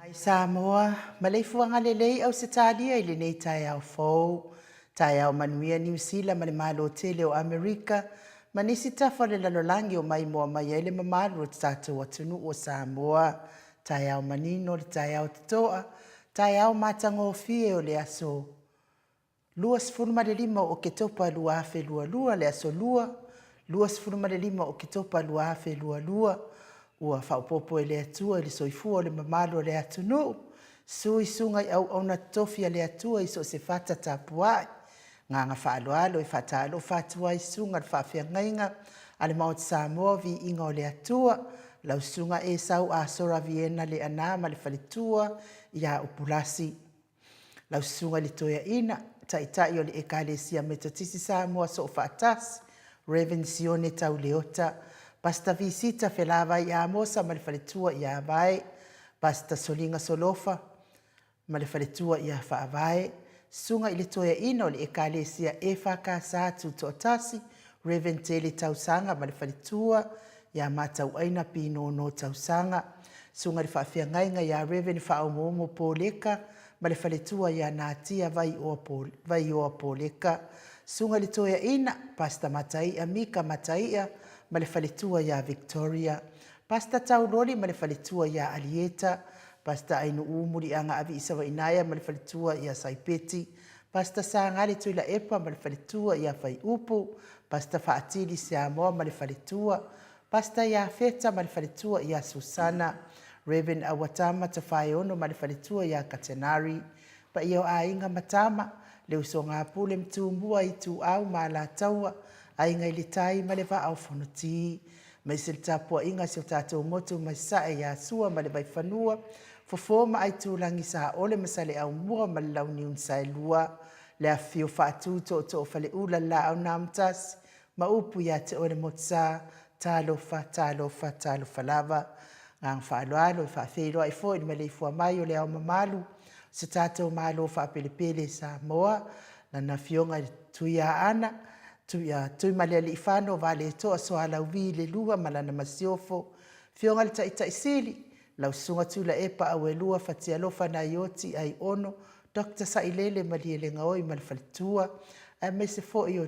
Mai Samoa, maleifuaga lelei Ausetalia i lenei taeao fou. Taeao manuia Niu Sila ma le Malo tele o Amerika ma nisi tafa o le lalolagi o maimoa mai ai le mamalu o le tatou atunuu o Samoa. Taeao manino le taeao totoa, taeao matagofie o le aso 25 o Oketopa 2022, le Aso Lua, 25 o Oketopa 2022, ua faaopoopo e le Atua i le soifua o le mamalu o le atunuu, sui susuga i auauna totofi a le Atua i so o se fata tapuai. Agaga faaaloalo e faatalofa atu ai i susuga i le faafeagaiga a le Maota Samoa, Viiga o le Atua, lau Susuga Esau Asora Viena Leaana ma le faletua ia Upulasi. Lau Susuga i le Toeaina, Taitai o le Ekalesia Metotisi Samoa Soofaatasi, Rev. Sione Tauleota, Pastor Visita Felavai Amosa ma le faletua ia Vae, Pastor Soliga Solofa ma le faletua ia Faavae, Susuga i le Toeaina o le Ekalesia EFKS Tutoatasi, Rev. Tele Tausaga ma le faletua ia Matauaina Pinono Tausaga, Susuga i le Faafeagaiga ia Rev. Faaomoomo Poleka ma le faletua ia Natia Vaioa Poleka, Susuga i le Toeaina, Pastor Mataia Mika Mataia ma le faletua ia Victoria, Pastor Tauloli ma le faletua ia Alieta, Pastor Ainuu Muliaga Aviisavainaia ma le faletua ia Saipeti, Pastor Sagale Tuilaepa ma le faletua ia Faiupu, Pastor Faatili Siamoa ma le faletua, Pastor Iafeta ma le faletua ia Susana, Rev. Auatama Tafaeono ma le faletua ia Katenari, Paia o aiga ma tama, le usoga a Pule ma Tumua, Ituau ma Alataua, Aiga i le Tai ma le Vaa o Fonoti. Aemaise le tapuaiga a si o tatou motu mai Sasae ia Sua ma le Vaifanua, Fofo ma Aitulagi Saole ma Saleaaumua ma le Launiu na Saelua, le afifio Faatu, Tootoo o Faleula, le Laau na Amotasi ma upu ia te oe le Motusa, talofa, talofa, talofa lava. Agaga faaaloalo e faafeiloai foi i le maleifua mai o le Ao Mamalu o si o tatou Malo faapelepele Samoa, Lana Afioga i le Tuiaana Tuimalealiifano Vaaletoa Sualauvi II ma lana Masiofo, Afioga i le Taitai Sili, lau Susuga Tuilaepa Auelua Fatialofa Naioti Aiono Dr. Sailele Malielegaoi ma le faletua, aemaise foi o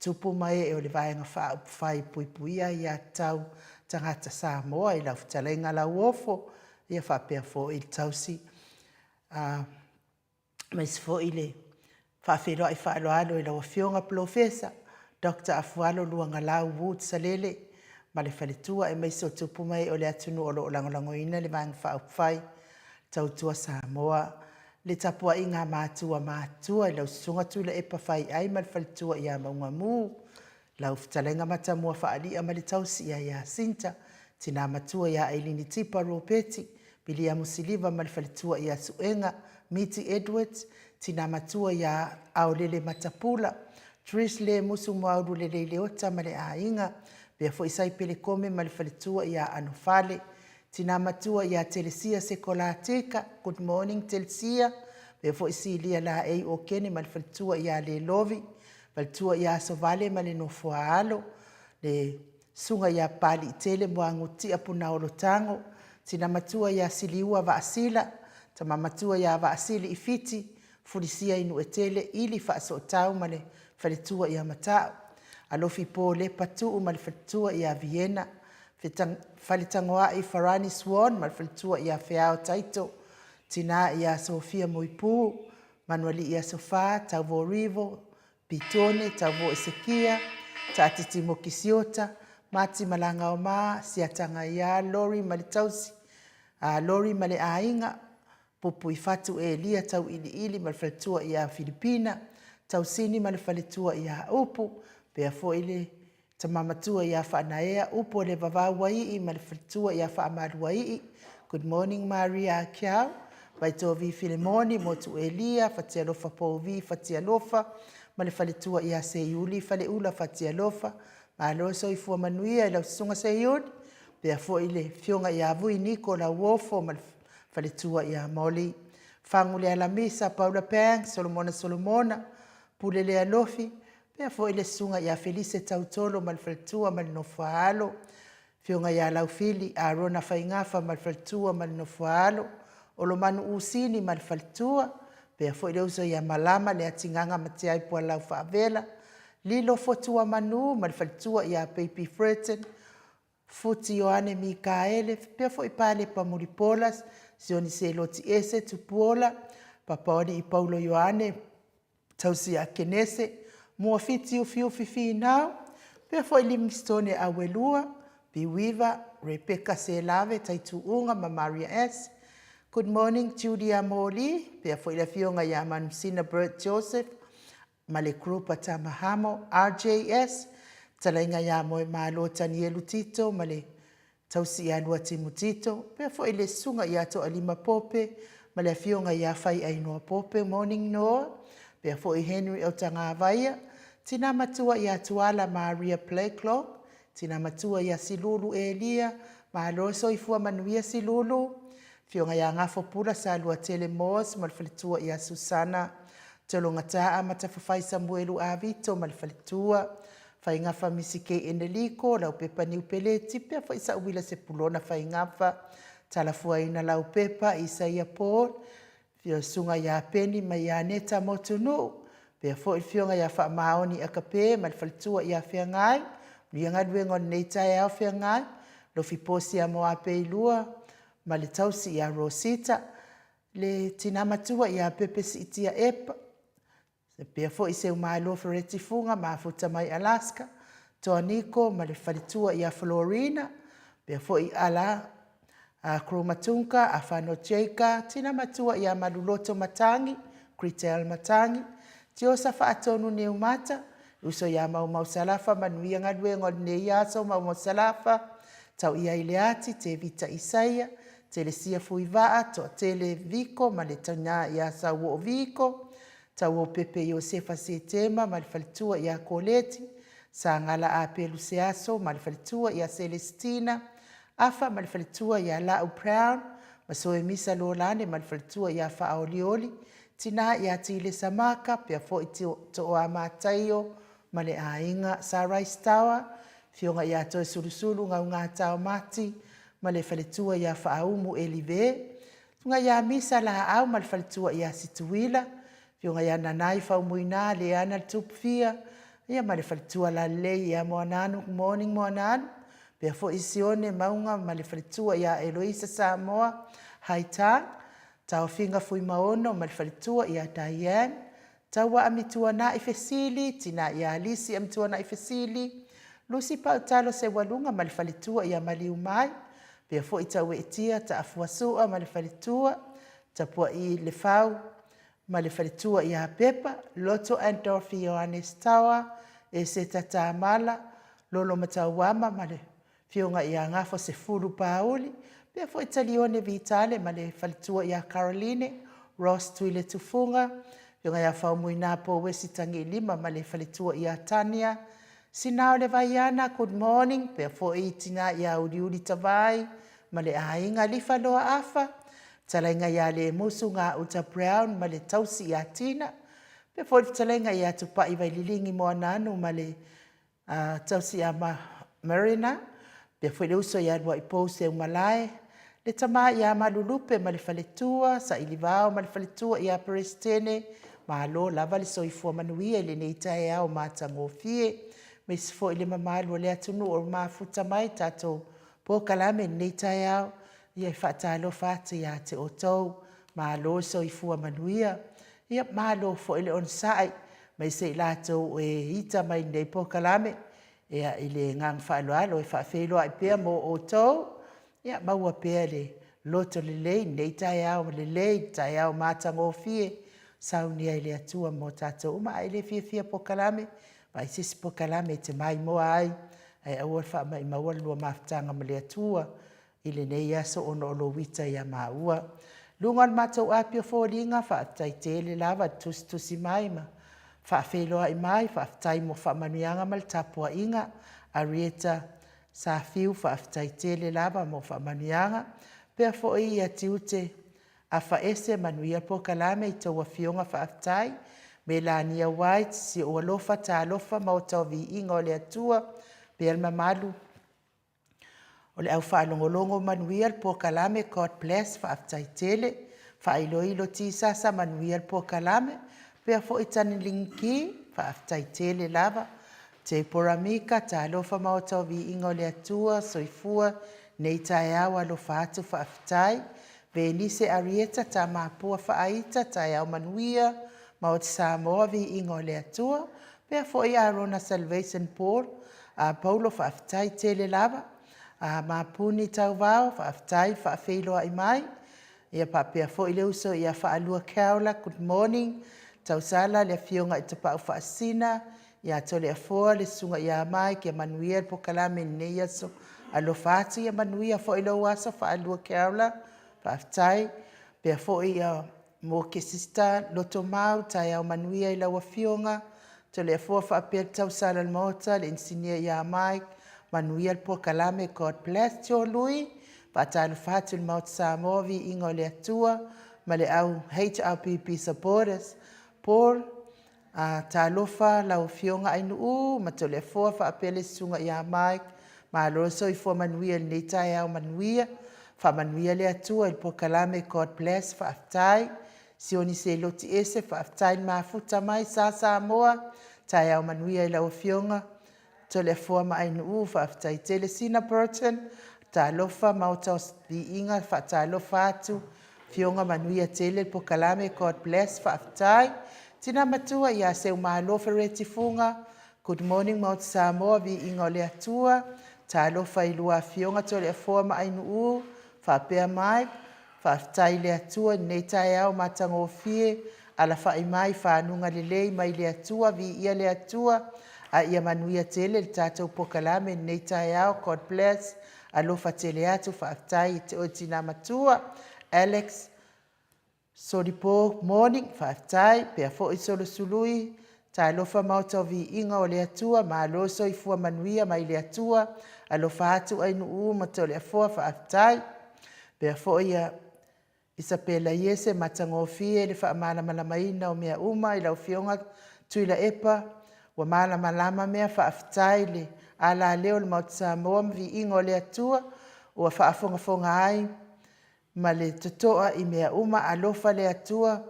tupu ma ee o le Vaega Faaupufai e Puipuia Aia Tatau a Tagata Samoa i lau fetalaiga Lauofo, ia faapea foi le tausi, aemaise foi le faafeiloai faaaloalo i lau Afioga Polofesa Dr. Afualo Luagalau Wood Salele ma le faletua, aemaise o tupu ma ee o le atunuu o lo o lagolagoina le Vaega Faaupufai Tautua Samoa. Le tapuaiga a matua matutua i lau Susuga Tuilaepa Faiai ma le faletua ia Maugamu, lau fetalaiga Matamua Faalia ma le tausi ia Iasinta, tina matua ia Ailini Tipa Ropeti, Viliamu Siliva ma le faletua ia Suega Miti Edwards, tina matua ia Aolele Matapula, Trish Le Musu Muaulu Lelei Leota ma le aiga, faapea foi Saipele Kome ma le faletua ia Anofale, tina matua ia Telesia Sekolatika, good morning Telesia, faapea foi Silia Laei Okene ma le faletua ia Lelovi, faletua ia Asovale ma le nofo a alo, le susuga ia Papaliitele Muagututia Punaolo Tago, tina matua ia Siliua Vaasila, tama matua ia Vaasili Ifiti Fulisia Inuetele Ili Faasootau ma le faletua ia Mata'u, Alofi Po Lepa Tuu ma le faletua ia Viena, Faletagoai Farani Swan ma le faletua ia Feao Taito, tina ia Sofia Moipu, Manualii Asofa, Tauvo Rivo, Pitone, Tauvo Esekia, Taatiti Moki Siota, Mati Malagaoma, Siatagaia, Lori ma le tausi, Lori ma le aiga, Pupuifatu Elia Tauiliili ma le faletua ia Filipina, Tausini ma le faletua ia Upu, faapea foi le tama matua ia Faanaea Upu o le Vavau Aii ma le faletua ia Faamaluaii. Good morning Maria Akiau, Vaitovi Filemoni, Motu Elia, Fatialofa Pouvi Fatialofa ma le faletua ia Seiuli Faleula Fatialofa. Malo le soifua manuia i lau susuga Seiuli, faapea foi le afioga ia Vui Niko Lauofo ma le faletua ia Molly. Fagu le Alamisa, Paula Banks, Solomona Solomona, Pule Lealofi, faapea foi le susuga ia Felise Tautolo ma le faletua ma le nofo a alo, afioga ia Laufili Arona Faigafa ma le faletua ma le nofo a alo, Olomanu Usini ma le faletua, faapea foi le uso ia Malama Leatigaga Matiai Pualau Faavela, Lilo Fotuamanu ma le faletua ia Baby Freton, Futi Ioane Mikaele, faapea foi Palepa Mulipola, Sioni Seloti Ese Tupuola, Papaoalii Paulo Ioane Tausia Kenese, Muafiti Ufiufi Finau, faapea foi Livingstone Auelua, Biwiva, Rebecca Selave Taituuga ma Maria S. Good morning Julia Moli, faapea foi le afioga ia Manusina Bert Joseph ma le group a Tamahamo, RJS, fetalaiga ia Moemalo Tanielu Tito ma le tausi ia Luatimu Tito, faapea foi le susuga ia Toalima Pope ma le afioga ia Faiainoa Pope, Morning Noa, faapea foi Henry Autagavaia, tina matua ia Tuala Maria Blacklock, tina matua ia Silulu Elia, malo le soifua manuia Silulu, afioga ia Gafo Pula Saluatele Moores ma le faletua ia Susana Tologataa Matafafai Samuelu Avito ma le faletua, Faigafa Misi K. Eneliko, Laupepa Niupeleti, faapea foi Sauila Sepulona Faigafa, Talafuaina Laupepa, Isaia Paul, afio le susuga ia Peni ma ia Aneta Motunuu, faapea foi le afioga ia Faamaoni Akape ma le faletua ia Feagai. Manuia galuega o lenei taeao Feagai, Lofipo Siamoa Peilua ma le tausi ia Rosita, le tina matua ia Pepe Siitia Epa, faapea foi Seumalo Fereti Fuga mafuta mai Alaska, Toaniko ma le faletua ia Florina, faapea foi Ala Kromatunga, Afano Jaka, tina matua ia Maluloto Matangi, Kritel Matangi, Tiosa Faatonu Niumata, uso ia Maumau Salafa, manuia galuega o lenei aso Maumau Salafa. Tau'iai Leati, Tevita Isaia, Telesia Fuivaa, Toatele Viko ma le Tainā ia Sauoo Viko, Tauopepe Iosefa Setema ma le faletua ia Koleti, Sagala Apelu Seaso ma le faletua ia Selesitina, Afa ma le faletua ia Lau Brown, Masoemisa Lolane ma le faletua ia Faaolioli, Tinā ia Tilesa Maka, pea foi Tooa Mataio ma le aiga Sunrise Tower, Afioga ia Toesulusulu Gaugata Mati ma le faletua ia Faaumu Elive, Susuga ia Misa Laau ma le faletua ia Situila, Afioga ia Nanai Faumuina Leana le Tupufia, ia ma le faletua lalelei ia Moananu. Good morning Moananu. Pea foi Sione Mauga ma le faletua ia Eloisa Samoa Haitang, Taofiga Fuimaono ma le faletua ia Diane, Taua Amituanai Fesili, Tina ia Alisi Amituanai Fesili, Lusi Pautalo Seualuga ma le faletua ia Maliumai, pea foi Taueetia Taafuasua ma le faletua, Tapuai Lefau ma le faletua ia Pepa, Loto and Dorothy Ioannes Taoa, Eseta Tamala, Lolo Matauama ma le afioga ia Gafo Sefulu Pauli, pea foi Talione Vitale ma le faletua ia Caroline, Ross Tuiletufuga, afioga ia Faumuina Pouesi Tagiilima ma le faletua ia Tania, Sina o le Vaiana, good morning, pea foi Tina ia Uliuli Tavai ma le aiga Lifa Loa Afa, fetalaiga ia Lemusu Gauta Brown ma le tausi ia Tina, pea foi le fetalaiga ia Tupai Vaililigi Moananu ma le tausi ia Marina, pea foi le uso ia Luaipou Seumalae, le tama ia Malulupe ma le faletua, Sailivao ma le faletua ia Peresetene, malo lava le soifua manuia i lenei taeao matagofie. Aemaise foi le mamalu o le atunuu o mafuta mai tatou polokalame i lenei taeao. Ia e faatalofa atu ia te outou, malo le soifua manuia. Ia malo foi le onosai, aemaise i latou o e ita mai i lenei polokalame. Ia i le agaga faaaloalo e faafeiloai pea mo outou, ia maua pea le lotolelei i lenei taeao lelei, taeao matagofie saunia e le Atua mo tatou uma. A e le fiafia i le polokalame, vaai se isi polokalame e te maimoa ai, ae aua le faamaumaua le lua mafutaga ma le Atua i lenei aso ona o lou ita ia maua. Luga o le matou api o foliga, faafetai tele lava le tusitusi mai ma faafeiloai mai, faafetai mo faamanuiaga ma le tapuaiga. Arieta Safiu, faafetai tele lava mo faamanuiaga. Faapea foi ia Tiute Afaese, manuia polokalame i tou afioga faafetai. Melania White, si ou alofa talofa maota o viiga o le Atua, faapea le mamalu o le au faalogologo, manuia le polokalame, God bless, faafetai tele. Faailoilo Tisasa, manuia le polokalame. Faapea foi Tanilingi, faafetai tele lava. Tepora Mika, talofa maota o viiga o le Atua, soifua nei taeao, alofa atu faafetai. Venise Arieta Tamapua Faaita, taeao manuia, Maota Samoa, viiga o le Atua. Faapea foi Arona Salvation Paul, Paulo, faafetai tele lava. Mapuni Tauvao, faafetai faafeiloai mai. Ia faapea foi le uso ia Faalua Keola, good morning. Tausala le afioga i Tapaau Faasisina, ia Toleafoa le susuga ia Mike, ia manuia le polokalame i lenei aso. Alofa atu ia manuia foi lou aso Faalua Keola, faafetai. Faapea foi ia Moke Sister Lotomau, taeao manuia i lau afioga. Toleafoa faapea le tausala o le Maota, le inisinia ia Mike, manuia le polokalame, God bless. Joe Lui, faatalofa atu i le Maota Samoa, viiga o le Atua, ma le au HRPP supporters. Paul, talofa lau afioga Ainuu ma Toleafoa faapea le susuga ia Mike, malo le soifua manuia i lenei taeao manuia, faamanuia le Atua i le polokalame, God bless, faafetai. Sioni Seloti Ese, faafetai le mafuta mai, Sa Samoa, taeao manuia i lau afioga Toleafoa ma Ainuu, faafetai tele. Sina Burton, talofa Maota o Viiga, faatalofa atu, afioga manuia tele le polokalame, God bless, faafetai. Tina matua ia Seumalo Fereti Fuga, good morning Maota Samoa, viiga o le Atua, talofa i lua afioga Toleafoa ma Ainuu, faapea Mike, faafetai i le Atua i lenei taeao matagofie, alafai mai fanuga lelei mai le Atua, viia le Atua, a ia manuia tele le tatou polokalame i lenei taeao, God bless. Alofa tele atu faafetai ia te oe tina matua Alex Solipo Morning faafetai pea foi Solosului Talofa Maota o Viiga o le Atua malo soifua manuia mai le Atua alofa atu Ainuu ma Toleafoa faafetai pea foi ia Isapela Iese matagofie le faamalamalamaina o mea uma i lau Afioga Tuilaepa ua malamalama mea faafetai le alaleo o le Maota Samoa ma viiga o le Atua ua faafogafoga ai ma le totoa i mea uma. Alofa le Atua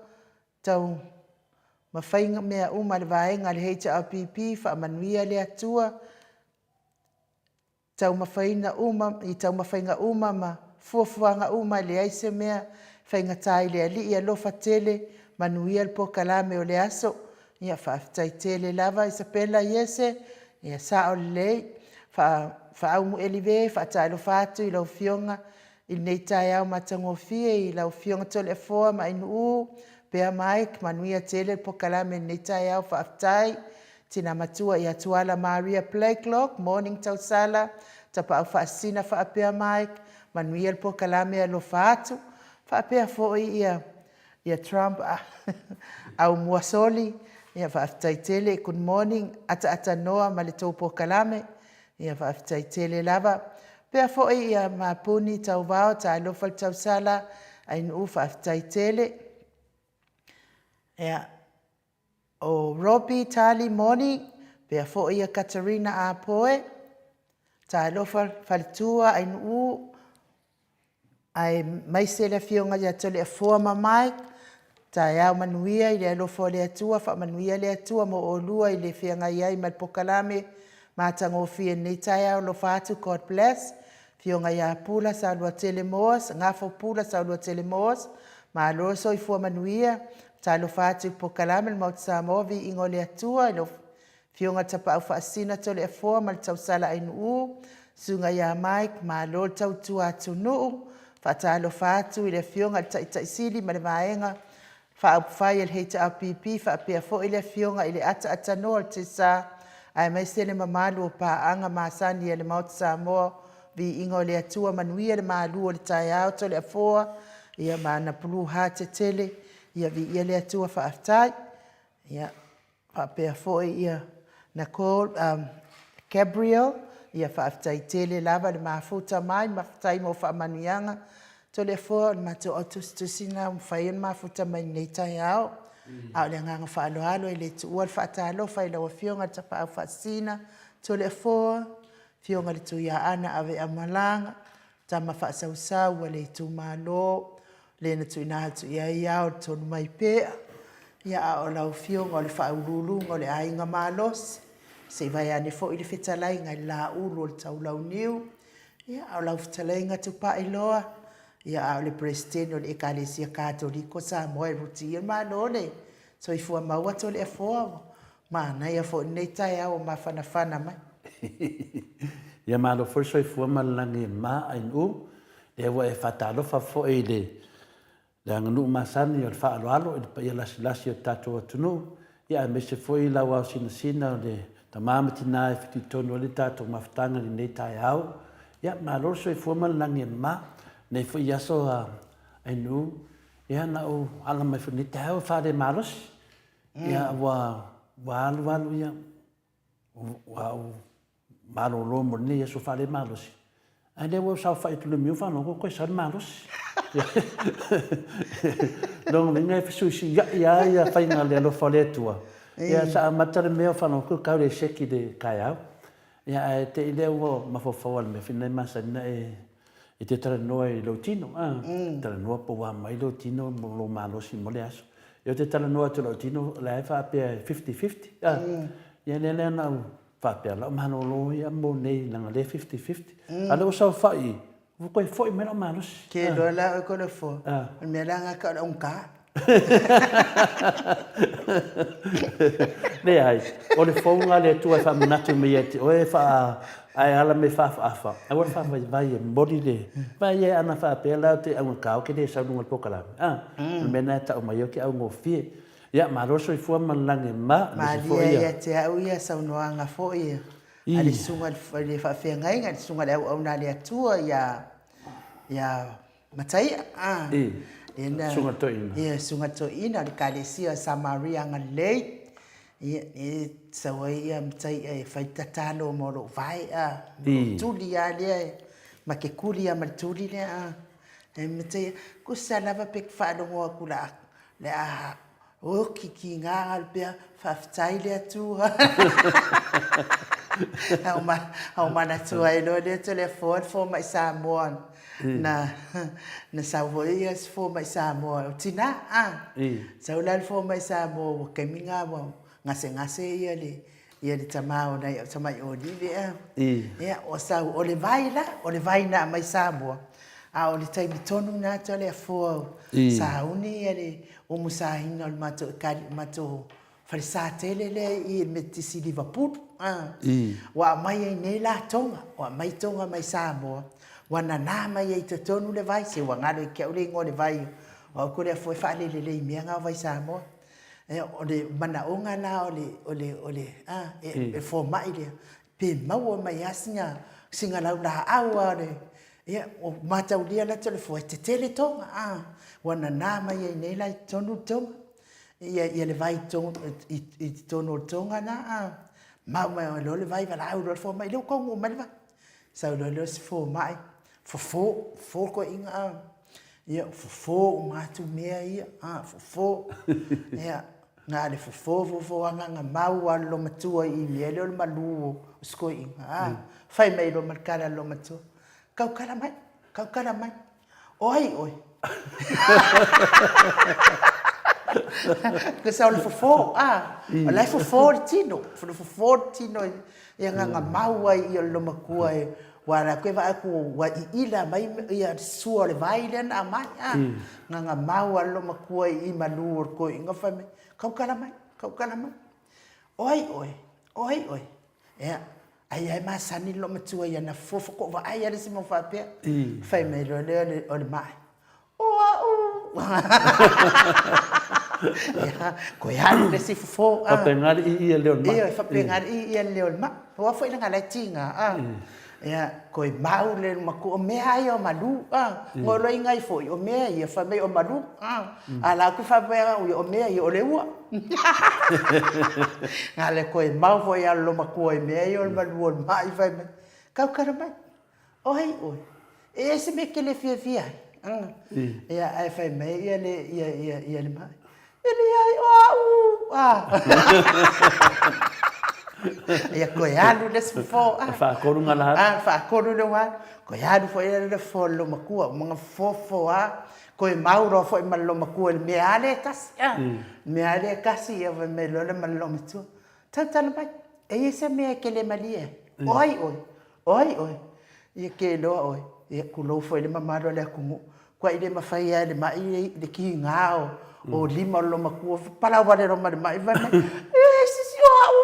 taumafaiga mea uma a le vaega a le HRPP, faamanuia le Atua i taumafaiga uma ma fuafuaga uma, e leai se mea e faigata i le Alii. Alofa tele, manuia le polokalame o le aso. Ia faafetai tele lava Isapela Iese, ia sao lelei. Faaumu Elive, faatalofa atu i lau Afioga i lenei taeao matagofie i lau Afioga Toleafoa ma Ainuu pea Mike, manuia tele le polokalame i lenei taeao. Faafetai Tina Matua ia Tuala Maria Blacklock, morning Tausala, Tapaau Faasisina faapea Mike, manuia le polokalame, alofa atu. Faapea foi ia Trump Aumua Soli, ia faafetai tele, good morning ataata noa ma le tou polokalame, ia faafetai tele lava. Faapea foi ia Mapuni Tauvao, talofa le tausala Ainuu faafetai tele. Ia, o Robbie Tali Moni, faapea foi Katarina Apoe, talofa faletua Ainuu aemaise le Afioga ia Toleafoa ma Mike, taeao manuia i le alofa o le Atua, faamanuia le Atua mo oulua i le feagai ai ma le polokalame matagofie i lenei taeao. Alofa atu, God bless. Afioga ia Pula Saluatele Moss, Gafo Pula Saluatele Moss, malo le soifua manuia. Talofa atu i le polokalame le Maota Samoa, viiga o le Atua i lau Afioga i le Tapaau Faasisina Toleafoa ma le tausala Ainuu, Susuga ia Mike, malo le tautua atunuu. Faatalofa atu i le Afioga i le Taitai Sili ma le Vaega Faaupufai a le HRPP faapea foi le Afioga i le Ataatanoa o le tiasa aemaise le mamalu o paaga masani a le Maota Samoa. Viiga o le Atua, manuia le malu o le taeao Toleafoa ia ma ana blue heart tetele, ia viia le Atua, faafetai. Ia faapea foi ia Nicole Gabriel, ia faafetai tele lava le mafuta mai, faafetai mo faamanuiaga. Toleafoa o le matou au tusitusi lena ua mafai ona mafuta mai i lenei taeao. A o le agaga faaaloalo e le tuua le faatalofa i lau Afioga i le Tapaau Faasisina Toleafoa, Afioga i le Tuiaana Aveaumalaga, Tama Faasausau a le itumalo, le na tuuina atu i ai ao i le Tonumaipea, ia a o lau Afioga o le Faauluuluga o le Aiga Malosi, se i vaeane foi le fetalaiga i le Laulu o le Taulauniu, ia a o lau fetalaiga Tupailoa, ia a o le Peresetene o le Ekalesia Katoliko Samoa e ruti. Malo le soifua maua Toleafoa, ua manaia foi lenei taeao ua mafanafana mai. Ia malo foi le soifua ma le lagi e mama Ainuu, lea ua e faatalofa foi i le Le aganuu masani o le faaaloalo i le paia lasilasi o le tatou atunuu, ia aemaise foi lau aosinasina o le tama ma tina e fitoitonu ai le tatou mafutaga i lenei taeao. Ia, malo le soifua ma le lagi e mama. Lenei foi aso a Ainuu, ia na ou ala mai foi i lenei taeao e faalemalosi. Ia, ua alu alu, ia, ua ou malolo mo lenei aso faalemalosi, ae lea ua ou saofai atu i le miu faalogo ua toe sau le malosi. Lona uiga e fesuisuiai lava ia faiga le alofa o le Atua. Ia sa amata le mea o faalogo atu tau le seki i le taeao. Ia ae te i lea ua mafaufau lava i le mea foi lena e masani ona e te talanoa i lou tino, a, talanoa po ua mai lou tino mo lou malosi mo le aso. Ia ou te talanoa atu i lou tino, o la e faapea e 50-50, a. Ia lea la na ou faapea, lau malolo ia mo nei leaga o lea e 50-50. A o lea ua saofai i i, ua toe foi mai lou malosi. Ke iloa la oe Toleafoa, o le mea la lena e tau o le augata. Leai, o le fouga a le Atua e faamanatu mai ia te oe, ae ala mai faafaafa, aua le faavaivai e momoli le... Vaai e ana faapea la ou te augata ou te le sau i luga o le polokalame, a? O le mea lena e tau mai ai ou te augofie. Ia, malo le soifua ma le lagi e mama. Malie ia te au ia saunoaga foi. A le susuga i le faafeagaiga, le susuga i le auauna a le Atua ia ia Mataia, a. Lea na Susuga Toeaina. Ia, Susuga Toeaina o le Ekalesia o Samaria Agalelei. Ia, e sau ai ia Mataia e fai tatalo mo lou vae, a, mo lou tuli lava lea, ma ke kuli lava ma le tuli lea, a. E Mataia, tusa lava pe faalogo atu le a Oki ki nga alu pea, faafetai le Atua. Au manatu ai loa lea telefoni fomai Samoa na na sau foi ia si fomai Samoa o tina a. Sau la le fomai Samoa ua taimi na ua gasegase ia le ia le tama o nai au tamai olive a. Ia ua sau o le vai la, o le vai na aumai Samoa a o le taimi tonu na Toleafoa sauni ia le umusaina o le matou ekali matou falesa tele lea i i le Metotisi i Livapulu a. Ua aumai ai nei la Tonga, ua aumai Tonga mai Samoa, ua nana mai ai i totonu le vai, se ua galo ia te au le igoa o le vai, o au Toleafoa e faalelelei i mea na o vai Samoa. O le manaoga la o le, o le, o le, a, e fomai lea, pe maua mai lava sina, sina laulaau lava o le, ia, ua mataulia la Toleafoa e tetele Tonga, a, ua nana mai ai nei la i totonu le Tonga, ia, ia le vai i, i totonu o le Tonga la, a, mau mai loa le vai, valaau loa le fomai, lea ua taunuu mai le vai. Sau loa lea o si fomai, fofo, fofo toeaiina a. Ia, fofo uma atu mea ia, a, fofo. Ia, na o le fofo, fofo lava na mau lava le loomatua i i mea lea o le malu o si toeaina, a. Fai mai loa ma le tala a le loomatua, tautala mai, tautala mai. O ai oe? Tusa o le fofo, a, o la e fofo le tino, o le fofo le tino i agaga mau ai i o le loomatua e, ua la koe vaai atu ua iila mai ia le sua o le vai lea na aumai, a. Agaga mau a le loomatua i malu o le toeaina fai mai, tautala mai, tautala mai. O ai oe? O ai oe? Ia, ai lava e masani le loomatua i ana fofo faatoa vaai lava le isi mau faapea. Fai mai loa lea o le mai, O au! Ia, toe alu le isi fofo. Faapena le ii a le leo o le mai. Ioe, faapena le ii a le leo o le mai. Aua foi leaga o la e tiga, a. Ia, toe mau le matua, o mea lava ia o malu, a. Ngolo ai nai foi, o mea ia, fai mai o malu, a. A o la e faapea au ia, o mea ia, o le ua. Na o le toe mau foi lava o le loomatua i mea ia o le malu o le mai, fai mai, tautala mai, o ai oe? E i ai se mea e te le fiafia ai? Ia, ae fai mai ia le, ia, ia, ia le mai, e leai, o au, a. Ia, toe alu le isi fofo, a. E faatolu ona alu. A, faatolu lea ua alu. Toe alu foi le fofo a le loomatua, uma ona fofo lava. Toe mau loa foi ma le loomatua i le mea lava lea e tasi, a. Le mea lava lea e tasi, ia fai mai loa lea ma le loomatua, tautala mai, e i ai se mea e te le malie ai? O ai oe? O ai oe? Ia ke iloa oe. Ia, tulou foi le mamalu o le atunuu. Matuai le mafai lava e le mai le kiga o lima o le loomatua, palau vale loa ma le mai, fai mai, e sisi o au!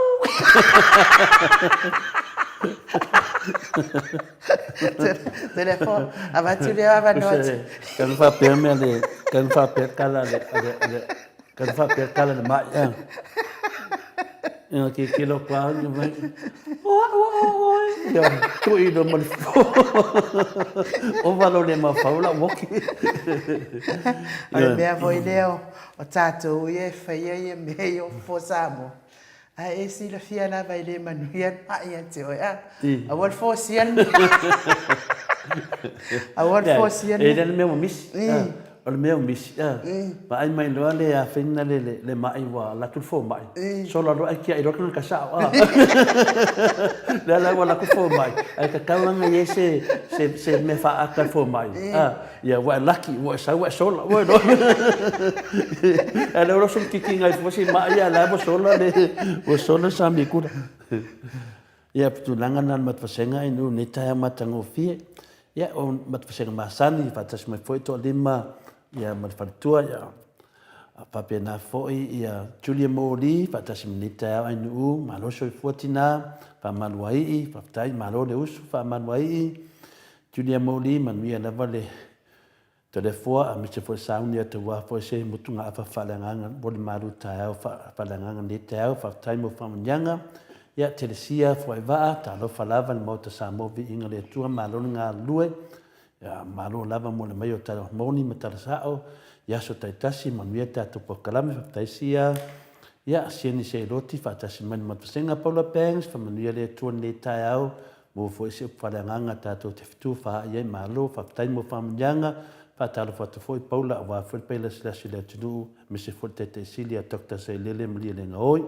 Telefoni, avatu lea avanoa atu. Kanu faapea mea le, kanu faapea kala le, le, le, kanu faapea kala le mai, a. Ia ke ke lo kwa ni mai. O o o o. Ia tu i lo mal fo. O valo le ma fau la woki. O le mea foi lea o tatou ia e faia ia mea ia o fofo Samoa. Ae e silafia lava e le manuia le mai ia te oe, a? Aua le folasia le mea. Aua le folasia le mea. E le mea ua misi. O le mea ua misi. Vaai mai loa le afeina le le mai ua alu atu le fomai. Sola loa ae tiai loa le tagata sao. Lea la ua alu atu le fomai, ae tatau lava ona i ai se se mea faata i le fomai. Ia ua e laki, ua e sau ua e sola. Ua iloa. Ae lea ua loso kiki ngai fua si mai ia la ua sola le ua sola le sami kula. Ia tulaga na matavasega inu nei taeao matagofie. Ia o matavasega masani faatasi mai foi toalima ia ma le faletua ia faapena foi ia Julia Moli faatasi mai nei taeao ainuu malo soifua tina faamaluaii faafetai malo le usu faamaluaii Julia Moli, manuia lava le Toleafoa aemaise foi sauni ataua foi se motugaafa faaleagaga mo le malu taeao faaleagaga nei taeao. Faafetai mo faamanuiaga. Ia, Telesia Fuaivaa, talofa lava i le Maota Samoa, viiga i le Atua, malo le galulue. Ia, malo lava mo le aumai o tala moni ma tala sa'o i aso taitasi, manuia le tatou polokalame, faafetai sia. Ia, Sieni Seiloti faatasi mai le matou vasega, Paula Banks, faamanuia le Atua i lenei taeao, maua foi se upu faaleagaga tatou te fetu faai ai, malo, faafetai mo faamanuiaga. Faatalofa atu foi Paula aua foi le paia lasilasi o le atunuu, aemaise foi le Taitai Sili ia Doctor Sailele Malielegaoi.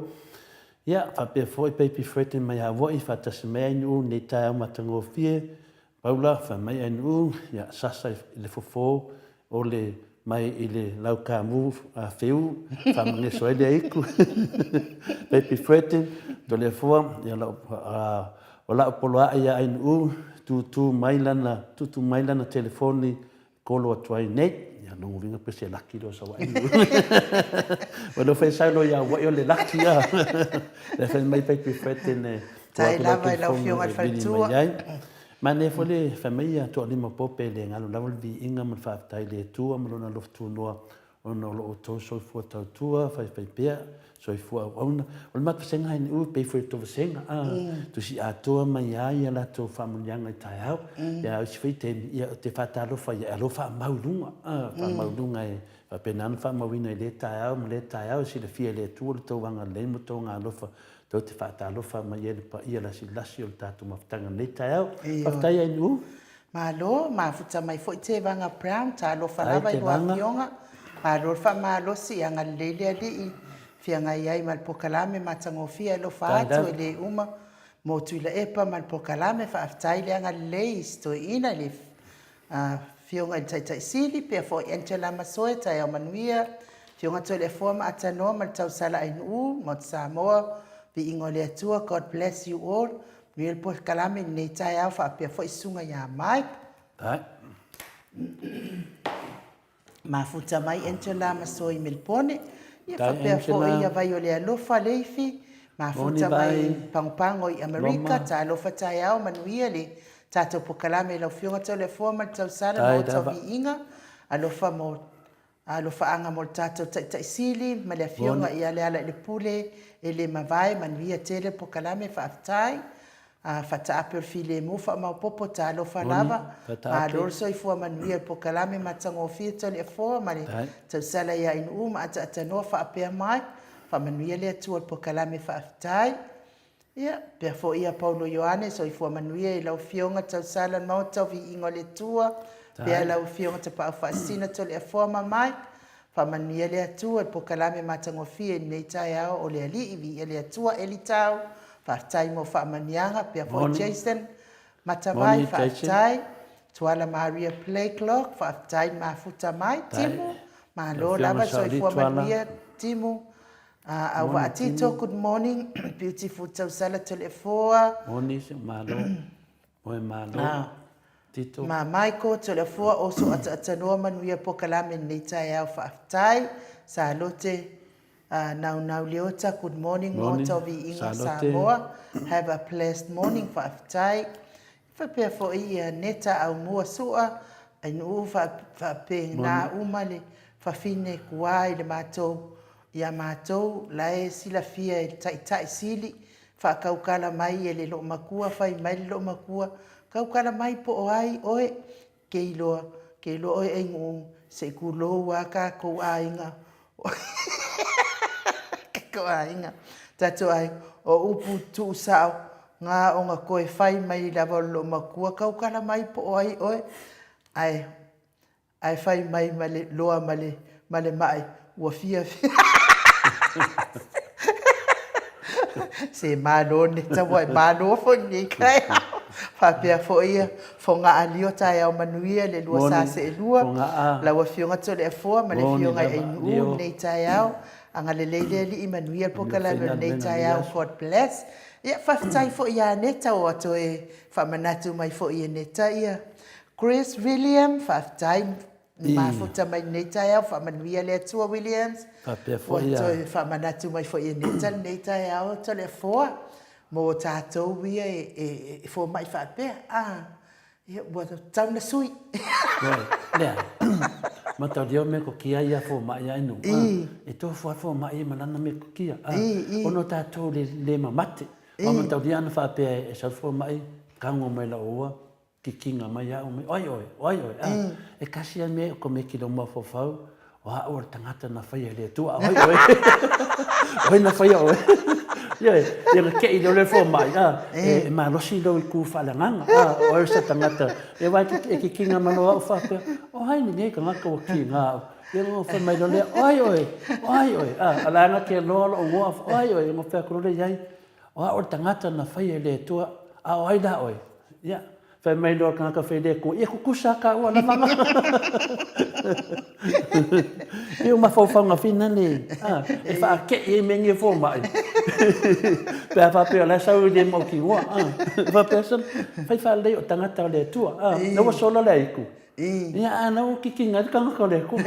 Ia, faapea foi Baby Freddy mai Hawaii, faatasi mai Ainuu i lenei taeao matagofie. Paula, fai mai Ainuu, ia, sasa i le fofo o le mai i le lau kamu a Feu, faamageso ai le aiku. Baby Freddy, Toleafoa, ia, lau, o la'u poloa'i ia Ainuu, tutu mai lana, tutu mai lana telefoni kolo atu ai nei. Ia, lona uiga pe se laki lea o Savaii. Ua le fai sau loa ia Hawaii o le laki a. Le fai mai Baby Freddy e Tai lava i lau Afioga i le Faletua. Manaia foi le fai mai ia Toalima Pope e le galo lava le viiga ma le faafetai i le Atua ma Lona alofa tunoa ona o lo outou soifua tautua faifaipea, soifua auauna. O le matou vasega NU e pei foi o le tou vasega, a, tusi atoa mai lava ia latou faamanuiaga i taeao. Ia a o isi foi taimi, ia ou te faatalofa ia, alo faamau i luga, a, faamau i luga e faapena ona faamauina i lea taeao ma lea taeao, e silafia e le Atua lo outou agalelei ma lo outou agaalofa tou te faatalofa mai ai i le paia lasilasi o le tatou mafutaga i lenei taeao. Faafetai Ainuu. Malo, mafuta mai foi Tevaga Brown, talofa lava i lua afioga, malo le faamalosi, agalelei le Alii, feagai ai ma le polokalame matagofie, alofa atu e le uma mo Tuilaepa ma le polokalame, faafetai le agalelei i si toeaina i le Afioga i le Taitai Sili, pea foi Angela Masoe, taeao manuia, Afioga Toileafoa ma Atanoa ma le tausala Ainuu, Maota Samoa, Viiga o le Atua, God bless you all. Manuia le polokalame i lenei taeao faapea foi Susuga ia Mike. Ai. Mafuta mai Angela Masoe i Melipone. Ia faapea foi ia vai o le alofa Leifi. Mafuta mai Pagopago i Amerika. Talofa taeao manuia le tatou polokalame i lau Afioga Toleafoa ma le tausala Maota o Viiga. Alofa mo Alofaaga mo le tatou Taitai Sili ma le Afioga ia Lealailepule e le mavae, manuia tele polokalame, faafetai. Faataape o le filemu faamaopopo talofa lava, malo le soifua manuia i le polokalame matagofie Toleafoa ma le tausala ia Ainuu ma Ataatanoa faapea mai, faamanuia le Atua i le polokalame faafetai. Ia, pea foi ia Paulo Ioane, soifua manuia i lau Afioga Tausala le Maota o Viiga o le Atua, pea lau Afioga Tapaau Faasisina Toleafoa ma Mike, faamanuia le Atua i le polokalame matagofie i lenei taeao o le Alii, viia le Atua, Eli Tau, faafetai mo faamanuiaga, pea foi Jason Matavai, faafetai, Tuala Maria Blakelock, faafetai mafuta mai, Timu, malo lava, soifua manuia Timu, Auvaa Tito, good morning, beautiful Tausala Toleafoa. Moni se malo, oe malo, Tito. Ma Michael Toleafoa, oso ataatanoa manuia pokalame lenei taeao faafetai. Salote Naunau Leota, good morning, Maota o Viiga Samoa. Have a blessed morning, faafetai. Faapea foi ia Neta Aumua Sua, Ainuu faapena uma le fafine kuā i le matou ia matou la e silafia e le Taitai Sili faakaukala mai e le loomatua fai mai le loomatua kaukala mai po o ai oe ke iloa ke iloa oe Ainuu se i tulou a tatou aiga tatou aiga tatou aiga o upu tuusao na ona toe fai mai lava o le loomatua kaukala mai po o ai oe ae Ae fai mai ma le loa ma le ma le mai ua fia Se malo Neta ua e malo foi lenei taeao. Faapea foi ia Fogaa Lio taeao manuia le lua sa seelua lau Afioga Toleafoa ma le Afioga i Ainuu lenei taeao. Agalelei le Alii manuia le polokalame o lenei taeao. God bless. Ia faafetai foi ia Neta ua toe faamanatu mai foi e Neta ia Chris William, faafetai mafuta mai lenei taeao, faamanuia le Atua Williams. Faapea foi ia. Ua toe faamanatu mai foi e Neta lenei taeao Toleafoa mo tatou ia e fomai faapea. Ah, ia, ua tatau na sui. Lea, mataulia o metotia ia fomai ai nu. E tofu lava fomai ma lana metotia. Ona o tatou le mamate. Aua mataulia ana faapea e sau le fomai tago mai lau ua kikiga mai au mai, o ai oe, o ai oe, a, e kasi a mea o ka mea ki lou mafaufau, o au o le tagata na faia e le Atua, a o ai oe? O ai na faia oe? Ioe, ia na te'i lea o le fomai, a, e malosi lou itu faaleagaga, a, o ai o se tagata, ia aua e kikiga mai loa au faapea, o ai lenei tagata ua kiga au? Ia ona fai mai loa lea, o ai oe, o ai oe, a, o la e na te iloa lou igoa, o ai oe? Ona fai atu loa lea i ai, O au o le tagata na faia e le Atua, a o ai la oe? Ia, fai mai loa le tagata fai le Atua, ia tutusa a taua lava. Ia o mafaufauga fina nei, a, e faate'i ai mea nei e fomai. Pe a faapea o la e sau i le mautinoa, a, faapea, sole, fai faalelei o tagata o le Atua, a, la ua sola le aitu. Ia, a na ua kikina ai le tagata o le Atua.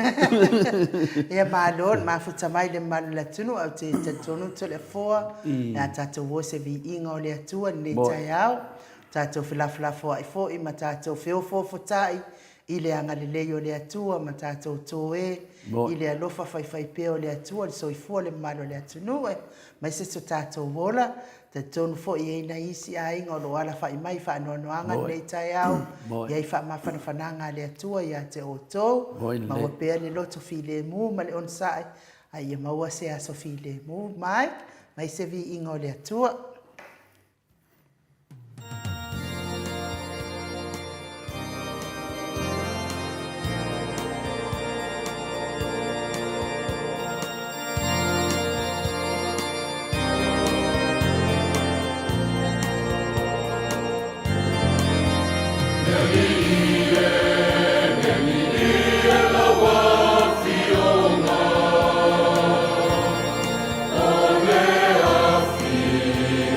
Ia, malo le mafuta mai le mamalu o le atunuu, ae ou te talitonu Toleafoa, le a tatou o i se viiga o le Atua i lenei taeao, tatou felafolafoai foi ma tatou feofoofotai i le agalelei o le Atua ma tatou toe i le alofa faifaipea o le Atua, le soifua le mamalu o le atunuu, aemaise so tatou ola. Talitonu foi e i ai nai isi aiga o lo o alafai mai i faanoanoaga lenei taeao, i ai faamafanafanaga a le Atua ia te outou, maua pea le loto filemu ma le onosai, a ia maua se aso filemu mai, mai se viiga o le Atua. Le Alii e, le Alii e lau Afioga, O le Afioga.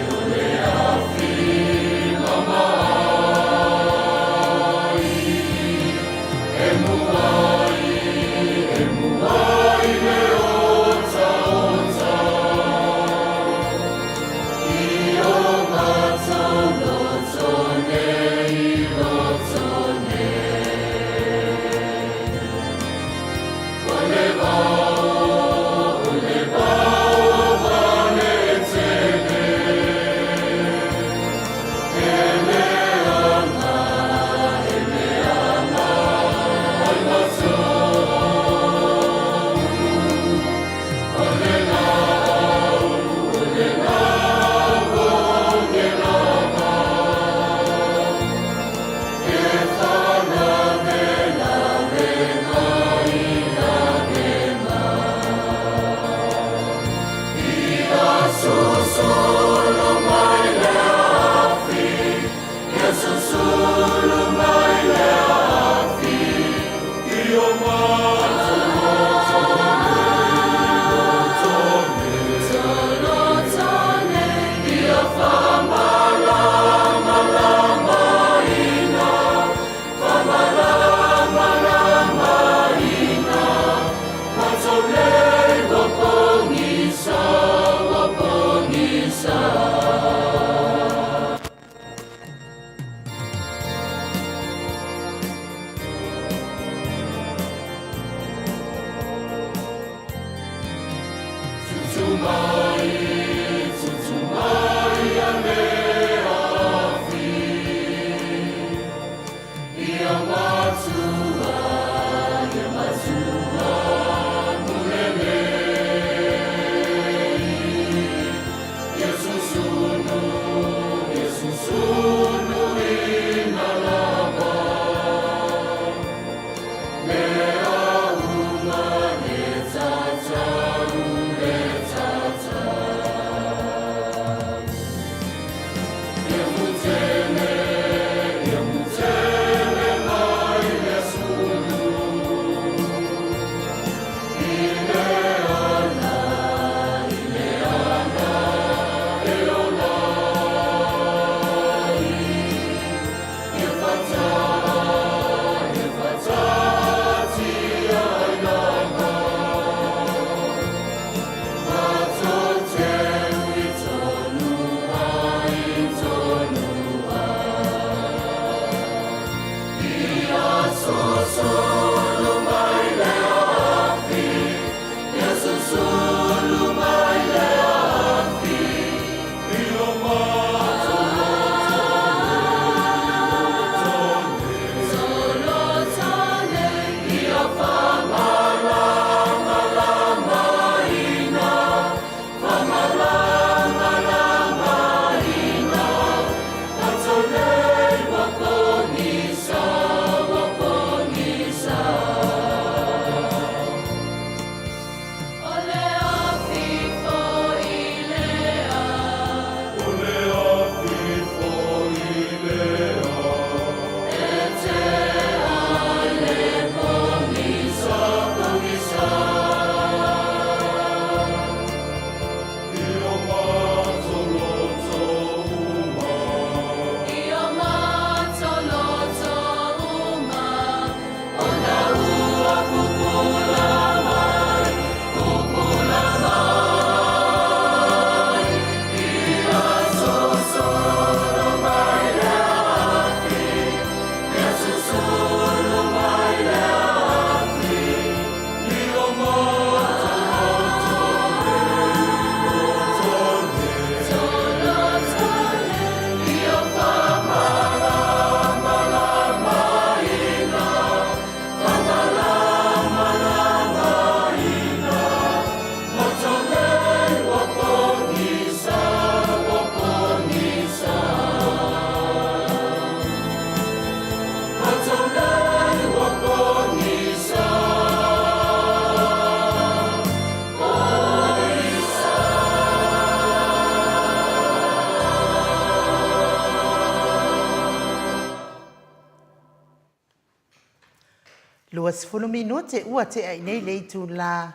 20 minute ua tea i nei le itula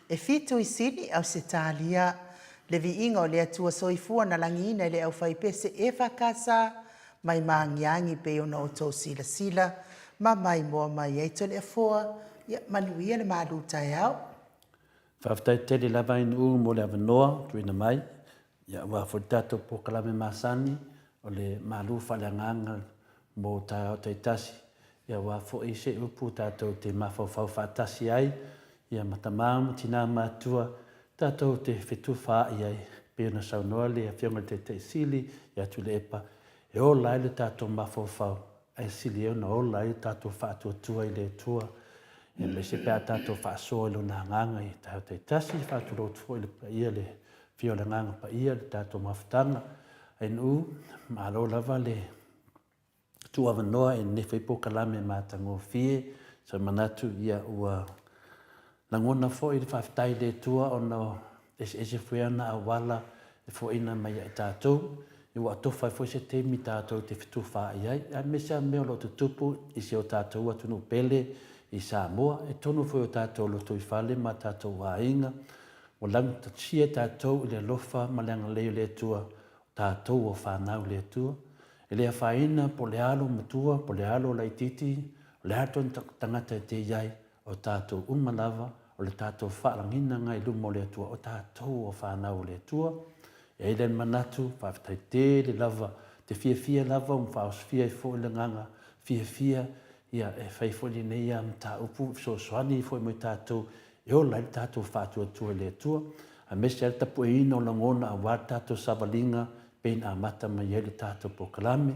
e fitu i Sini, Ausetalia. Le viiga o le Atua Soifua na lagiina i le aufaipese EFKS mai maagiagi pei ona outou silasila ma maimoa mai ai Toleafoa. Ia manuia le malu taeao. Faafetai tele lava i Nu'u mo le avanoa tuuina mai, ia aua foi le tatou polokalame masani o le malu faaleagaga mo taeao taitasi, ia aua foi se upu tatou te mafaufau faatasi ai, ia ma tama ma tina matutua tatou te fetufaai ai, pei ona saunoa le Afioga i le Taitai Sili ia Tuilaepa, e ola ai le tatou mafaufau, ae sili ai ona ola ai le tatou faatuatua i le Atua, aemaise pe a tatou faasoa i Lona Agaga i taeao taitasi. E faatulou atu foi i le paia le afio o le Agaga Paia i le tatou mafutaga. Ainu, malo lava le tuuavanoa i lenei foi polokalame matagofie. Sa manatu ia ua lagona foi le faafetai i le Atua ona eseese foi ana auala e foaina mai ia i tatou, ua atofa ai foi se taimi tatou te fetufaai ai, aemaise lava mea o lo o tutupu i si o tatou atunuu pele i Samoa, i totonu foi o tatou lotoifale ma tatou aiga, ua lagatasia tatou i le alofa ma le agalelei o le Atua, o tatou o fanau i le Atua. E le afaina po o le a lou matua, po o le a lou laitiiti, o le a le tagata e te i ai, O tatou uma lava, o le tatou faalagiga i luma o le Atua, o tatou o fanau o le Atua. E i ai lea manatu, faafetai tele lava, te fiafia lava ma faaosofia ai foi le agaga fiafia, ia, e fai foi lenei lava mataupu e fesoasoani foi mo i tatou e ola ai le tatou faatuatua i le Atua, aemaise lava le tapueina o lagona aua le tatou savaliga pei ona amata mai ai le tatou polokalame.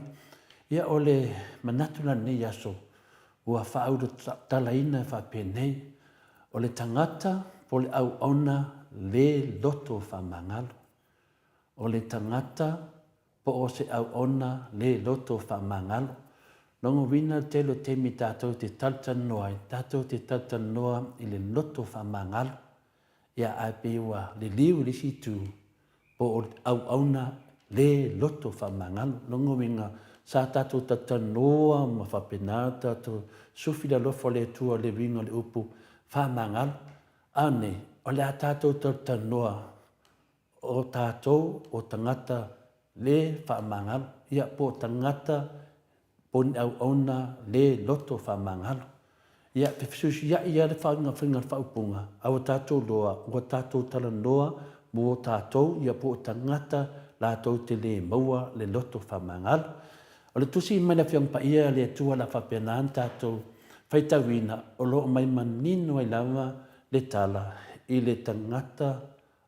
Ia, o le manatu la i lenei aso, Ua faaulutalaina e faapenei, O le tagata po o le auauna le loto faamagalo. O le tagata po o se auauna le loto faamagalo. Lona uiga le tele o taimi tatou te talatalanoa ai, tatou te talatalanoa i le loto faamagalo. Ia, ae pei ua liliu i le isi itu, po o auauna le loto faamagalo. Lona uiga, sa tatou talatalanoa ma faapena tatou sufi le alofa o le Atua i le uiga o le upu faamagalo. A nei, o le a tatou talatalanoa o tatou o tagata le faamagalo, ia po o tagata po o ni auauna le loto faamagalo. Ia, e fesuisuiai lava le faiga o le faaupuga, a ua tatou iloa, ua tatou talanoa mo tatou, ia po o tagata latou te le maua le loto faamagalo. O le tusi mai le Afioga Paia a le Atua o le a faapena ona tatou faitauina, o lo o aumai manino ai lava le tala i le tagata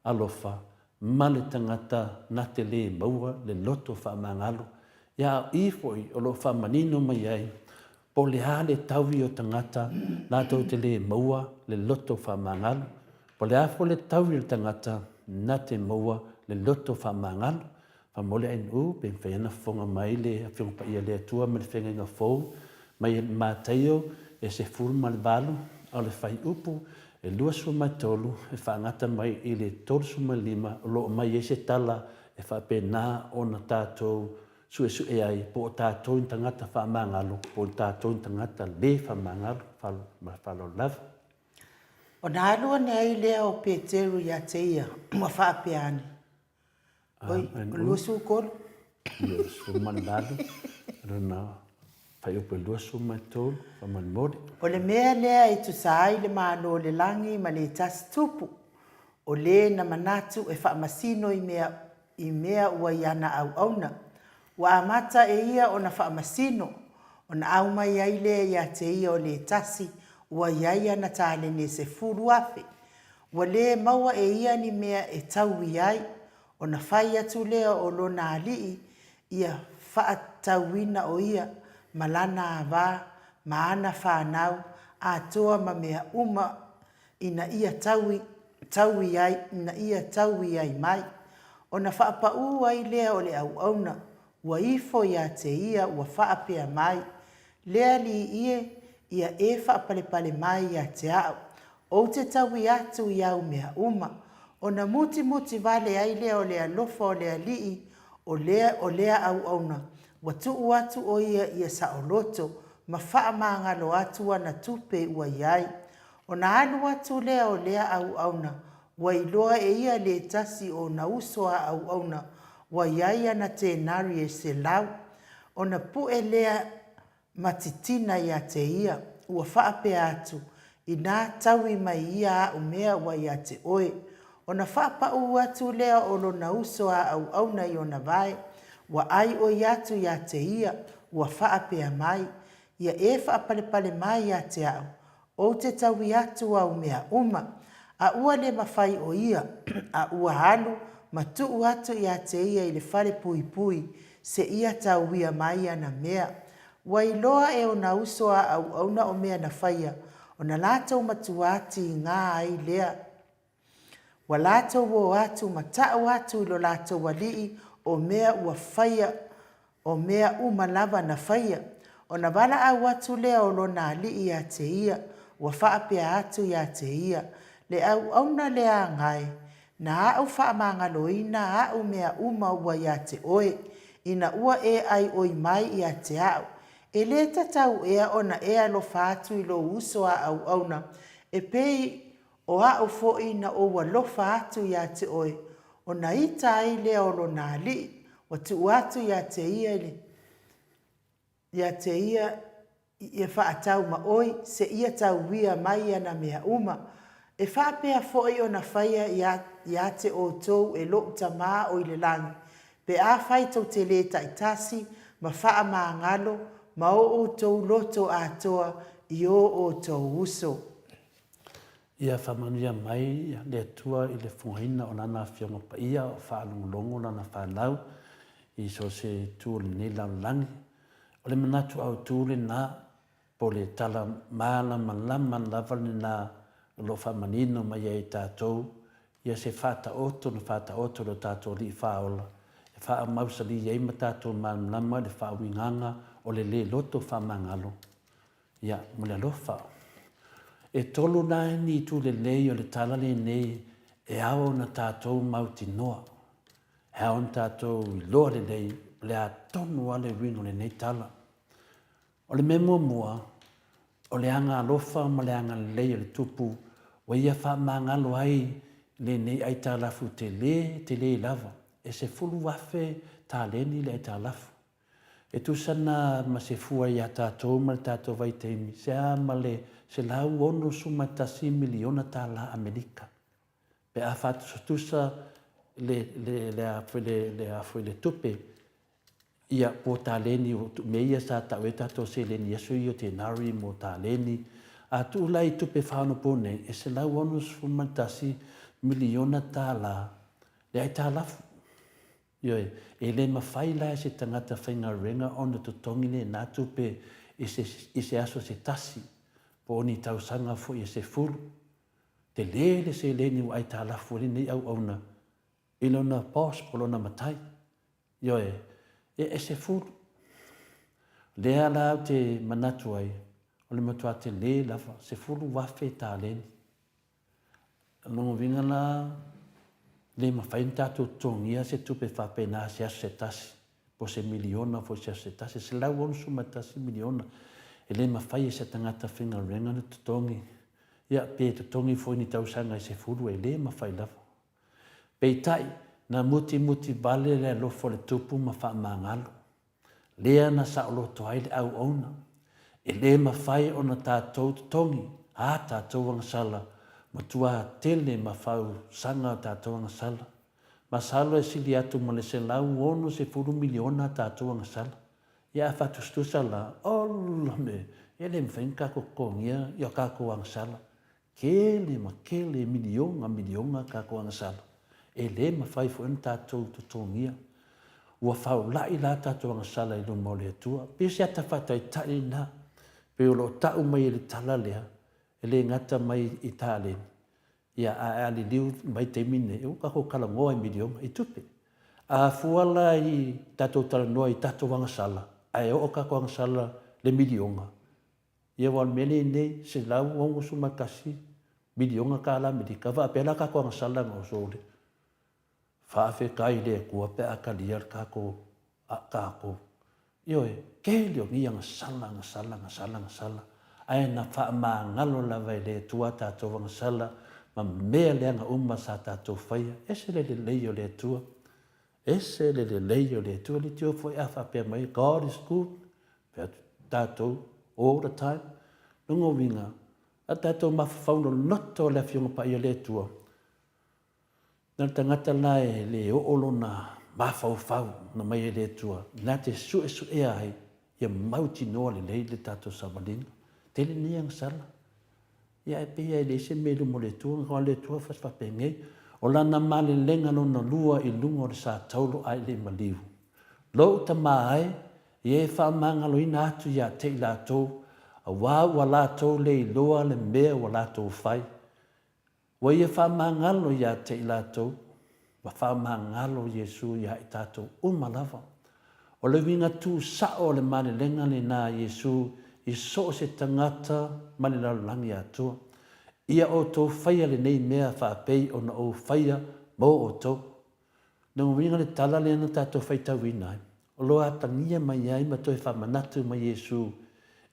alofa ma le tagata na te le maua le loto faamagalo. Ia a o i foi o lo o faamanino mai ai po o le a le taui o tagata latou te le maua le loto faamagalo, po o le a foi le taui o le tagata na te maua le loto faamagalo. Faamolemole ANU pe mafai ona fofoga mai le Afioga Paia le Atua ma le Feagaiga Fou mai Mataio e 18 a o le fuaiupu e 23 e faagata mai i le 35 o lo o mai ai se tala e faapena ona tatou suesue ai po o tatou ni tagata faamagalo po o tatou ni tagata le faamagalo. Ma le faaaloalo lava. Ona alu ane ai lea o Peteru ia te ia, ua faapea ane, Oi, o le 23. 28, lona fuaiupu e 23, faamolemole. O le mea lea e tusa ai le Malo o le lagi ma le tasi tupu, o le na manatu e faamasino i mea i mea ua i ana auauna, ua amata e ia ona faamasino, ona aumai ai lea ia te ia o le tasi ua i ai ana talene e 10,000, Ua le maua e ia ni mea e taui ai, ona fai atu lea o lona alii ia faatauina o ia ma lana ava ma ana fanau atoa ma mea uma ina ia taui taui ai ina ia taui ai mai. Ona faapaū ai lea o le auauna ua ifo ia te ia ua faapea mai, Le alii e, ia e faapalepale mai ia te au, Ou te taui atu i au mea uma, ona mutimuti vale ai lea o le alofa o le alii o lea o lea auauna, ua tuu atu o ia ia saoloto ma faamagalo atu ana tupe ua i ai. Ona alu atu lea o lea auauna, ua iloa e ia le tasi o ona uso a auauna ua i ai ana tenari e selau. Ona pue lea ma titina ia te ia, ua faapea atu, Inā taui mai ia aʻu mea ua ia te oe. Ona faapaʻu atu lea o lona uso a auauna i ona vae, ua ʻaiʻoi atu ia te ia, ua faapea mai, Ia e faapalepale mai ia te aʻu, ou te taui atu au mea uma. A ua le mafai o ia, a ua alu ma tuu atu ia te ia i le fale puipui, seia tauia mai ana mea. Ua iloa e ona uso a auauna o mea na faia, ona latou matuā tigā ai lea. Ua latou o atu ma tau atu i lo latou alii o mea ua faia, o mea uma lava na faia. Ona valaau atu lea o lona alii ia te ia, ua faapea atu ia te ia, Le auauna leaga e, na aʻu faamagaloina aʻu mea uma ua ia te oe, ina ua e ʻaiʻoi mai ia te aʻu. E le tatau ea ona e alofa atu i lou uso a auauna, e pei O aʻu foi na ou alofa atu ia te oe, ona ita ai lea o lona alii, ua tuu atu ia te ia i le, ia te ia ia faatau ma oi, seia tauia mai ana mea uma. E faapea foi ona faia ia, ia te outou e lou Tamā o i le lagi, pe afai tou te lē taitasi ma faamagalo ma o outou loto atoa i o outou uso. Ia faamanuia mai le Atua i le fogaina o Lana Afioga Paia o faalogologo Lana fanau i so o se itu o lenei lalolagi. O le manatu autu lena, po o le tala malamalama lava lena o lo o faamanino mai ai e tatou ia se faataoto na faataoto e lo tatou Alii Faaola e faamausalī ai ma tatou malamalama i le faauigaga o le lē loto faamagalo. Ia, mo le alofa. E tolu la ni itu lelei o le tala lenei e ao ona tatou mautinoa. E ao ona tatou iloa lelei o le a tonu lava le uiga o lenei tala. O le mea muamua, o le agaalofa ma le agalelei o le Tupu ua ia faamagalo ai lenei aitalafu tele, tele lava, e 10,000 taleni le aitalafu. E tusa na ma se fua iā tatou ma le tatou vaitaimi, se a ma le $161 miliona tālā Amerika. Pe a faatusatusa le, le, le, a foi le, le, a foi le tupe, ia, po o taleni, o mea ia sa tau ai tatou seleni i aso ia o tenari mo taleni. A tuu la i tupe faaonaponei, e $161 miliona tālā le aitalafu. Ioe, e le mafai la e se tagata faigaluega ona totogi lena tupe i se, i se aso se tasi, po o ni tausaga foi e sefulu. Tele le seleni ua aitalafu ai lenei auauna i lona boss po o lona matai. Ioe, e, e sefulu. Lea la ou te manatu ai, o le matua tele lava, 10,000 taleni. O lona uiga la, le mafai ona tatou totogia se tupe faapena se aso se tasi, po o se miliona foi se aso se tasi, $161 miliona. E le mafai e se tagata faigaluega ona totogi, ia pe totogi foi ni tausaga e sefulu, e le mafai lava. Peitai, na mutimuti vale le alofa o le Tupu ma faamagalo. Lea na saoloto ai le auauna. E le mafai ona tatou totogi ā tatou agasala, matua tele ma fausaga o tatou agasala. Masalo e sili atu ma le 160 miliona a tatou agasala. Ia a faatusatusa la, ola me, e le mafai ona tatou totogia i a tatou agasala. Tele ma tele miliona miliona tatou agasala, e le mafai foi ona tatou totogia. Ua faulai la tatou agasala i luma o le Atua. Pei o se ata faataitai lena, pei o lo o tau mai e le tala lea, e le gata mai i taleni, ia ae a liliu mai taimi nei, ua tatou talanoa i miliona i tupe. A fua la i tatou talanoa i tatou agasala, ae oo tatou agasala le miliona, Ia aua o le mea lea i nei, $161 miliona tala Amerika, faapea la tatou agasala na osole. Faafetai i le Atua pe a talia le tatou, a tatou. Ioe, tele o nei agasala, agasala, agasala, agasala, ae na faamagalo lava e le Atua a tatou agasala ma mea leaga uma sa tatou faia. Ese le lelei o le Atua, ese le lelei o le Atua. Leitio foi a faapea mai, God is good, faapea atu tatou all the time. Lona uiga, a tatou mafaufau loloto le Afioga Paia o le Atua, Na o le tagata la e le oo lona mafaufau na mai e le Atua na te suesuea ai ia mautinoa lelei le tatou savaliga. Tele nei agasala. Ia ae pei lava e leai se mea i luma o le Atua, na o le Atua faapenei. O lana malelega lona lua i luga o le sa taulo ae le i maliu. Lou tama e, ia e faamagaloina atu ia te i latou, aua ua latou le iloa le mea ua latou fai. Ua ia faamagalo ia te i latou, ua faamagalo Iesu ia i tatou uma lava. O le uiga tuusao o le malelega lena a Iesu i so o se tagata ma le lalolagi atoa. Ia outou faia lenei mea faapei ona ou faia mo outou. Lona uiga le tala lea na tatou faitauina ai, o lo o atagia mai ai ma toe faamanatu mai Iesu,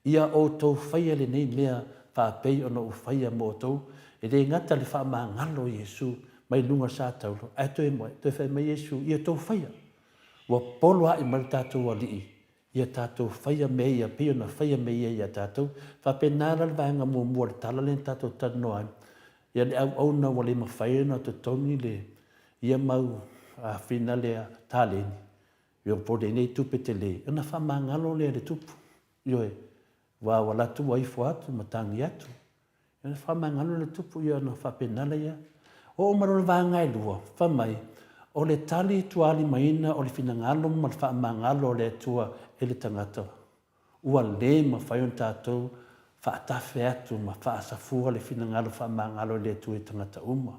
Ia outou faia lenei mea faapei ona ou faia mo outou, e le gata le faamagalo o Iesu mai luga o le sa taulo, ae toe, toe fai mai Iesu, ia outou faia. Ua poloai mai lo tatou Alii ia tatou faia mea ia pei ona faia mea ia ia tatou. Faapena la le vaega muamua o le tala lea na tatou talanoa ai, ia le auauna ua le mafai ona totogi le ia mau finale a taleni, ia po o lenei tupe tele, ona faamagalo lea e le tupu. Ioe, aua ua alu atu ua ifo atu ma tagi atu. Ia faamagalo le tupu ia ona faapena lea. Oo mai loa i le vaega e lua, fai mai, o le tali tualimaina o le finagalo ma le faamagalo o le Atua e le tagata, ua le mafai ona tatou faatafe atu ma faasafua le finagalo faamagalo e le Atua i tagata uma.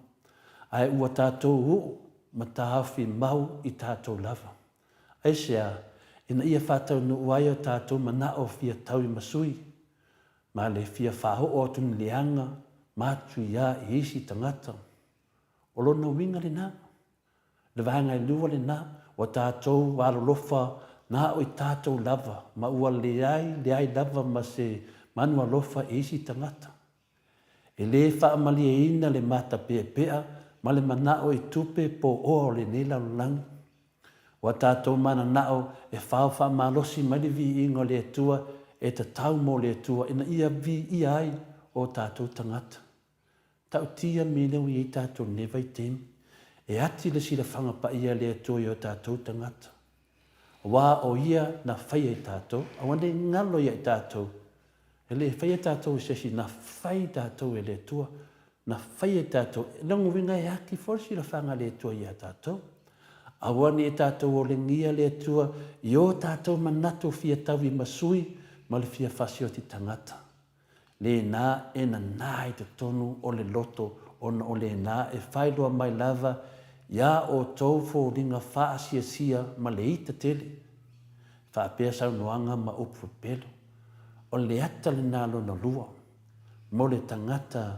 Ae ua tatou uu ma taofi mau i tatou lava. Aisea? Ina ia faataunuu ai o tatou manao fia tauimasui ma le fia faaoo atu ni leaga matuia i isi tagata. O lona uiga lena, le vaega e lua lena, ua tatou alolofa na o i tatou lava ma ua leai leai lava ma se manu alofa i isi tagata. E le faamalieina le matapeapea ma le manao i tupe po oa o lenei lalolagi. Ua tatou mananao e fao faamalosi mai le viiga o le Atua e tatau mo le Atua ina ia viia ai o tatou tagata. Ta'utia mea lea ua i ai tatou i lenei vaitaimi. E ati le silafaga paia a le Atua i o tatou tagata. Aua o Ia na faia i tatou, aua ne i galo ia i tatou. E le faia tatou e se isi, na fai tatou e le Atua. Na faia i tatou, o lona uiga e ati foi le silafaga a le Atua ia tatou. Aua ne i tatou olegia le Atua i o tatou manatu fia tauimasui ma le fia fasioti tagata. Lena e nanā i totonu o le loto ona o lena e faailoa mai lava iā outou foliga faasiasia ma le ita tele. Faapea saunoaga ma upu pepelo. O le ata lena lona lua mo le tagata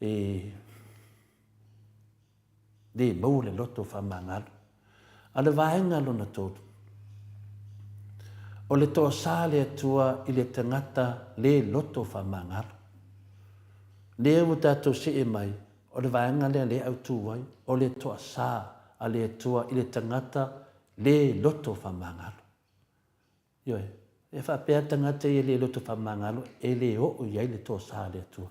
e le maua le loto faamagalo. A o le vaega lona tolu, o le toasā le Atua i le tagata le loto faamagalo. Lea ua tatou see mai, o le vaega lea lea e autu ai, o le toasā a le Atua i le tagata le loto faamagalo. Ioe. E faapea tagata ia le loto faamagalo e le oo i ai le toasa a le Atua.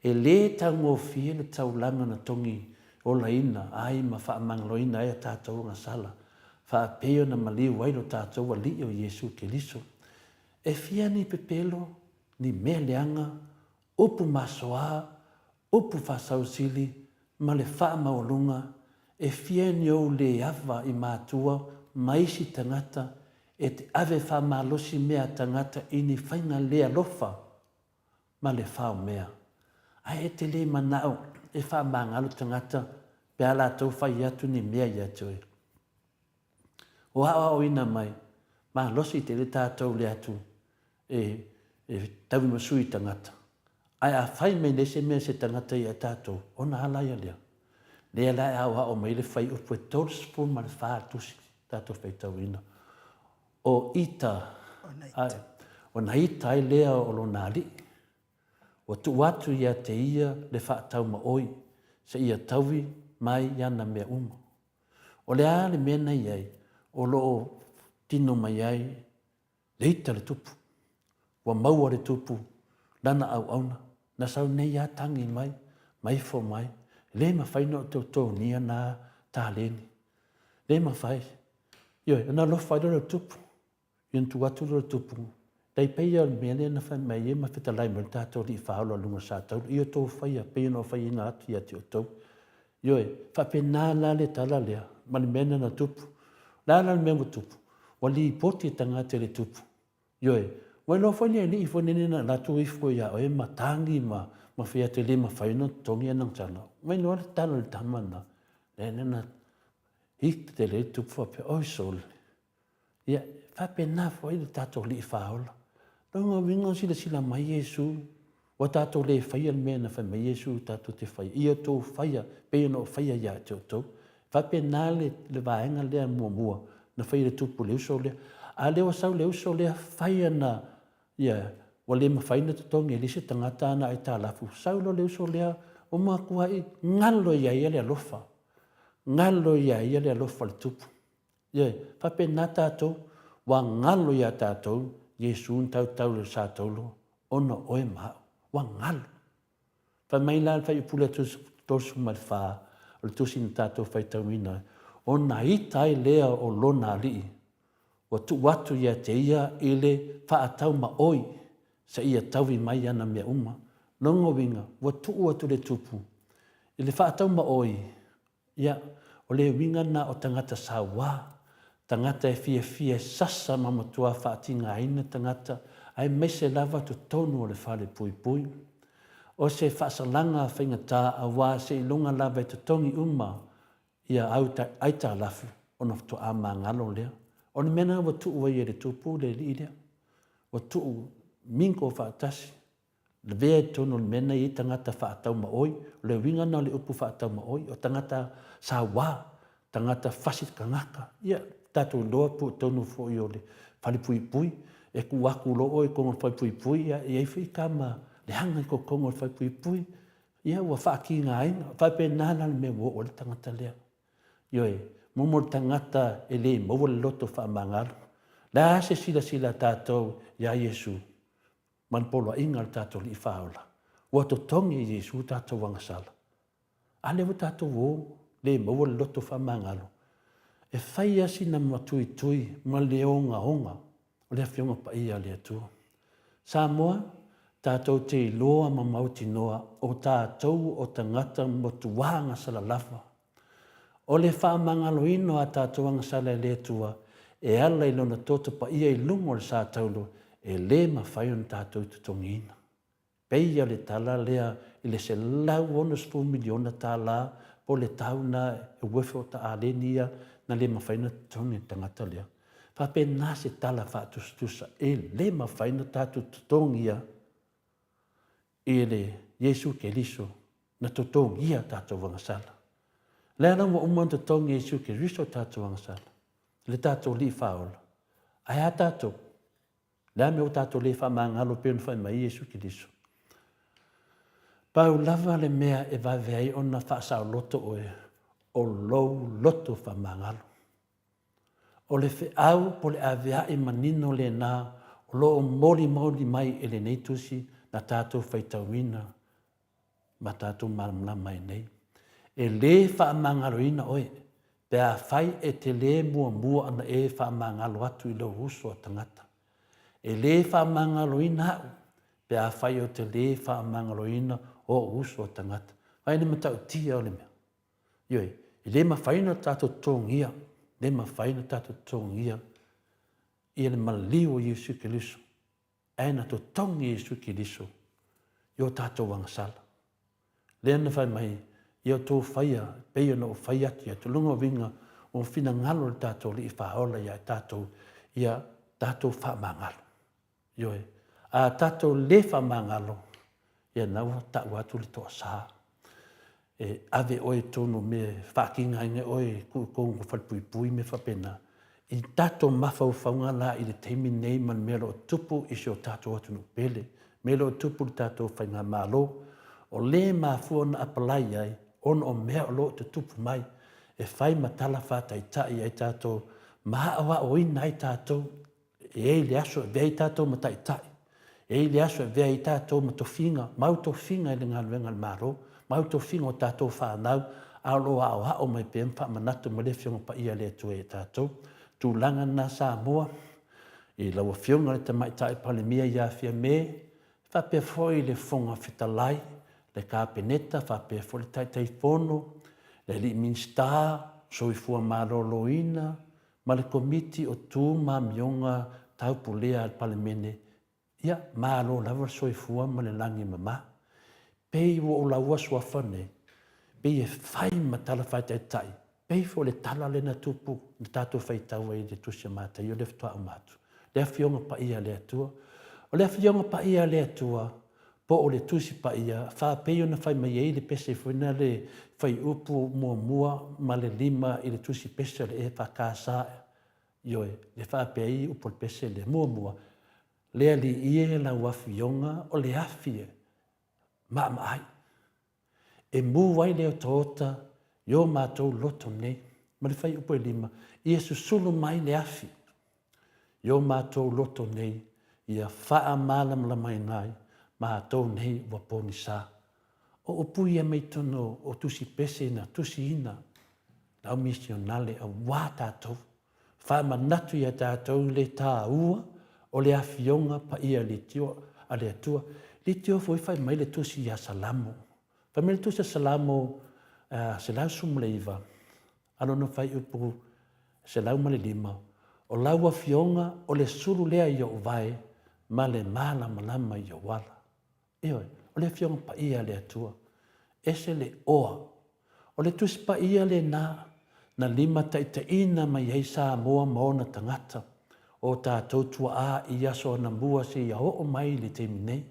E le taugofie le taulaga na togi olaina ai ma faamagaloina ai a tatou agasala, faapei ona maliu ai lo tatou Alii o Iesu Keriso. E fia ni pepelo, ni mea leaga, upu masoa, upu faasausili ma le faamaualuga, e fia ni ou le ava i matua ma isi tagata e te ave faamalosi mea a tagata i ni faiga le alofa ma le fao mea. Ae e te le manao e faamagalo tagata pe a latou fai atu ni mea ia te oe. O aoaoina mai, malosi tele tatou le atu e e tauimasui i tagata. Ae a fai mai nei se mea se tagata ia tatou, ona ala ia lea. Lea la e aoao mai le fuaiupu e 34 tusi tatou faitauina. O ita, ona ita ai lea o lona alii. Ua tuu atu ia te ia le faataumaoi seia taui mai i ana mea uma. O le a le mea na i ai o lo o tino mai ai le ita le tupu? Ua maua le tupu lana auauna, na sau nei a tagi mai, ma ifo mai, le mafai ona ou totogia na taleni. Le mafai. Ioe, ona alofa ai lea o le tupu. Ia ona tuu atu lea o le tupu, tai pei o le mea lea na fai mai ai ma fetalai mai le tatou Alii Faaola i luga o le Satauro, ia outou faia pei ona ou faiaina atu ia te outou. Ioe, faapena la le tala lea ma le mea lena na tupu. O le a la le mea ua tupu? Ua lipoti le tagata i le tupu. Ioe, ua iloa foi le alii foi lenei na alu atu ifo ia oe ma tagi ma ma fai atu e le mafai ona totogi ana tala. Ua iloa le tala a le tama lena, lea na hit tele ai le tupu faapea, oi sole, Ia, e faapena foi le tatou Alii Faaola. Lona uiga o silasila mai Iesu, ua tatou le faia le mea na fai mai Iesu tatou te faia. Ia outou faia pei ona ou faia ia te outou. E faapena le, le vaega lea muamua na faia le tupu le uso lea. A lea ua sau le uso lea fai ana ia ua le mafai ona totogi e le isi tagata ana aitalafu. Sau loa le uso lea ua matuai galo ia ia le alofa. Galo ia ia le alofa o le tupu. Ioe, faapena tatou, ua galo ia tatou Iesu na tautau i le Sataulo ona o oe ma au. Ua galo. Fai mai la le fuaiupu lea 34 o le tusi na tatou faitauina ai, ona ita ai lea o lona alii, ua tuu atu ia te ia i le faataumaoi seia taui mai ana mea uma. Lona uiga, ua tuu atu le tupu i le faataumaoi Ia, o le uiga lena o tagata sauā, tagata e fiafia e sasa ma matua faatigaina tagata, aemaise lava totonu o le fale puipui. O se faasalaga faigata aua seiloga lava e totogi uma ia aitalafu ona faatoa magalo lea. O le mea lena ua tuu ai e le Tupu le alii lea, ua tuu mingle faatasi Lavea i totonu o le mea na i ai tagata faataumaoi, o le uiga lena o le upu faataumaoi, o tagata saua, tagata fasi tagata. Ia, tatou iloa po o totonu foi o le falepuipui, e tuu atu loa oe i totonu o le falepuipui, ia, e i ai foi tama leaga i totonu o le falepuipui, ia ua faatigaina. E faapena la le mea ua oo i ai le tagata lea. Ioe, momo le tagata e le maua le loto faamagalo. O le a se silasila a tatou iā Iesu? ma le poloaiga a le tatou Alii Faaola, ua totogi e Iesu tatou agasala. A lea ua tatou o, le maua le loto faamagalo, e fai lava sina matuitui ma le ogaoga o le Afioga Paia a le Atua. Samoa, tatou te iloa ma mautinoa o tatou o tagata matua agasala lava. O le faamagaloina o a tatou agasala e le Atua e ala i Lona toto paia i luga o le sa taulo e le mafai ona tatou totogiina. Peia le tala lea i le $160 miliona tala po o le tau na e worth o ta aleni ia na le mafai ona totogi e le tagata lea. Faapena se tala faatusatusa e le mafai ona tatou totogia i le Iesu Keriso na totogia tatou agasala. Lea la ua uma ona totogi e Iesu Keriso tatou agasala, le tatou Alii Faaola. Ae a tatou? Le a mea ua tatou le faamagalo pei ona fai mai Iesu Keriso? Pau lava le mea e vave ai ona faasaoloto oe, o lou loto faamagalo. O le feau po o le avea'i manino lena o lo o molimoli mai e lenei tusi na tatou faitauina ma tatou malamalama ai nei. E lē faamagaloina oe pe afai e te lē muamua ona e faamagalo atu i lou uso a tagata. E lē faamagaloina a'u pe afai ou te lē faamagaloina o'u uso a tagata. Vaai i le matautia o le mea. Ioe, e le mafai ona tatou totogia, le mafai ona tatou totogia ia le maliu o Iesu Keriso, ae na totogi e Iesu Keriso i o tatou agasala. Lea na fai mai, ia outou faia pei ona ou fai atu ia te lona uiga ua finagalo le tatou Alii Faaola ia i tatou, ia tatou faamagalo. Ioe. A tatou le faamagalo, ia na ua tau atu le toasa. E ave oe i totonu o mea e faatigaina oe e tuu i totonu o falepuipui mea faapena. I tatou mafaufauga la i le taimi lenei ma le mea o lo o tupu i si o tatou atunuu pele, mea o lo o tupu i le tatou faigamalo, o le mafua ona apalai ai ona o mea o lo o tutupu mai e fai ma tala faataitai ai tatou ma aoaoina ai tatou. E i ai le aso e avea ai tatou ma taitai, e i ai le aso e avea ai tatou ma tofiga, mau tofiga i le galuega a le Malo, mau tofiga o tatou fanau, a o lo o aoao mai pea ma faamanatu mai le Afioga Paia a le Atua ia tatou. Tulaga na Samoa, i lau Afioga i le Tamaitai Palemia ia Fiame, faapea foi le Fofoga Fetalai, le Kapeneta, faapea foi le Taitaifono, le Alii Minisita, Soifua Maloloina, ma le Komiti o Tu ma Amioga Taupulea a le Palemene, ia, malo lava le soifua ma le lagi e mama. Pei ua ou laua suafa nei, pei e fai ma tala faataitai, pei foi o le tala lea na tupu na tatou faitau ai i le Tusi a Mataio lea faatoa uma atu, le Afioga Paia a le Atua. O le Afioga Paia a le Atua, po o le Tusi Paia, faapei ona fai mai ai le pese foi lena le fuaiupu muamua ma le lima i le Tusi Pese o le EFKS, ioe, le faapea ai upu o le pese lea. Muamua, Le Alii e, lau Afioga o le afi e maamaai, e mu ai le otaota i o matou loto nei. Ma le fuaiupu e lima, ia susulu mai le afi i o matou loto nei, ia faamalamalamaina ai matou nei ua pogisa. O upu ia mai totonu o tusi pese na tusiina le au misionale aua tatou. Faamanatu ia tatou le taua o le Afioga Paia a le Atua. Leitioa foi fai mai le tusi ia Salamo. Fai mai le tusi a Salamo 119, a lona fuaiupu 105, O lau Afioga o le sulu lea i ou vae ma le malamalama i ou ala. Ioe, o le Afioga Paia a le Atua. Ese le oa. O le Tusi Paia lena na limataitaiina mai ai Samoa ma ona tagata, o tatou tuaa i aso anamua seia oo mai i le taimi nei.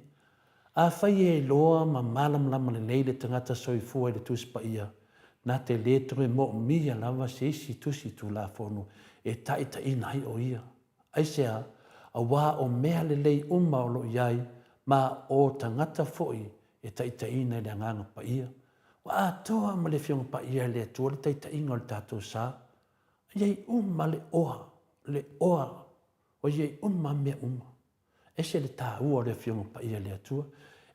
Afai e iloa ma malamalama lelei le tagata soifua i le Tusi Paia, na te le toe moomia lava se isi tusi Tulafono e taitaiina ai o ia. Aisea? Aua o mea lelei uma o lo o i ai, ma o tagata foi e taitaiina i le Agaga Paia. Ua atoa ma le Afioga Paia e le Atua le taitaiga o le tatou sa. E i ai uma le oa, le oa, ua i ai uma mea uma. Ese le taua o le Afioga Paia a le Atua.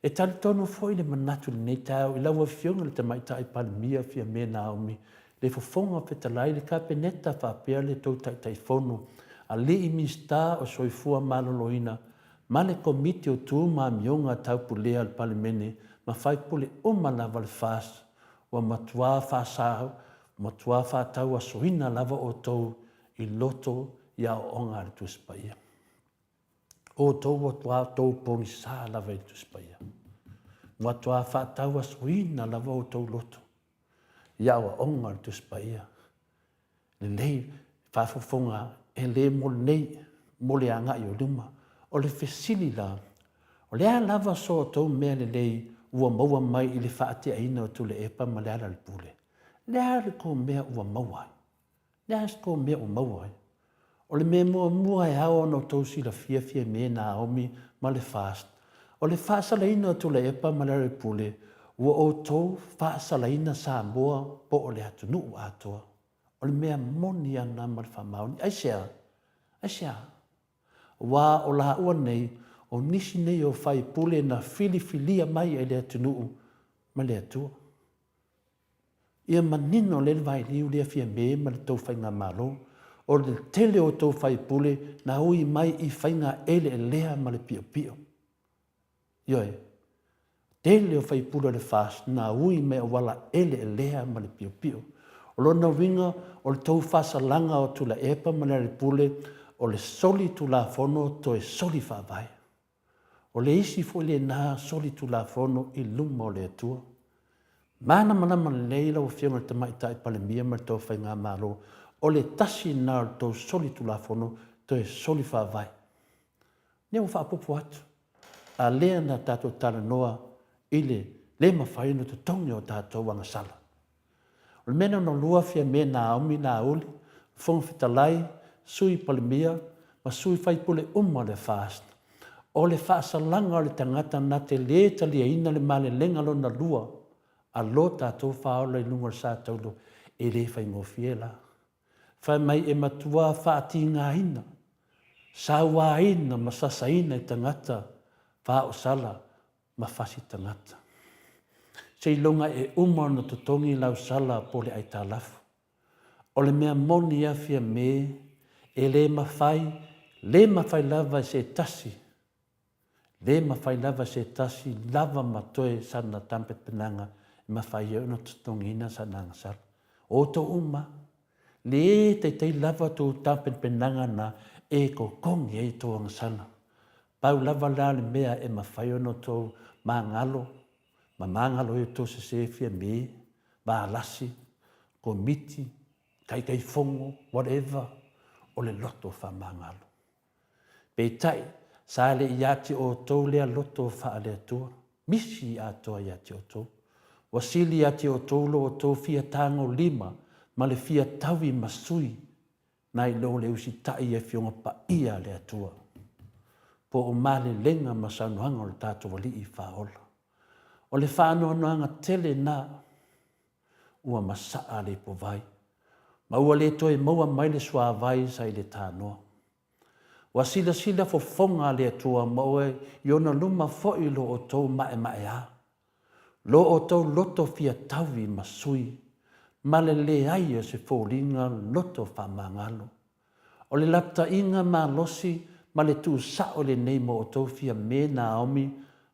E talitonu foi le manatu i lenei taeao i lau Afioga i le Tamaitai Palemia Fiame Naomi, le Fofoga Fetalai, le Kapeneta faapea le tou Taitaifono, Alii Minisita o Soifua Maloloina ma le Komiti o Tu ma Amioga Taupulea a le Palemene ma faipule uma lava o le FAST, ua matuā faasau, matuā faatauasoina lava outou i loto i aoaoga a le Tusi Paia. Outou ua matuā outou pogisa lava i le Tusi Paia. Ua matuā faatauasoina lava outou loto i aoaoga o le Tusi Paia. Lelei, faafofoga e le mo lenei, mo le agai o luma. O le fesili la, o le a lava so outou mea lelei ua maua mai i le faateaina o Tuilaepa ma Lealailepule? Le a le tou mea ua maua ai? Le a se tou mea ua maua ai? O le mea muamua e ao ona outou silafia Fiame Naomi ma le FAST, o le faasalaina o Tuilaepa ma Lealailepule, ua outou faasalaina Samoa po o le atunuu atoa. O le mea moni ana ma le faamaoni. Aisea? Aisea? Aua o laua nei, o nisi nei o faipule na filifilia mai e le atunuu ma le Atua. Ia manino lea le vailiu lea Fiame ma le tou faigamalo. O le tele o tou faipule na ui mai i faiga eleelea ma le piopio. Ioe, tele o faipule o le FAST na ui mai auala eleelea ma le piopio. O lona uiga o le tou faasalaga o Tuilaepa ma Lealailepule o le soli tulafono toe soli faavae. O le isi foi lena solitulafono i luma o le Atua. Malamalama lelei lau Afioga i le Tamaitai Palemia ma le tou Faigamalo, o le tasi lena o le tou solitulafono toe soli faavae. Lea ua faaopoopo atu, a lea na tatou talanoa i le le mafai ona totogi o tatou agasala. O le mea lona lua, Fiame Naomi Laauli, Fofoga Fetalai, Sui Palemia ma sui faipule uma o le FAST, o le faasalaga o le tagata na te lē taliaina le malelega lona lua a lo tatou faaola i luga o le sa taulo, e le faigofie la. Fai mai e matua faatigaina, sauaina ma sasaina e tagata faaosala ma fasi tagata. Seiloga e uma ona totogi lau sala po o le aitalafu. O le mea moni a Fiame, e le mafai, le mafai lava e se tasi, le mafai lava e se tasi lava ma toe sana tapenapenaga e mafai ai ona totogiina sana agasala. O outou uma lava, le taitai lava tou tapenapenaga na e totogi ai tou agasala. Pau lava la le mea e mafai ona outou magalo ma magalo ai outou sese Fiame, Valasi, Komiti, Taitaifono, whatever, o le loto faamagalo. Peitai, sa le ia te outou lea loto faale-Atua, misi atoa ia te outou. Ua sili ia te outou lo outou fia tagolima ma le fia taui ma sui nai lo le usitai i Afioga Paia a le Atua, po o malelega ma saunoaga o le tatou Alii Faaola. O le faanoanoaga tele na ua masaa le ipovai, ma ua le toe maua mai le suavai sa i le tanoa. Ua silasila fofoga le Atua ma oe i ona luma foi lo outou maemaea, lo outou loto fia taui ma sui, ma le leai o se foliga loto faamagalo. O le lapataiga malosi ma le tuusao lenei mo outou Fiame Naomi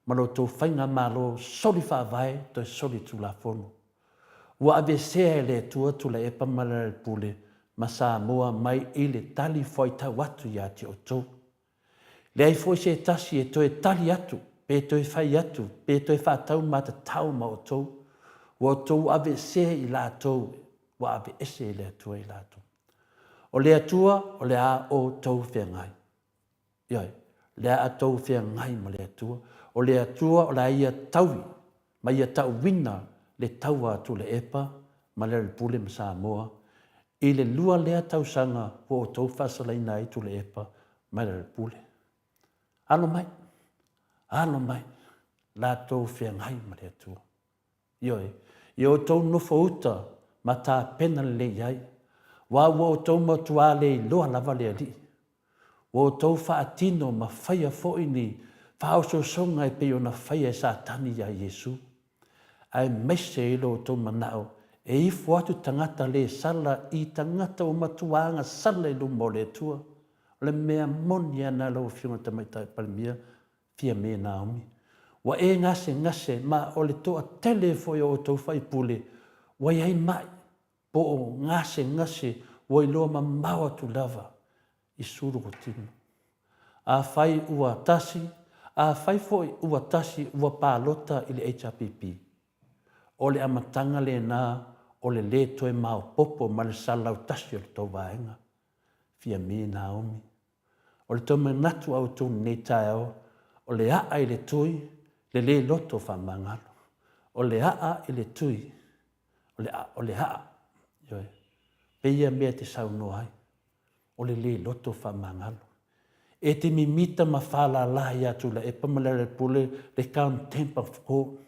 ma lo outou faigamalo soli faavae toe soli tulafono. Ua aveesea e le Atua Tuilaepa ma Lealailepule ma Samoa mai i le tali fuaitau atu ia te outou. Leai foi se tasi e toe tali atu pe toe fai atu pe toe faatau matatau ma outou. Ua outou aveesea i latou ua aveese e le Atua i latou. O le Atua o le a outou feagai. Ioe, le a tou feagai ma le Atua. O le Atua o le a ia taui ma ia tauina le taua a Tuilaepa ma Lealailepule ma Samoa i le lua lea tausaga ua outou faasalaina ai Tuilaepa ma Lealailepule. Alo mai, alo mai, latou feagai ma le Atua. Ioe, ia outou nofouta ma tapena lelei ai, aua ua outou matuā le iloa lava le Alii. Ua outou faatino ma faia foi ni faaosoosoga e pei ona faia e Satani iā Iesu. Aemaise i lo outou manao e ifo atu tagata le sala i tagata ua matuā agasala i luma o le Atua. O le mea moni lava lena lau Afioga i le Tamaitai Palemia, Fiame Naomi. Ua e gasegase ma o le toatele foi o outou faipule ua i ai mai po o gasegase ua iloa mamao atu lava i sulu o tino. Afai ua tasi, afai foi ua tasi ua palota i le HRPP, o le amataga lena o le lē toe maopoopo ma le salalau tasi o le tou vaega. Fiame Naomi. O le tomanatu autu i lenei taeao, o le aa i le tui, le lē loto faamagalo. O le aa i le tui, o le, o le aa, ioe, pei ia mea e te saunoa ai, o le lē loto faamagalo. E te mimita ma faalala ia Tuilaepa ma Lealailepule le contempt of court.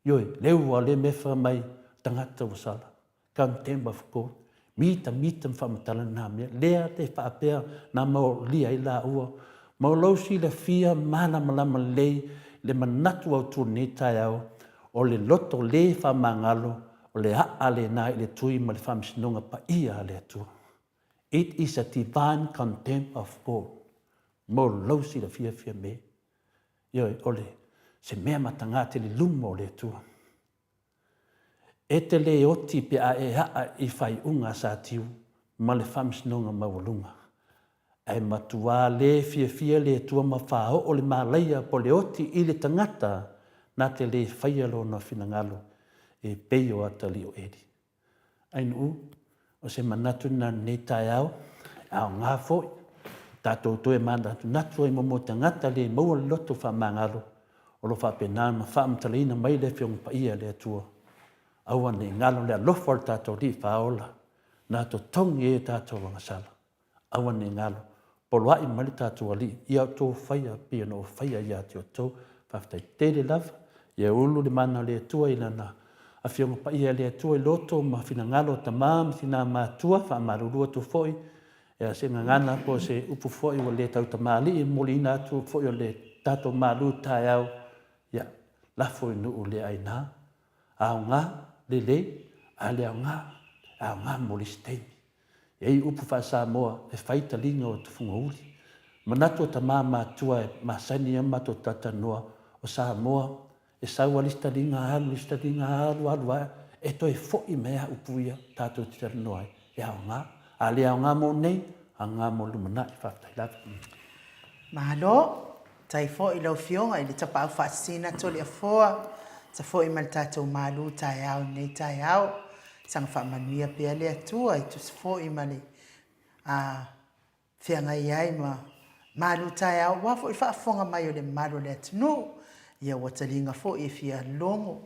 Ioe, leu ua le mea fai mai tagata ua sala. Contempt of court. Mita mita ma faamatala na mea. Lea te faapea na maolia ai laua. Ma o lou silafia malamalama lelei le manatu autu o lenei taeao, o le loto le faamagalo, o le aa lena i le tui ma le faamasinoga paia a le Atua. It is a divine contempt of God. Mo lou silafia Fiame. Ioe, o le se mea mataga tele luma o le Atua. E te le oti pe a e aa i faaiuga a Satiu ma le Faamasinoga Maualuga. Ae matuā le fiafia le Atua ma faaoo le malaia po le oti i le tagata na te le faia lona finagalo e pei o atalii o Eli. Ainuu, o se manatu lena i lenei taeao, e aoga foi, tatou toe manatunatu ai mo tagata le maua le loto faamagalo, o lo o faapena ona faamatalaina mai le Afioga Paia a le Atua. Aua ne i galo le alofa o le tatou Alii Faaola, na totogi ai a tatou agasala. Aua ne galo, poloaʻi mai le tatou Alii ia outou faia pei ona ou faia ia te outou. Faafetai tele lava. Ia ulu le mana o le Atua i Lana Afioga Paia e le Atua i loto ma finagalo o tama ma tina matua, faamalulu atu foi ia se gagana po o se upu foi ua le tautamalii, momoliina atu foi o le tatou malu taeao, ia lafo i nuu le aina. Aoga lelei, a le aoga, aoga mo le isi taimi. E i ai upu faa-Samoa e fai taliga o tufugauli. Manatu o tama matua e masani ai matou talatalanoa o Samoa e sau lava le isi taliga alu le isi taliga alu alu ae e toe foi mai lava upu ia tatou te talanoa ai e aoga. A le aoga mo nei, aoga mo le lumanai. Faafetai lava. Malo. Faafetai foi i lau Afioga i le Tapaau Faasisina Toleafoa, ta foi ma le tatou malu taeao i lenei taeao. Saga faamanuia pea le Atua e tusa foi ma le feagai ai ma malu taeao aua foi le faafofoga mai o le mamalu o le atunuu. Ia ua taliga foi e fia logo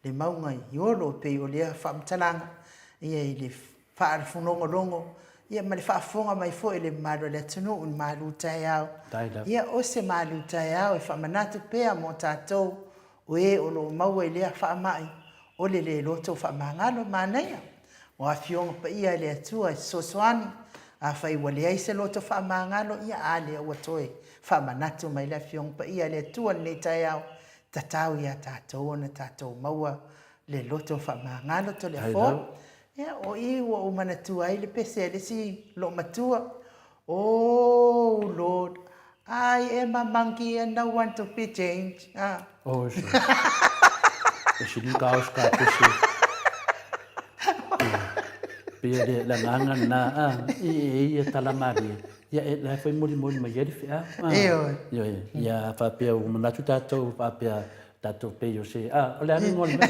le mauga i Olo e pei o lea faamatalaga ia i le faalogologo ia ma le faafofoga mai foi a le mamalu o le atunuu i le malu taeao. Ia o se malu taeao e faamanatu pea mo tatou o e o lo o maua i lea faamai o le le loto faamagalo. Manaia o Afioga Paia a le Atua e fesoasoani, afai ua leai se loto faamagalo, ia a lea ua toe faamanatu mai le Afioga Paia a le Atua i lenei taeao, tatau ia tatou ona tatou maua le loto faamagalo. Toleafoa. Ia, o i ua ou manatua ai le pese a le isi loomatua, Oh Lord, I am a monkey and I want to be changed. Ah. Oh, se. E sili ka os ka pese. Pei le le agaga lena, ah, e e ia tala malie. Ia e la foi molimoli mai ai le feau. Ah. Ioe. Ioe. Ia faapea ua manatu tatou faapea Tatou pei o se, a, o le a le igoa o le mea?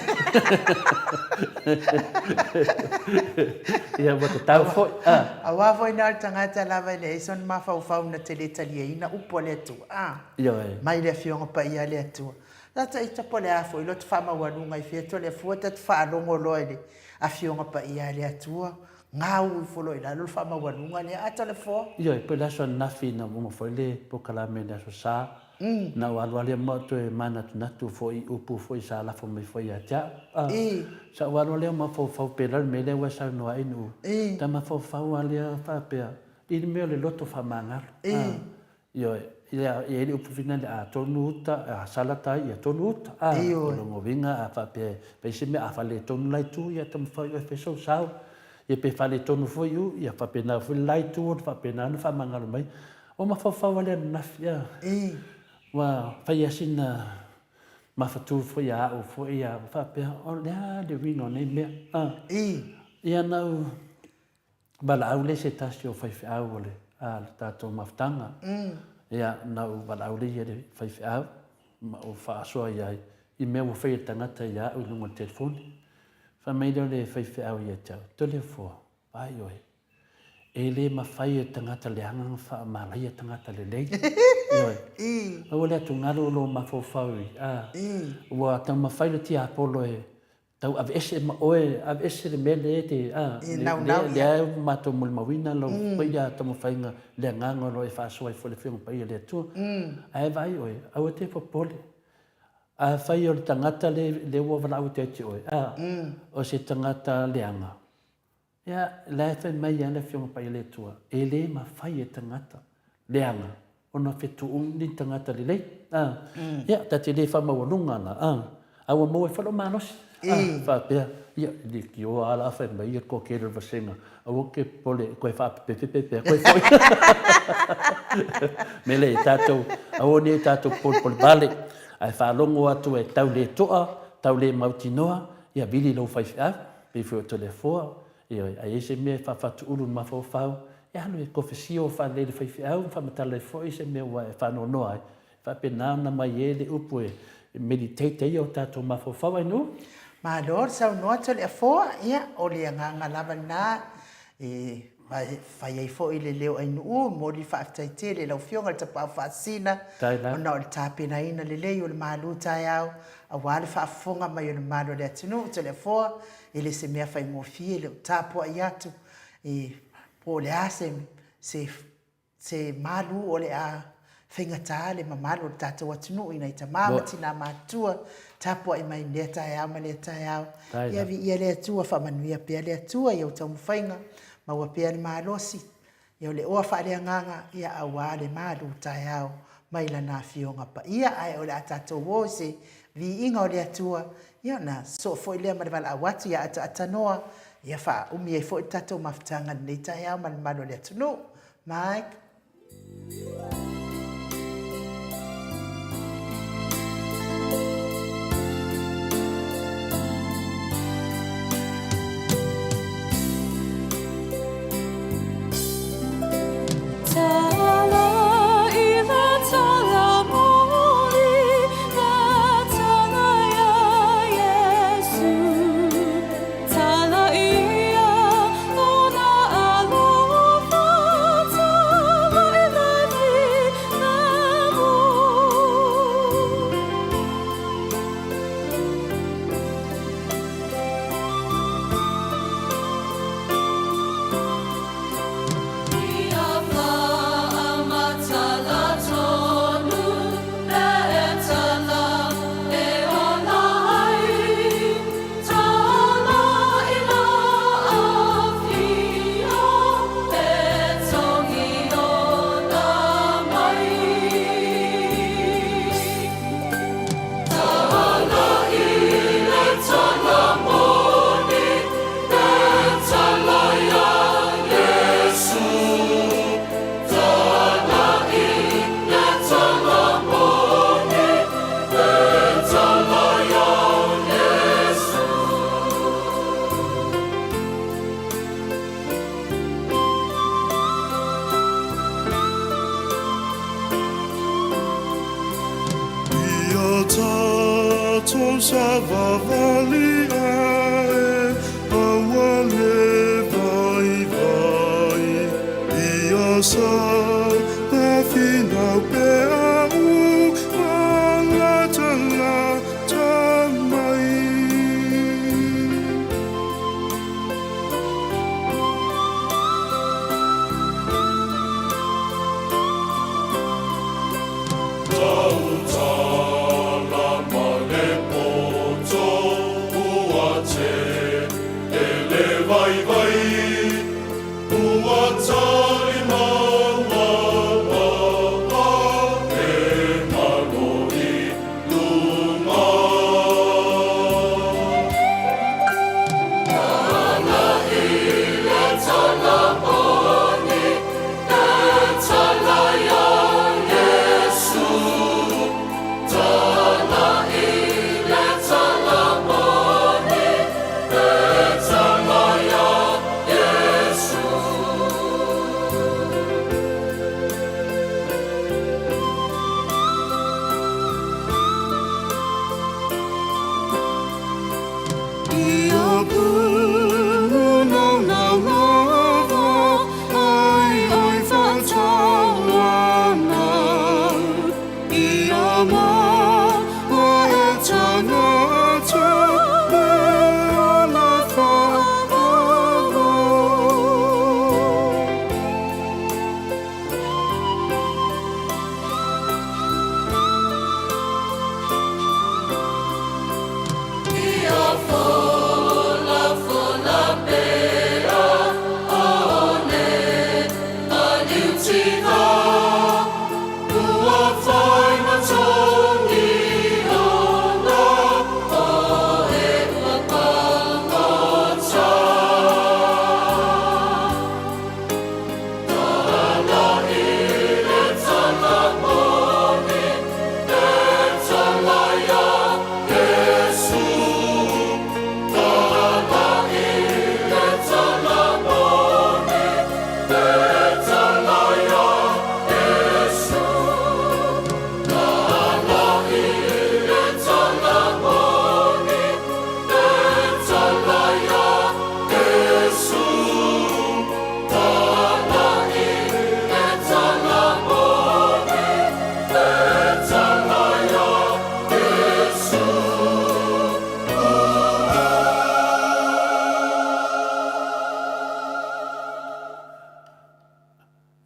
Ia, ua tatau foi, a. Aua foi na o le tagata lava e leai sona mafaufau na te le taliaina upu a le Atua, a. Ioe. Mai le Afioga Paia a le Atua. Tata ita po o le a foi loto faamaualuga i fea Toleafua ta te faalogo loa i le Afioga Paia a le Atua, gau ifo loa i lalo le faamaualuga lea, a Toleafoa. Ioe, po o le aso ananafi na uma foi le polokalame i le aso Sa, Na ou alu alu ma ou toe manatunatu foi i upu foi sa lafo mai foi ia te au. A, sa ou alu lea mafaufau pela le mea lea ua e saunoa ai Nu'u. Ta mafaufau lava lea faapea i le mea o le loto faamagalo. A, ioe, ia, e i ai le upu foi lea, a tonu uta, a sala tai, ia tonu uta. A, o lona uiga a faapea e fai se mea, a faaletonu la itu, ia taumafai oe e fai sou sao. Ia pe faaletonu foi u, ia faapena foi le la itu ona faapena ona faamagalo mai. Ua mafaufau lava le ananafi a. Ua fai lava sina mafatu foi ia au foi ia faapea, o le a le uiga o nei mea a. Ia na ou valaau lea i se tasi o faifeau o le a le tatou mafutaga. Ia na ou valaau lea i le faifeau ma ou faasoa i ai i mea ua fai e le tagata ia au i luga o le telefoni. Fai mai lea o le faifeau ia te au, Toleafoa, vaai oe, E le mafai e tagata leaga ona faamalaia tagata lelei. Ioe. Aua le atugalu o lou mafaufau i, a, ua taumafai le tiapolo e tau aveese ma oe, aveese le mea lea e te, a, lea e ua matou molimauina lau foi ia taumafaiga, le agaga o lo o e faasoa ai foi le Afioga Paia a le Atua. Ae vaai oe, aua te popole. Afai o le tagata lea ua valaau atu ia te oe, a, o se tagata leaga, Ia, la e fai mai lava le Afioga Paia le Atua, e le mafai e tagata leaga ona fetuunai ni tagata lelei. A, ia, ta te le faamaualuga la, a, a ua maua ai foi lou malosi. A, faapea, ia, e leitioa lava la fai mai ia le toatele o le vasega, aua ke popole, koe faapepepepe pea koe foi. Mea lea, e tatou, aua ne i tatou polepole vale, ae faalogo atu e tau le toa, tau le mautinoa, ia vili lou faifeau. Pei foi o Toleafoa, ioe, a i ai se mea e faafatuulu i le mafaufau, e alu e kofesio faalelei i le faifeau ma faamatala ai foi se mea ua e faanoanoa ai. E faapena ona mai ai le upu e meditate ai o tatou mafaufau. Ainuu? Malo le saunoa Toleafoa, ia o le agaga lava lena e fai ai foi le leo Ainuu, e momoli le faafetai tele i lau Afioga i le Tapaau Faasisina ona o le tapenaina lelei o le malu taeao aua le faafofoga mai o le mamalu o le atunuu, Toleafoa, e le se mea faigofie le tapuai atu e po o le a se se se malu o le a faigata le mamalu o le tatou atunuu i nai tama ma tina matutua tapuai mai lea taeao ma lea taeao. Ia viia le Atua, faamanuia pea le Atua i au taumafaiga, maua pea le malosi, ia o le oa faaleagaga, ia aua le malu taeao mai Lana Afioga Paia. Ae o le a tatou o i se viiga o le Atua, ia ona sosoo foi lea ma le valaau atu ia ataaTanoa, ia faaumi ai foi le tatou mafutaga i lenei taeao ma le mamalu o le atunuu. Mike.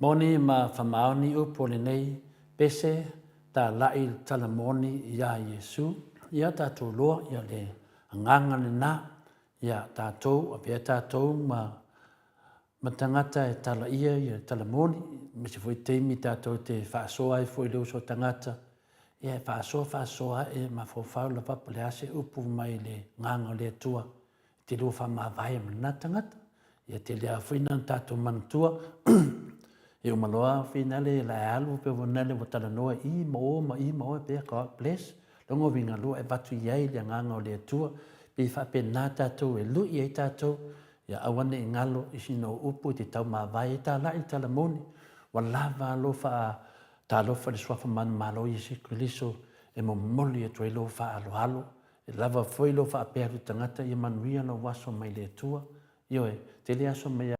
Moni ma faamaoni upu o lenei pese talaʻi le tala moni iā Iesu. Ia tatou loa ia le agaga lena ia tatou avea tatou ma ma tagata e talaia ia le tala moni, aemaise foi taimi tatou te faasoa ai foi i le uso a tagata, ia e faasoa faasoa ae mafaufau lava po o le a se upu mai le agaga o le Atua e te lua faamavae ma lena tagata. Ia tele lava foi na tatou manatua, e uma loa finale la e alu pe ua ua talanoa i ma o ma i ma o e pea God bless. Lona uiga lua e avatu i ai le agaga o le Atua, pei faapena tatou e lui ai tatou, ia aua ne i galo i sina o upu e te taumavae ai talai le tala moni, ua lava lou faatalofa i le Suafa manumalo o Iesu Keriso e momoli atu ai lou faaaloalo, e lava foi lou faapea atu i tagata ia manuia lou aso mai le Atua. Ioe, tele aso mai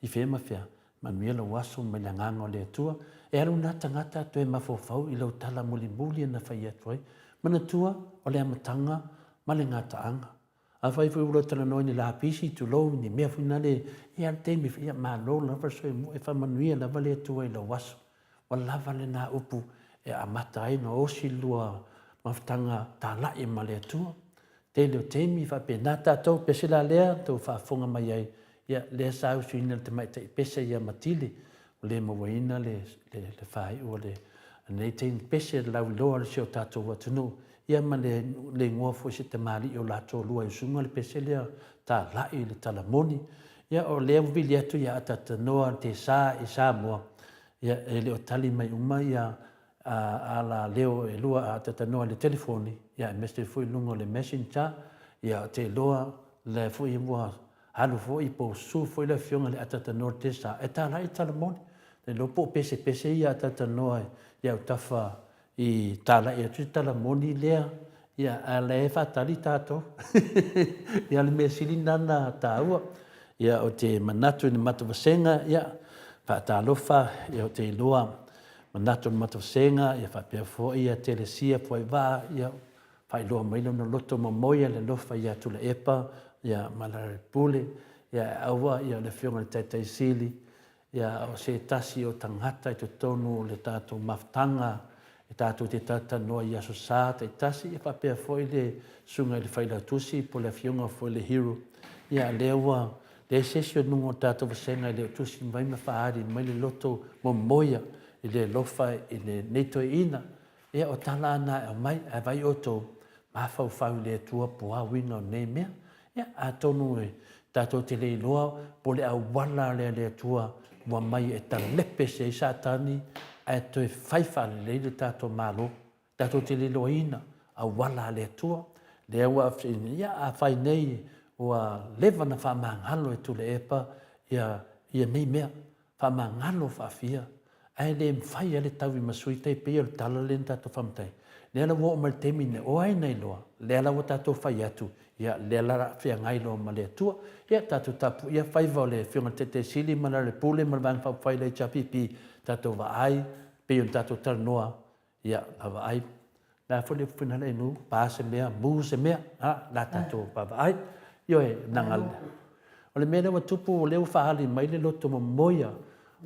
i fea ma fea, manuia lou aso mai le agaga o le Atua, e alu na tagata toe mafaufau i lau tala mulimuli na fai atu ai. Manatua, o le amataga ma le gataaga. Afai foi ua lou talanoa i ni lapisi, tulou, ni mea foi nale, ia le taimi foi, ia malo lava le soemua, e faamanuia lava le Atua i lou aso. Ua lava lena upu e amata ai ona osi le lua mafutaga talai ma le Atua. Tele o taimi faapena tatou, pese la lea tou faafofoga mai ai, ia lea sa usuina le tamaitai pese ia Matile, ua le mauaina le, le, le faaiu o le, lenei taimi pese le lauiloa o si o tatou atunuu, ia ma le, le igoa foi se tamalii o latou lua e usuga le pese lea talai i le tala moni. Ia o lea ua vili atu ia Atatanoa Tesa i Samoa, ia e le o tali mai uma ia ala leo e lua a Atatanoa i le telefoni, ia aemaise foi i luga o le messenger, ia ou te iloa lea foi ua alu foi po o susu foi le afioga i le Atatanoa Tesa e talai le tala moni. Te iloa po o pesepese ia Atatanoa i autafa i talai atu le tala moni lea, ia, a o la e faatali tatou. Ia, o le mea sili lena na taua. Ia, ou te manatu i le matou vasega, ia, faatalofa, ia, ou te iloa, manatu o le matou vasega, ia faapea foi ia Telesia Puaivaa, ia, faailoa mai lona loto momoia le alofa ia Tuilaepa, ia, ma Larry Pule, ia, e aua, ia, le Afioga i le Taitai Sili, Ia, o se tasi o tagata i totonu o le tatou mafutaga e tatou te talatalanoa i Aso Sa taitasi, ia faapea foi le Susuga i le Failautusi po o le Afioga foi i le Hero. Ia, lea ua leai se isi o luga o le tatou vasega e le o tusi mai ma faaali mai le loto momoia i le alofa i lenei toeaina. Ia, o tala lava na e aumai, ae vaai outou, mafaufau i le Atua po o a uiga o nei mea. Ia, atonu e tatou te le iloa po o le auala lea a le Atua ua mai e talepe ese ai Satani ae toe fai faalelei le tatou Malo. Tatou te le iloaina auala a le Atua. Lea ua, ia, afai nei ua leva ona faamagalo e Tuilaepa ia, ia nei mea, faamagalo faafia, ae le mafai lava le taui ma sui tai pei o le tala lea na tatou faamatalaina. Lea la ua oo mai le taimi lenei, o ai na iloa? Lea la ua tatou fai atu, ia lea la a feagai loa ma le Atua. Ia tatou tapuia faiva o le Afioga i le Taitai Sili ma le Pule ma le Vaega Faaupufai a le HRPP, tatou vaai pei ona tatou talanoa, ia vaavaai, le a foi le upu finagalo e nu, pa se mea, mu se mea, a, la tatou vaavaai. Ioe, leaga o le mea lea ua tupu, o lea ua faaali mai le loto momoia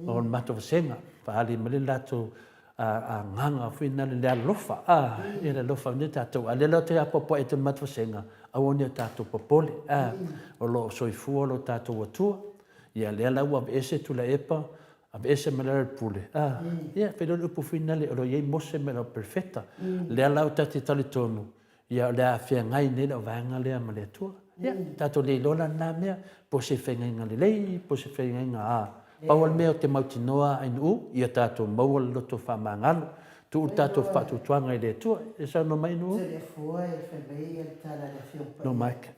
o le matou vasega, faaali mai le latou agaga foi lena le alofa, a, ia le alofa nei tatou, a o lea la ou te apoapoai atu i le matou vasega, aua ne i o tatou popole, a, o lo o soifua lo tatou Atua. Ia lea la ua aveese Tuilaepa, Aveese mai lalo i le pule. Ah, ia, fai loa le upu foi lale, o lo o i ai Mose ma lau perofeta. Lea la ou ta te talitonu, ia o le a feagai nei lau vaega lea ma le Atua. Ia, tatou le iloa la lena mea, po o se feagaiga lelei, po o se feagaiga a. Pau o le mea ou te mautinoa Ainuu, ia tatou maua le loto faamagalo, tuu le tatou faatuatuaga i le Atua. E saunoa mai Ainuu? Te Afua e fai mai le tala a le Afioga Paia. No mic.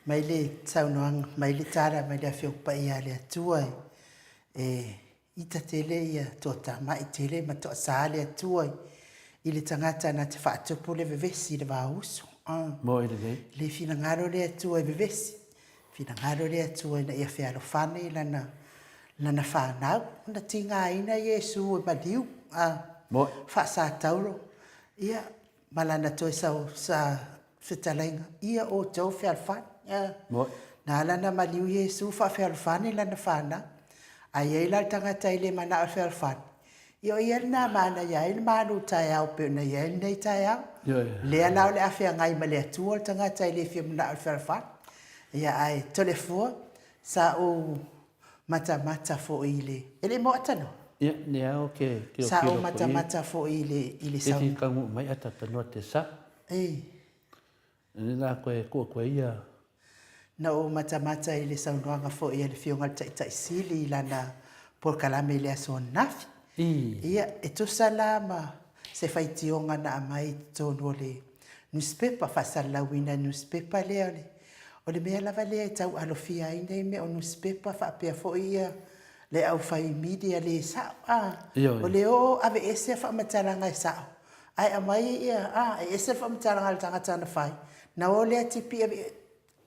Mai le saunoaga, mai le tala mai le Afioga Paia a le Atua e ita tele ia toatamai tele ma toasa le Atua i le tagata na te faatupu le vevesi i le vauso. Mo i lelei. Le finagalo le Atua e vevesi, finagalo le Atua ina ia fealofani lana lana fanau, na tigaina Iesu e maliu, Mo. faasatauro, ia ma lana toe sau sa fetalaiga, ia outou fealofani. Na ala na maliu Iesu faafealofani lana fanau. A i ai la le tagata e le manao e fealofani, ia o ia lena e manaia ai le malu taeao e pei ona i ai lenei taeao. Lea la o le a feagai ma le Atua le tagata e le fia manao e fealofani. Ia ae Toleafoa, sa ou matamata foi i le... E le i maua tanoa? Ia, lea ou te tilotilo foi i... Sa ou matamata foi i le... I le sau... E taunuu mai ae ta tanoa te sa. Ei. Lea la toe tuu atu ai ia. Na ou matamata i le saunoaga foi a le Afioga i le Taitai Sili i lana polokalame i le aso ananafi. Ia, e tusa la ma se faitioga na aumai i totonu o le nusipepa, faasalalauina e le nusipepa lea. O le mea lava lea e tau alofia ai nei mea o nusipepa faapea foi ia le aufai media le sao. O le o aveese faamatalaga e sao, Ae aumai ia, a, e ese le faamatalaga a le tagata na fai, na o lea tipi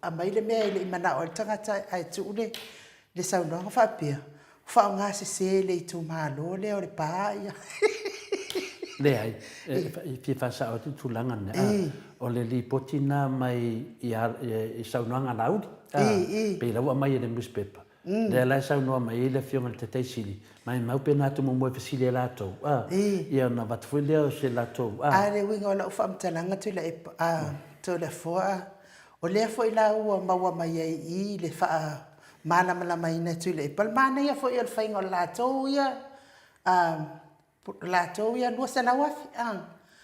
aumai le mea e le i manao ai le tagata ae tuu le saunoaga faapea, ua faaaoga sese e le itumalo lea o Lepa ia. Leai, e fia faasao atu le tulaga lena, o le lipoti lena mai i saunoaga a Laauli, pei la ua aumai e le nusipepa. Lea la e saunoa mai ai le Afioga i le Taitai Sili, maimau pe na muamua e fesili e latou, a, ia ona avatu foi lea o se latou, a. A o le uiga o lau faamatalaga Tuilaepa, a, Toleafoa, a, o lea foi la ua maua mai ai i i le faamalamalamaina e Tuilaepa le manaia foi o le faiga o le latou ia, a, latou ia 200,000 a.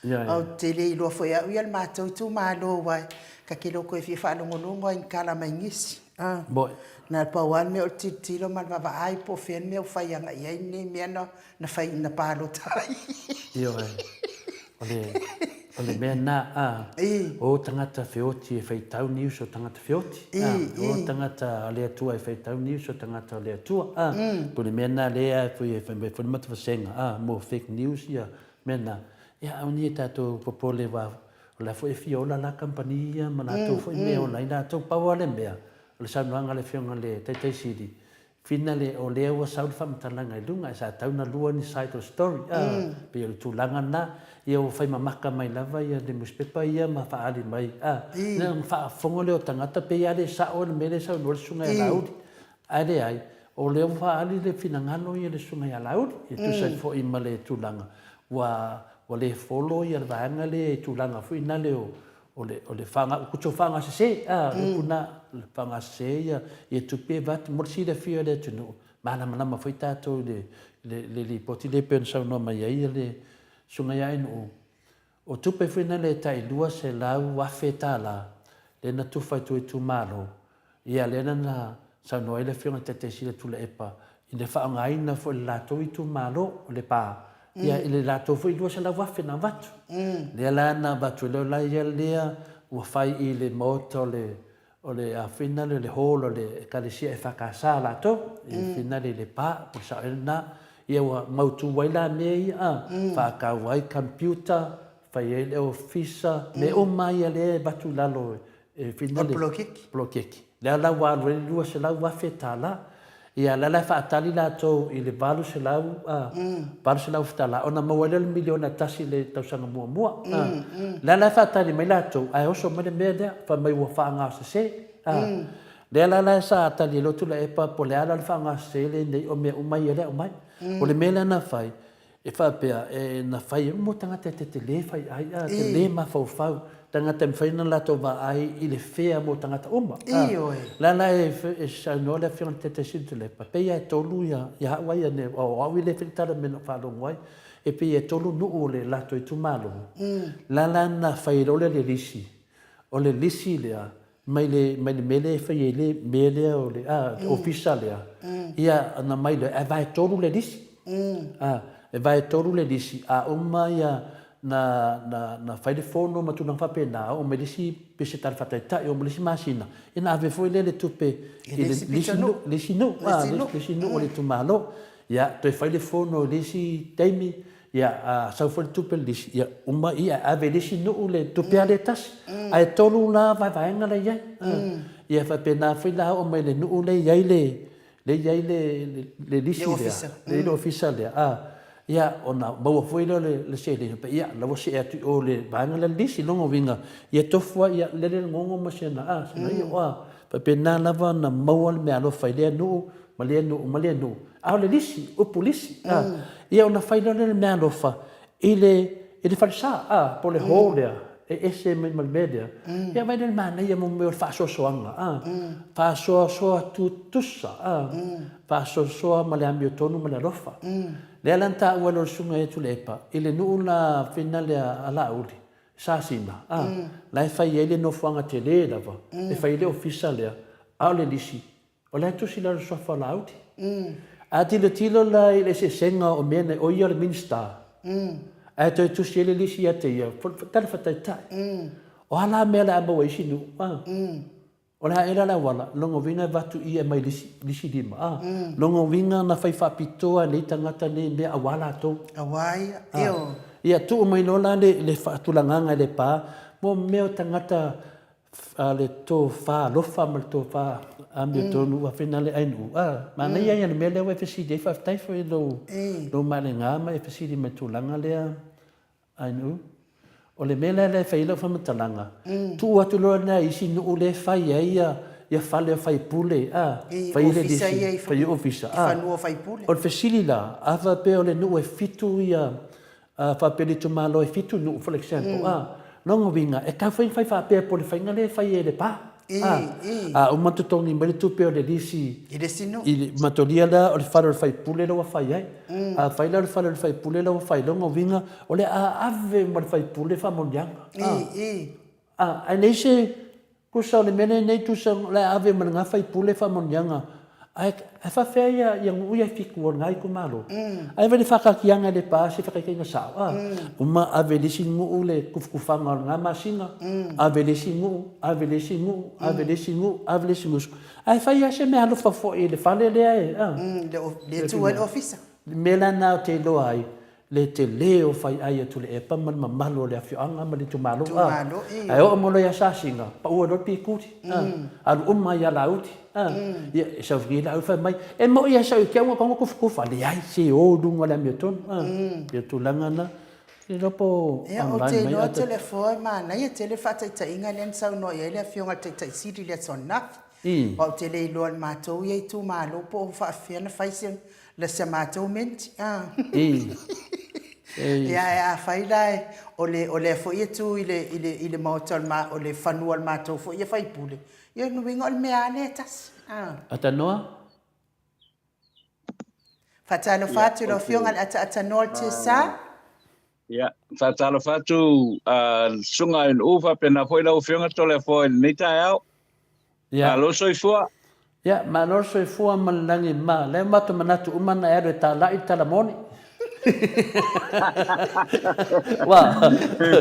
Ou te le iloa foi e au ia le matou itumalo aua ta te le o toe fia faalogologo lava i ni tala mai nisi a. Na o le pau lava le mea o le tilotilo ma le vaavaai po o fea le mea ua fai agai i ai lenei mea na fai na palota ai. Ioe. O le mea lena a. O tagata feoti e faitau news o tagata feoti a. O tagata a le Atua e faitau news o tagata o le Atua a. Pei o le mea lena lea e fai mai foi le matou vasega a mo fake news ia mea na. Ia aua ne i tatou popole aua o la foi e fia ola la kamupani ia ma latou foi mea e ola ai latou. Pau lava le mea, o le saunoaga a le Afioga i le Taitai Sili, Finale, o lea ua sau le faamatalaga i luga, e sa tau na lua ni side o le story, a, pei o le tulaga lena. Ia ua fai mamaka mai lava ia le nusipepa ia ma faaali mai, a, ona faafofoga lea o tagata pei lava le sao le mea lea e saunoa ai le susuga ia Laauli. Ae leai, o lea ua faaali le finagalo ia le susuga ia Laauli, e tusa ai foi ma le tulaga ua, ua le follow ia le vaega lea i tulaga foi nale o, o le, o le faga, o faagasese, a, le upu na, o le faagasese ia, ia tupe e avatu mo le silafia e le atunuu, malamalama foi tatou i le, le, le lipoti lea e pei ona saunoa mai ai le Susuga ia Ainuu, o tupe foi na le tai $200,000 lea na tufa i tua itumalo, Ia, lea la na saunoa ai le Afioga i le Taitai Sili o Tuilaepa i le faaaogaina foi e le latou itumalo o Lepa, ia, i le latou foi $200,000 na avatu. Lea la na avatu ai loa la ia lea ua fai i le maota o le, o le a foi lena o le hall o le Ekalesia EFKS a latou, i le finale i Lepa, po o le sao ea lena. Ia ua mautu ai la mea ia, a, faatau ai computer, fai ai le ofisa, mea uma lava ia lea e avatu i lalo E O le poloketi. Poloketi. Lea la ua alu ai le $200,000. Ia, la la e faatali latou i le 800, $800,000 ona maua ai lea o le miliona e tasi i le tausaga muamua. Lea la e faatali mai latou, ae oso mai le mea lea, fai mai ua faaaogasese. Lea la la sa tali ai loa Tuilaepa po o le a la le faaaogasese lenei o mea uma ia lea e aumai. O le mea lea na fai, E faapea, e na fai ai mo tagata e tetele fai ai, a tele mafaufau, tagata e mafai ona latou vaai i le fea mo tagata uma. Ioe. La la e saunoa le Afioga i le Taitai Sili Tuilaepa, pei lava e tolu ia au a ia nei, o au e le fai le tala i le mea na ou faalogo ai, e pei e tolu nuu o le latou itumalo, la la na fai ai loa le lisi, o le lisi lea, mai le mai le mea lea e fai ai le mea lea o le a ofisa lea ia ona mai lea ae vae tolu le lisi a e vae tolu le lisi a uma ia na na na fai le fono ma tulaga faapena oo mai le isi pei se tala faataitai oo mai le isi masina ia na ave foi lea le tupe i le isi nuu le isi nuu a le isi nuu o le itumalo ia toe fai le fono i le isi taimi Ia, a sau foi le tupe i le lisi, ia uma ia e ave i le isi nuu le tupe lava lea e tasi. Ae tolu la vaevaega la e i ai. Ia e faapena foi la oo mai i le nuu lea e i ai le, lea e i ai le, le lisi lea, lea e i ai le ofisa lea, a, ia ona maua foi lea o le seleni, faapea, ia, la ua see atu i o i le vaega lea o le lisi. Lona uiga, ia tofu ai, ia lele le gogo ma sina, a, sina i'a, a, faapena lava ona maua le meaalofa i lea nuu. ma lea nuu ma lea nuu, a o le lisi, upu lisi, a, ia ona fai loa lea o le meaalofa i le, i le falesa, a, po o le hall lea, e ese mai ma le mea lea. Ia vaai lea i le manaia mo mea o le faasoasoaga, a, faasoasoa tutusa, a, faasoasoa ma le amiotonu ma le alofa. Lea la na taua e lou susuga ia Tuilaepa i le nuu la finale a Laauli, Sasina, a, la e fai ai le nofoaga tele lava, e fai ai le ofisa lea, a o le lisi, o la e tusi i lalo o le suafa o Laauli. A tilotilo la i le eseesega o mea nei, o ia o le Minisita, ae toe tusi ai le lisi ia te ia, tala faataitai, o a la mea o le a maua e isi nuu, a? O le a ea la le auala? Lona uiga e avatu i e mai lisi, lisi lima, a? Lona uiga na fai faapitoa e nei tagata nei mea aua latou. Aua ia, ioe. Ia tuu mai loa la le, le faatulagaga i Lepa mo mea o tagata a le tofa alofa ma le tofa amiotonu ua finale ainuu, a? Manaia ia le mea lea ua e fesili ai, faafetai foi i lou, lou malega ma e fesili mai i le tulaga lea. Ainuu. O le mea la lea e fai ai lau faamatalaga, tuu atu loa lena i isi nuu lea e fai ai ia fale o faipule, a, fai ai le lisi, fai ai ofisa, a. O le fesili la, a faapea o le nuu e fitu ia, a faapea le itumalo e fitu nuu for example, a, lona uiga, e tatau foi ona fai faapea po o le faiga lea e fai ai e Lepa. A uma totogi mai le tupe o le lisi i le isi nuu, i le matolia lea o le fale o le faipule lea ua fai ai. A fai la o le fale o le faipule lea ua fai, lona uiga o le a ave ma le faipule faamanuiaga. Ae leai se tusa o le mea lenei tusa o le a ave ma lena faipule faamanuiaga. Ae faafefea ia nuu ia e fitu o lena itumalo? Ae vaai i le faataatiaga e Lepa se faataitaiga sao, a? Uma ave i le isi nuu le tufutufaga o lena masina, ave i le isi nuu, ave i le isi nuu, ave i le isi nuu, ave i le isi nuu. Ae fai lava se meaalofa foi i le fale lea e, a? Lea e tu ai le ofisa. Le mea la lena ou te iloa ai, le tele o faiai a Tuilaepa ma le mamalu o le afioaga ma le itumalo, a. Ae oo mai loa ia Sasina, pau ai loa le pikuli, a. Alu uma ai ia Laauli, a. Ia, e sau nei Laauli fai mai, e moi lava sau i te au na tago tufutufa. Leai, se o i luga o le amiotonu, a. Ia, o le tulaga lena. Le iloa po o Ia, ou te iloa Toleafoa e manaia tele le faataitaiga lea na saunoa i ai le Afioga i le Taitai Sili i le aso ananafi. Aua ou te le iloa e le matou ia itumalo po o faapefea ona fai se la matou menti. Ia, ae afai la o le o lea foi e tu i le i le maota o le fanua o le matou foi ia sui usufono, ia o lona uiga o le mea lava lea e tasi. Atanoa? Faatalofa atu i lau Afioga i le Ataatanoa o le TSA. Ia, faatalofa atu le Susuga a NU faapena foi lau Afioga Toleafoa i lenei taeao. Ia. Malo le soifua. Ia, malo le soifua ma le lagi ma. Lea ua matou manatu uma na e alu e talai le tala moni. Ua,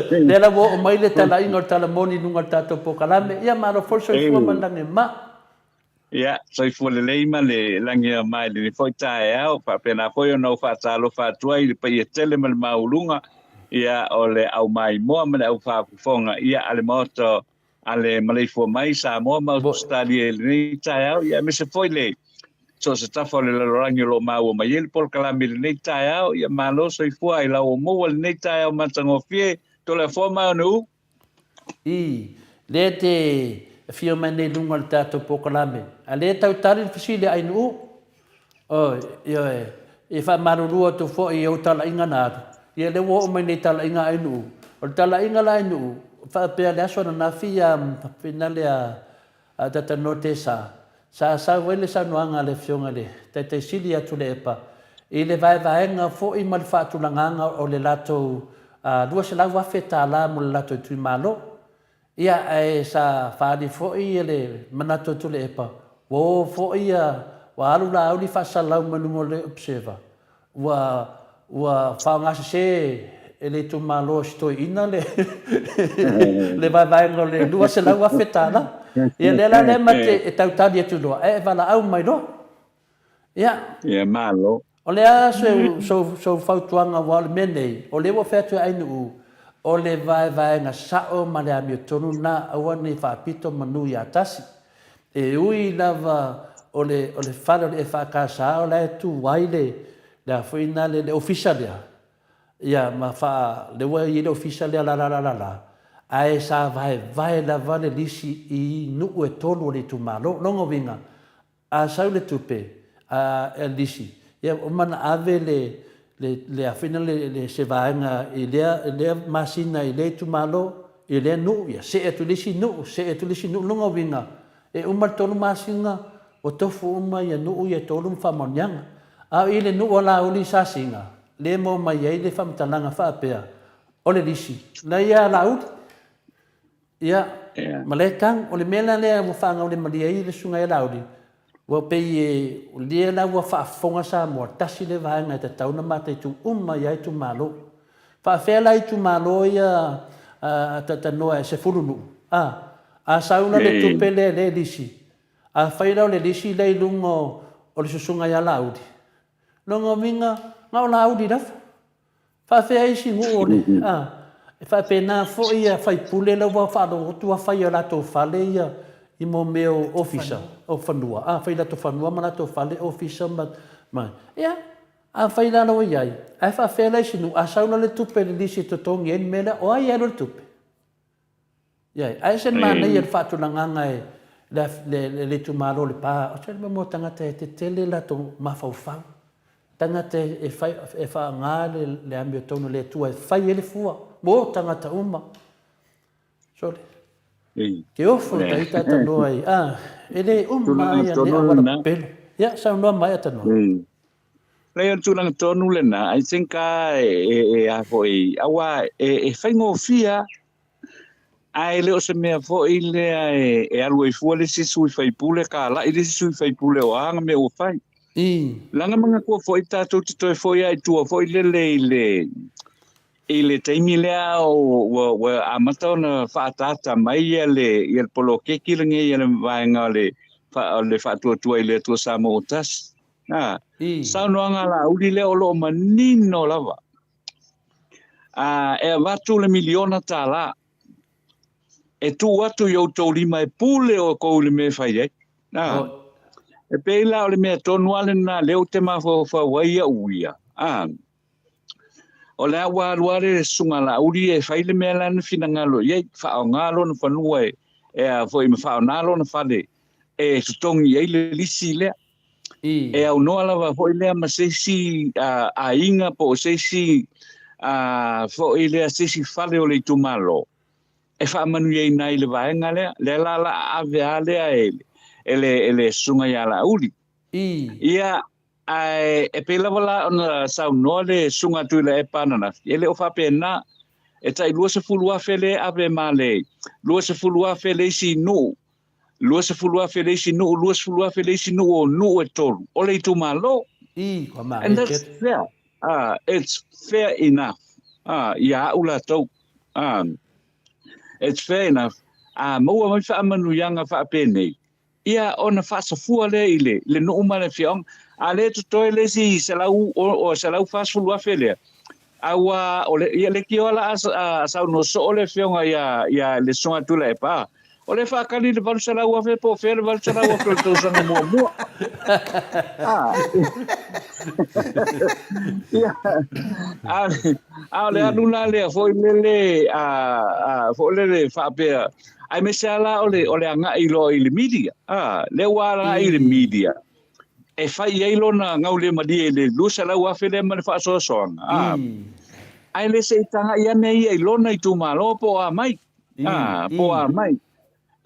lea la ua oo mai le talaiga o le tala moni i luga o le tatou polokalame. Ia, malo foi le soifua ma le lagi ma. Ia, soifua lelei ma le lagi e ma i lenei foi taeao, faapena foi ona ou faatalofa atu ai i le paia tele ma le maualuga, ia, o le au maimoa ma le au faafofoga, ia, a le Maota a le maleifua mai Samoa ma Ausetalia i lenei taeao, ia, aemaise foi le so o se tafa o le lalolagi o lo o maua mai ai le polokalame i lenei taeao, ia, malo soifua i lau o maua lenei taeao matagofie, Toleafoa ma ona u. Ii, Lea e te afio mai nei i luga o le tatou polokalame, a lea e tau tali le fesili a Ainuu? Oi, ioe, e faamalulu atu foi i ou talaiga na alu, ia lea ua oo mai nei i talaiga a Ainuu. O le talaiga la a Ainuu, faapea le aso ananafi ia finale a A Tata Note sa, sa sau ai le saunoaga a le Afioga i le Taitai Sili ia Tuilaepa i le vaevaega foi ma le faatulagaga o le latou $200,000 mo le latou itumalo. Ia, ae sa faaali foi le manatu o Tuilaepa, ua o foi ia, ua alu Laauli faasalau mai luga o le Observer, Ua ua faaaogasese e le itumalo o si toeaina le le vaevaega o le $200,000. Ia lea la lea ma te e tau tali atu loa, ae e valaau mai loa. Ia. Ia malo. O le a sou sou sou fautuaga aua o le mea nei, o lea ua fai atu e Ainuu, o le vaevaega sao ma le amiotonu lena, aua ne i faapito manu ia tasi. E ui lava o le o le fale o le EFKS o la e tu ai le le a foi na le le ofisa lea, ia ma faa lea ua i ai le ofisa lea la la la la la, ae sa vaevae lava le lisi i nuu e tolu o le itumalo. Lona uiga, a sau le tupe, a lisi, ia ua uma ona ave le le le afina le le se vaega i lea i lea masina i lea itumalo i lea nuu, ia see atu i le isi nuu, see atu i le isi nuu. Lona uiga, e uma le tolu masina ua tofu uma ia nuu ia e tolu ma faamaoniaga. A o i le nuu a Laauli i Sasiga, lea e maua mai ai le faamatalaga faapea, o le lisi la ia a Laauli. Ia, ma lea tau, o le mea la lea ua faagaulemalie ai le Susuga ia Laauli, ua pei e, o lea la ua faafofoga Samoa, tasi lea vaega e tatau ona mataitu uma i ai itumalo. Faafefea la itumalo ia a talatalanoa e 10 nuu, a? A sau la le tupe lea i le lisi, afai la o le lisi lea i luga o le Susuga ia Laauli, lona uiga, na o Laauli lava. Faafefea isi nuu o le, a? E faapena foi ia faipule la ua faalogo atu fai i o latou fale ia i mo mea o ofisa o fanua, a fai i latou fanua ma latou fale ofisa ma, ma, ia, afai la la ua i ai, ae faafefea la isi nuu, a sau la le tupe i le lisi e totogi ai le mea lea, o ai e alu ai le tupe? Ioe, ae ese le manaia o le faatulagaga e le itumalo o Lepa, o se mea mo tagata e tetele latou mafaufau, tagata e fai, e faaaoga le amiotonu a le Atua e fai ai le fua mo tagata uma. Sole. Ke ofo ta ita tanoa ai, a, e le uma ai le auala pepelo. Ia, saunoa mai a tanoa. Leai, o le tulaga tonu lena, I think a e a foi, aua e faigofie lava, ae le o se mea foi lea e alu ai fua le isi sui faipule, kalai le isi sui faipule o a ana mea ua fai. Leaga manatua foi tatou te toe foi lava i tua foi lele i le i le taimi lea ua ua amata ona faaataata mai ia le ia le poloketi lenei a le vaega o le o le Faatuatua i le Atua Samoa ua Tasi. A, saunoaga a Laauli lea o lo o manino lava. A, e avatu le miliona tālā e tuu atu i outou lima e pule outou i le mea e fai ai. A, e pei la o le mea tonu lava lena lea ou te mafaufau ai au ia. A, o le a ua alu lava le Susuga Laauli e fai le mea la na finagalo i ai, faaaoga lona fanua e, e a foi ma faaaoga lona fale e totogi ai le lisi lea. E aunoa lava foi lea ma se isi aiga po o se isi foi lea se isi fale o le itumalo e faamanuiaina ai le vaega lea. Lea la la ave a lea e e le e le susuga ia Laauli. Ia, ae e pei lava la ona saunoa le susuga Tuilaepa ananafi, e le o faapena. E tai 20,000 lea e ave ma le 20,000 le isi nuu 20,000 le isi nuu, 20,000 le isi nuu o nuu e tolu o le itumalo. I, kua And manaia that's tele. fair. It's fair enough. Ia au latou. It's fair enough. A maua mai faamanuiaga faapenei, ia ona faasafua lea i le, le nuu ma le afioaga. A le totoe le isi 140,000 lea, Aua o le, ia leitioa la a saunoa soo le afioga ia, ia le Susuga Tuilaepa, o le faatali le 800,000 po o fea le 800,000 o le tausaga muamua. A, ia, a, a o le alu la lea foi lele, a, a, foi lele faapea, aemaise lava la o le, o le agai loa i le media, a, lea ua agai i le media, e fai i ai lona gaulemalie i le 200,000 lea ma le faasoasoaga, a, ae le se i tagai ane ia i lona itumalo po o a mai, a, po o a mai.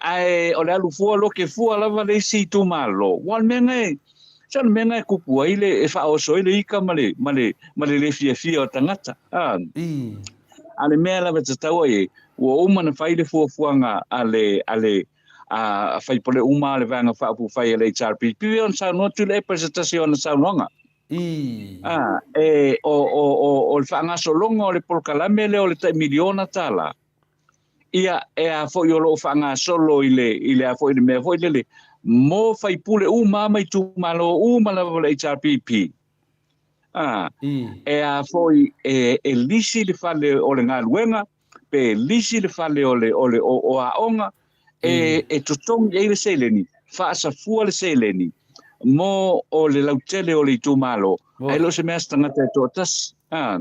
Ae o le alu fua loke fua lava le isi itumalo, ua o le mea na e, se o le mea na e kupu ai le, e faaoso ai le ika ma le, ma le, ma le le fiafia o tagata, a. A o le mea lava e tatau ai, ua uma ona fai le fuafuaga a le, a le, a faipule uma a le Vaega Faaupufai a le HRPP, e ona saunoa Tuilaepa i se tasi o ana saunoaga. A, e, o, o, o, o le faagasologa o le polokalame lea o le tai miliona tālā, ia, e a foi o lo o faagasolo i le, i le a foi i le mea foi lele, mo faipule uma ma itumalo uma lava o le HRPP. A, e a foi e, e lisi le fale o le galuega, pe lisi le fale o le, o le, o, o aoga, e, e totogi ai le seleni, faasafua le seleni mo o le lautele o le itumalo, ae le o se mea se tagata e toatasi. A,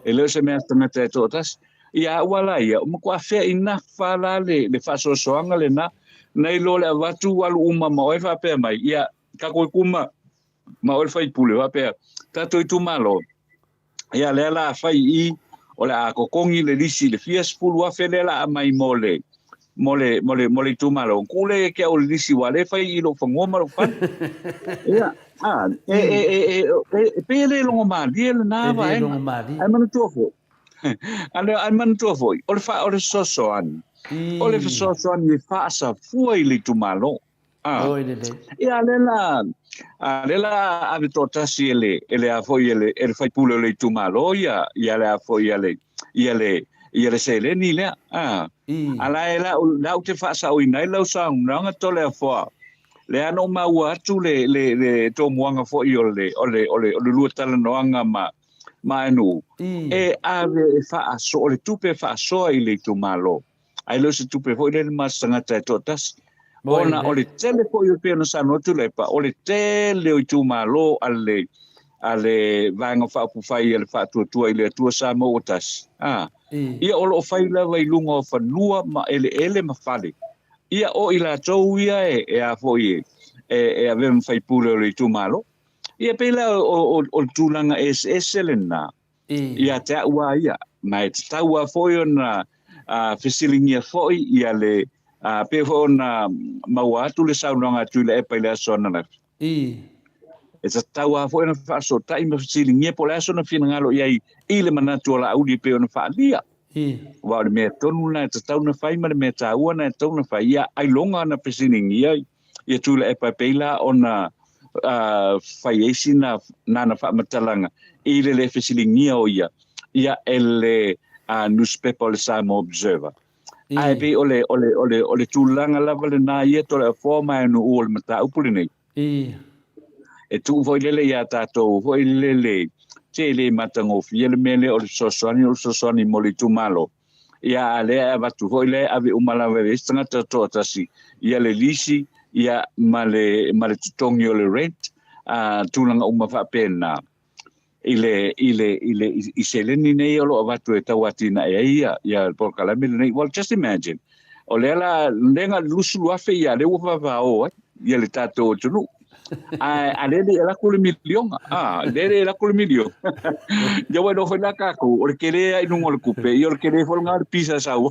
e le o se mea se tagata e toatasi. Ia au la ia, o matua fair enough lava la le, le faasoasoaga lena, nai lo le avatu alu uma ma oe faapea mai, ia, tatou kuma. Ma oe le faipule, faapea, tatou itumalo, ia lea la fai i o le a totogi le lisi le fia sefulu afe lea la aumai mo le mo le mo le mo le itumalo ku le ke o le lisi wa le fai i lou fanua ma lou fale ia a e e e e e pe le logo malie lena vaega ai manatua foi ale ai manatua foi o le fa o le fesoasoani o le fesoasoani e faasafua i le itumalo Ah. Oi lelei. Ia lea la a lea la ave toatasi e le e le a foi e le e le faipule o le itumalo ia ia le a foi ia le ia le ia le seleni lea. Ah. I. A la e la la u te faasaoina ai lau saunoaga Toleafoa. Lea na ou maua atu le le le tomuaga foi o le o le o le o le lua talanoaga ma ma Ainuu I. e ave e faasoa o le tupe e faasoa i le itumalo. Ae le o se tupe foi lea ma se tagata e toatasi. Ona o le tele foi o pei ona saunoa Tuilaepa, o le tele o itumalo a le a le Vaega Faaupufai a le Faatuatua i le Atua Samoa ua tasi, a, ia o lo o fai lava i luga o fanua ma eleele ma fale. Ia o i latou ia e, e a foi e, e, e avea ma faipule o le itumalo. Ia pei la o, o, o le tulaga eseese lena. Ia te au a ia, ma e tatau a foi ona fesiligia foi ia le, pei foi ona maua atu le saunoaga a Tuilaepa i le aso ananafi. E tatau a foi ona faasootai ma fesiligia po o le a sona finagalo i ai i le manatu o Laauli e pei ona faaalia. Aua o le mea tonu lena e tatau ona fai ma le mea taua lena e tatau ona fai, ia ailoga ona fesiligia ia Tuilaepa e pei la ona fai ai sina nana faamatalaga i le le fesiligia o ia ia e le newspaper o le Samoa Observer. Ae pei o le, o le, o le, o le tulaga lava lena ia Toleafoa ma Ainuu o le mataupu lenei. E tuu foi lele iā tatou foi lele te le matagofie le mea lea o le fesoasoani o le fesoasoani mo le itumalo. Ia a lea e avatu foi lea e ave uma lava e le isi tagata toatasi ia le lisi ia ma le ma le totogi o le rent a tulaga uma faapena i le i le i le i seleni nei o lo o avatu e tau atinae ai ia ia le polokalame lenei. Well, just imagine o lea la lea na 20,000 ia lea ua vavao ai ia le tatou atunuu. A, a lele e lako le miliona. A, lele e lako le miliona. Ia wai no foi la kākou, o le kele ai nunga o le kupe, ia o le kele foi ngā le pisa sau.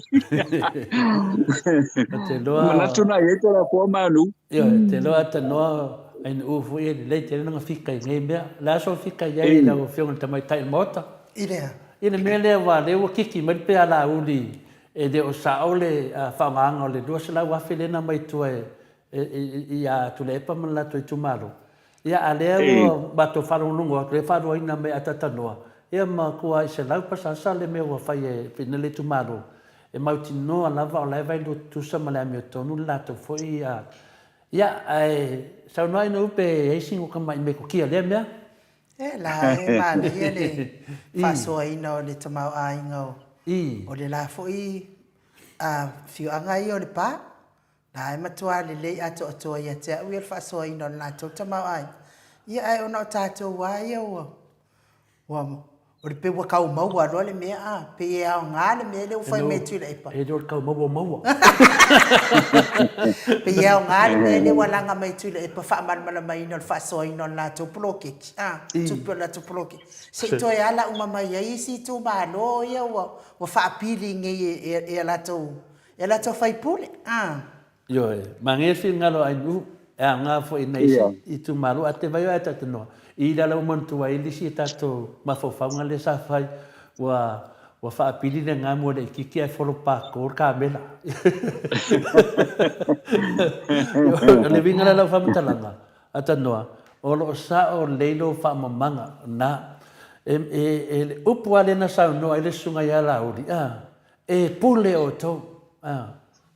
Te loa... Manatu na i e te la koa manu. Ia, te loa te noa ai ni ufu i lei te lena fika i nei mea. Le aso fika i ai lau afioga i le tamaitai i le maota. I lea. I le mea lea ua lea ua kiki mai le pea la uli e le o sao le faaaogaina o le 200,000 lea na aumai i tua e ia Tuilaepa ma le latou itumalo. Ia, a lea ua matou faalogologo atu, lea e faaluaina mai Atatanoa, ia matua 100% le mea ua fai e le itumalo, e mautinoa lava o la e vailua tutusa ma le amiotonu le latou foi, ia, ae saunoa ina upe e i ai sina tamai metotia i lea mea. E la e manaia le faasoaina o le tamaoaiga o le la foi afioaga ia o Lepa. La e matua lelei atoatoa ia te au ia le faasoaina o le latou tamaoaiga, ia ae ona o tatou lava ia ua, ua, o le pei ua tau maua loa le mea, a, pei e aoga le mea lea ua fai mai e Tuilaepa. E le o le tau maua maua. Pei e aoga le mea lea ua laga mai e Tuilaepa faamalamalamaina o le faasoaina o le latou poloketi, a, tupe o le latou poloketi, se i toe ala uma mai ai isi itumalo ia ua, ua faapili nei e, e a latou E latou faipule, a. Ioe, manaia le finagalo o Ainuu, e aoga foi i nai isi itumalo, ae te vaai oe Atatanoa, i lala ua manatua ai le isi a tatou mafaufauga lea sa fai, ua ua faapili le gamu a le ikiki ae folopako le kamela. O le uiga la o lau faamatalaga, Atatanoa, o lo o sao lelei lou faamamaga, na, e, e, e le upu lava lea na saunoa ai le susuga ia Laauli, a, E pule outou, a,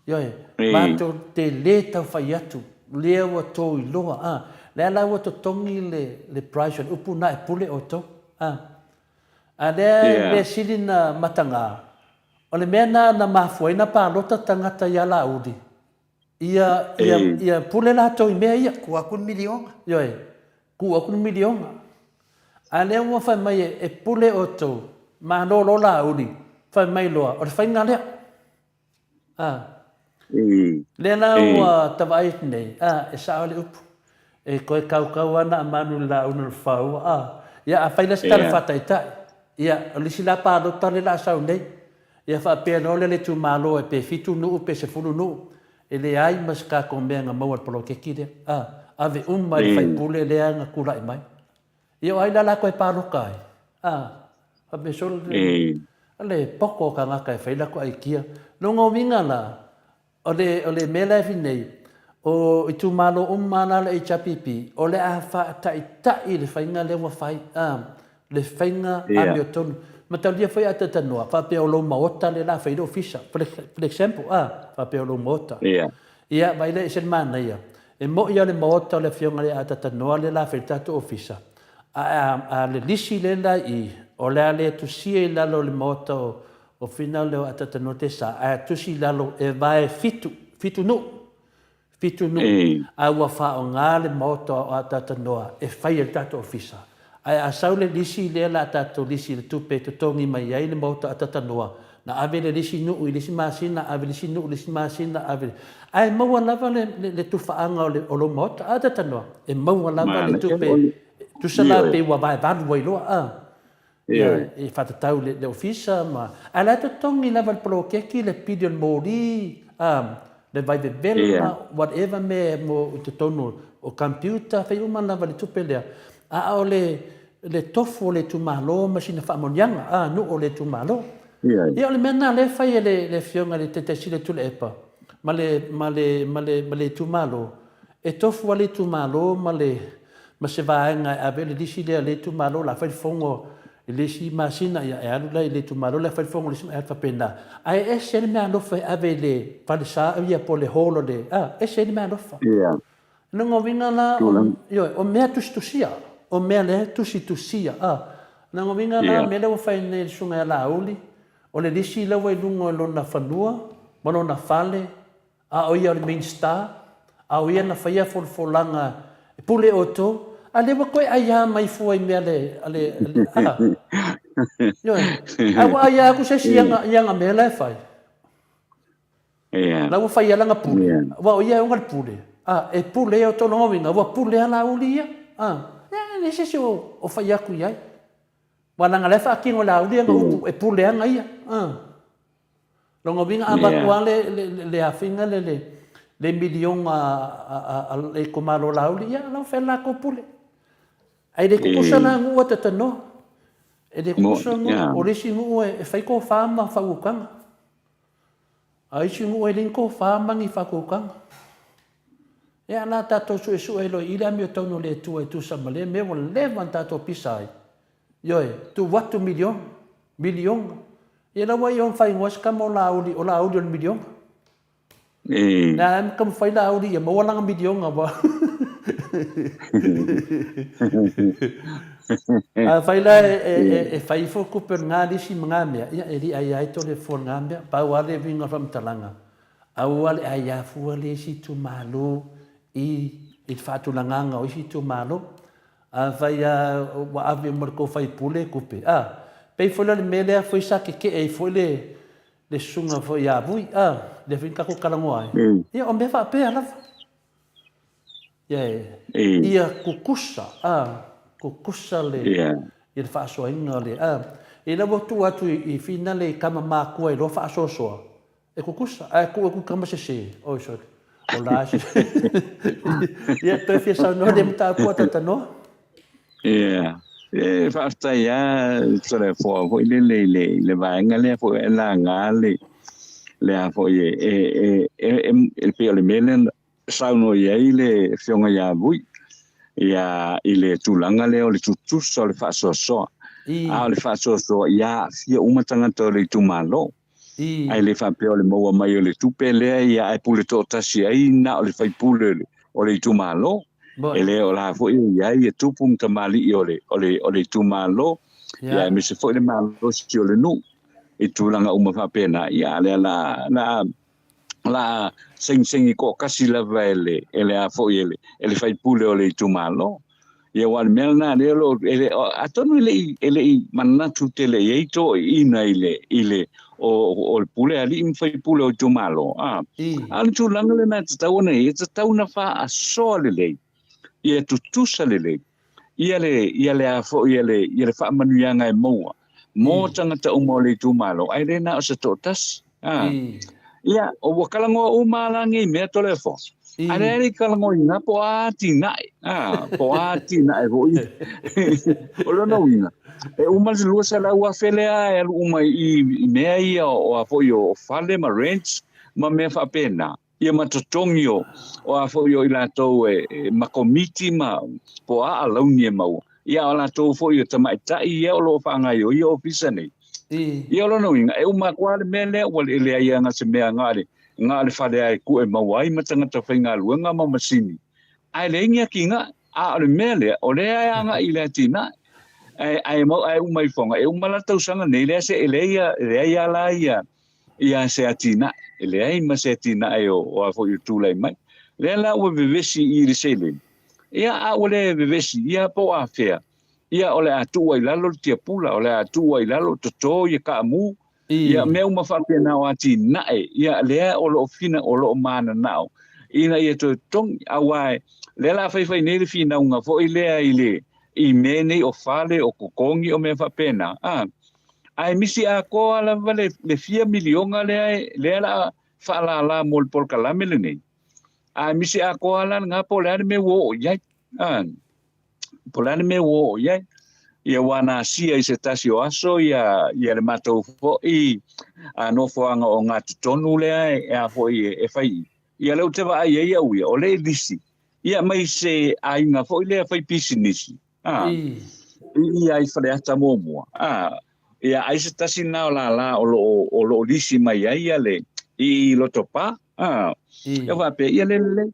ioe, matou te le tau fai atu, lea ua tou iloa, a, lea la ua totogi le, le price o le upu na e pule outou, a. A lea yeah. mea sili na mataga, o le mea na na mafua ai na palota tagata ia Laauli, ia, ia, ia pule latou i mea ia. Kuu atu le miliona. Ioe, kuu atu le miliona. A lea ua fai mai e pule outou, malolo Laauli, fai mai loa, o le faiga lea. A. Lea la ua ta vaai atu nei, a, e sao le upu. E toe kaukau ana a Manu i le lauga o le faua, a. Ia, a fai la se tala faataitai, ia, o le isi la palota lea o le a sau nei, ia faapea loa lea le itumalo e pe fitu nuu pe sefulu nuu, e leai ma se tatou mea na maua i le poloketi lea, a. Ave uma i le faipule lea na tulai mai. Ia o ai la la toe palota ai? A, faapea solo le poto o tagata e fai latou aikia. Lona uiga la, O le, o le mea la e fai nei, o itumalo uma la le HRPP, o le a faataitai le faiga lea ua fai, a, le faiga amiotonu. Mataulia foi a talanoa, faapea o lou maota lea o le a fai ai le ofisa, for example, a, faapea o lou maota. Ia, vaai la e ese le manaia. E moni lava o le maota o le afioga ia Atatanoa lea o le a fai ai le tatou ofisa, ae a, a le lisi lea la i i, o le a le tusia i lalo o le maota o, O whina leo a tata no te sa, ae tusi i lalo e vae fitu, fitu nuu, fitu nuu, a ua faaaoga le maota o a tata noa e fai ai le tatou ofisa. Ae a sau le lisi lea la tatou lisi i le tupe e totogi mai ai le maota a tata noa, na ave le lisi nuu i le isi masina, ave le isi nuu i le isi masina, ave, ae maua lava le, le, le tufaaga o, le, o lou maota. A tata noa, e maua lava le tupe, tusa la pe ua vae valu ai loa, a. Ia, e whatatau le, le ofisa ma... Ae la e totogi lava le poloketi, le pili o le moli, le vai vevela, yeah. whatever mea mo i totonu o computer, fai uma lava le tupe lea. A o le, le tofu o le itumalo ma sina faamanuiaga, a, nuu o le itumalo. Yeah. Ia, o le mea lena lea e fai e le, le afioga i le Taitaisili o Tuilaepa ma le, ma le, ma le, ma le itumalo, E tofu lava le itumalo ma le ma se vaega e ave ai le lisi lea a le itumalo o le a fai le fono i le isi masina, ia e alu la i le itumalo lea fai le fono i le isi, e alu faapena. Ae ese le meaalofa e ave i le falesa ia po o le hall o le, a, ese ai le meaalofa. Ia. Lona uiga la, o, ioe, o mea tusitusia, o mea lea e tusitusia, a. Lona uiga la, o le mea lea ua fai nei e le Susuga ia Laauli, o le lisi la ua i luga o lona fanua ma lona fale, A o ia o le Minisita, a o ia na faia folafolaga e pule outou, a lea ua toe aia mai fua i mea le, a le, a, ioe, a ua aia atu se isi i ana, i ana mea la e fai. Yeah. La ua fai lana pule, yeah. Aua o ia e ona le pule. A, e pule ia outou lona uiga, ua pule a Laauli ia. A, e leai se isi o, o fai atu i ai. Aua leaga la e faatino e Laauli ana upu, e pule ana ia. A. Lona uiga a avatu lava le afiga lea le miliona a le itumalo o Laauli, ia la ua fai le latou pule. Ae le tutusa la nuu e tatanoa. E le tutusa nuu, o le isi nuu e fai tofa ma faautaga. A o isi nuu e leai ni tofa ma ni faautaga. Ia la tatou suesue loa i i le amiotonu o le Atua e tusa ma lea mea ua leva ona tatou pisa ai. Ioe, tuu atu miliona, miliona. Ia la ua i ona faaigoa se tama o Laauli, o Laauli o le miliona. E. Na ae taumafai Laauli ia maua lana miliona aua. Afai la e, e, e, e fai ifo tupe o lena lisi ma na mea, ia e liʻai ai tole fua lena mea. Pau lava le uiga o le faamatalaga, aua le aia fua le isi itumalo i, i le faatulagaga o isi itumalo. Afai a ua ave uma le tou faipule tupe a pei foi la o le mea lea foi sa tetee ai foi le le susuga foi ia Vui a lea foi na tatou talanoa ai ia o mea faapea lava ia ia tutusa a tutusa le ia le faasoaina o le a ina ua tuu atu i finale i tama matua iloa faasoasoa E kukusa, ae tuu atu i tama sese. Oi sorry. O la e sese. Ia, toe fia saunoa le mataupu a Tatanoa. Ia, e faafetai lava Toleafoa foi lele i le, i le vaega lea foi e laga le, le a foi e, e, e, e, e, e pei o le mea lea saunoa i ai le Afioga ia Vui, ia, i le tulaga lea o le tutusa o le faasoasoa. A o le faasoasoa ia aafia uma tagata o le itumalo. Ae le faapea o le maua mai o le tupe lea ia ae pule toatasi ai na o le faipule o le itumalo. E le o la foi e i ai ia tupu ma tamalii o le, o le, o le itumalo, ia aemaise foi le malosi o le nuu i tulaga uma faapena. Ia a lea la, la, la segisegi toatasi lava e le, e le a foi e le, e le faipule o le itumalo. Ia aua o le mea lena lea o lo o, e le, atonu e le i, e le i manatu tele i ai toeaiina i le, i le, o, o le pule a alii ma faipule o itumalo, a. A o le tulaga lena e tatau ona i ai, e tatau ona faasoa lelei. Ia tutusa lelei ia le ia le a foi ia le ia le faamanuiaga e maua mo tagata uma o le itumalo, ae le na o se toatasi. A. Ia, ua talanoa uma lava la nei mea Toleafoa. Ae leai le talanoaina po o a atinae, a, po o a atinae foi. O lona uiga, e uma le $200,000 lea e alu uma i i mea ia o a foi o fale ma rents ma mea faapena. Ia ma totogi o, o a foi o i latou e, e ma komiti ma po o a alauni e maua. Ia a o latou foi o tamaitai ia o lo o faagaioia ofisa nei. Ia o lona uiga, e uma atu lava le mea lea ua le leai lava se mea na o le, na o le fale lava e ku e maua ai ma tagata faigaluega ma masini, ae leai ni atinae. A o le mea lea, o lea e agai i le atinae. Ae, ae, ae uma ifoga, e uma la le tausaga nei, leai se, e leai, leai lava la ia, ia se atinae, e leai ma se atinae o, o a foi o tulai mai. Lea la ua vevesi i le seleni, ia a ua le vevesi, ia po o afea, ia o le a tuu ai lalo le tiapula, o le a tuu ai lalo toto ia kaamu, ia mea uma faapena o atinae, ia lea o lo o fina, o lo o mananao, ina ia toe totogi, aua lea la faifai nei le finauga foi lea i le, i mea nei o fale, o totogi, o mea faapena, a. Ae misi atoa lava le, le fia miliona lea, lea la a faalala mo le polokalame lenei. Ae misi atoa la lena po o le a le mea ua oo i ai. A, po o le a le mea ua oo i ai. Ia ua na asia i se tasi o aso ia, ia le matou foi a nofoaga ogatotonu lea e, e a foi e, e fai i. Ia lea ou te vaai ai au ia, o lea e lisi. Ia mai se aiga foi lea fai pisinisi. A, i ia i Faleata muamua. A, ia ai se tasi na o lala o lo o lo o lisi mai ai ia le i Lotopa. A, ia faapea ia le lelei.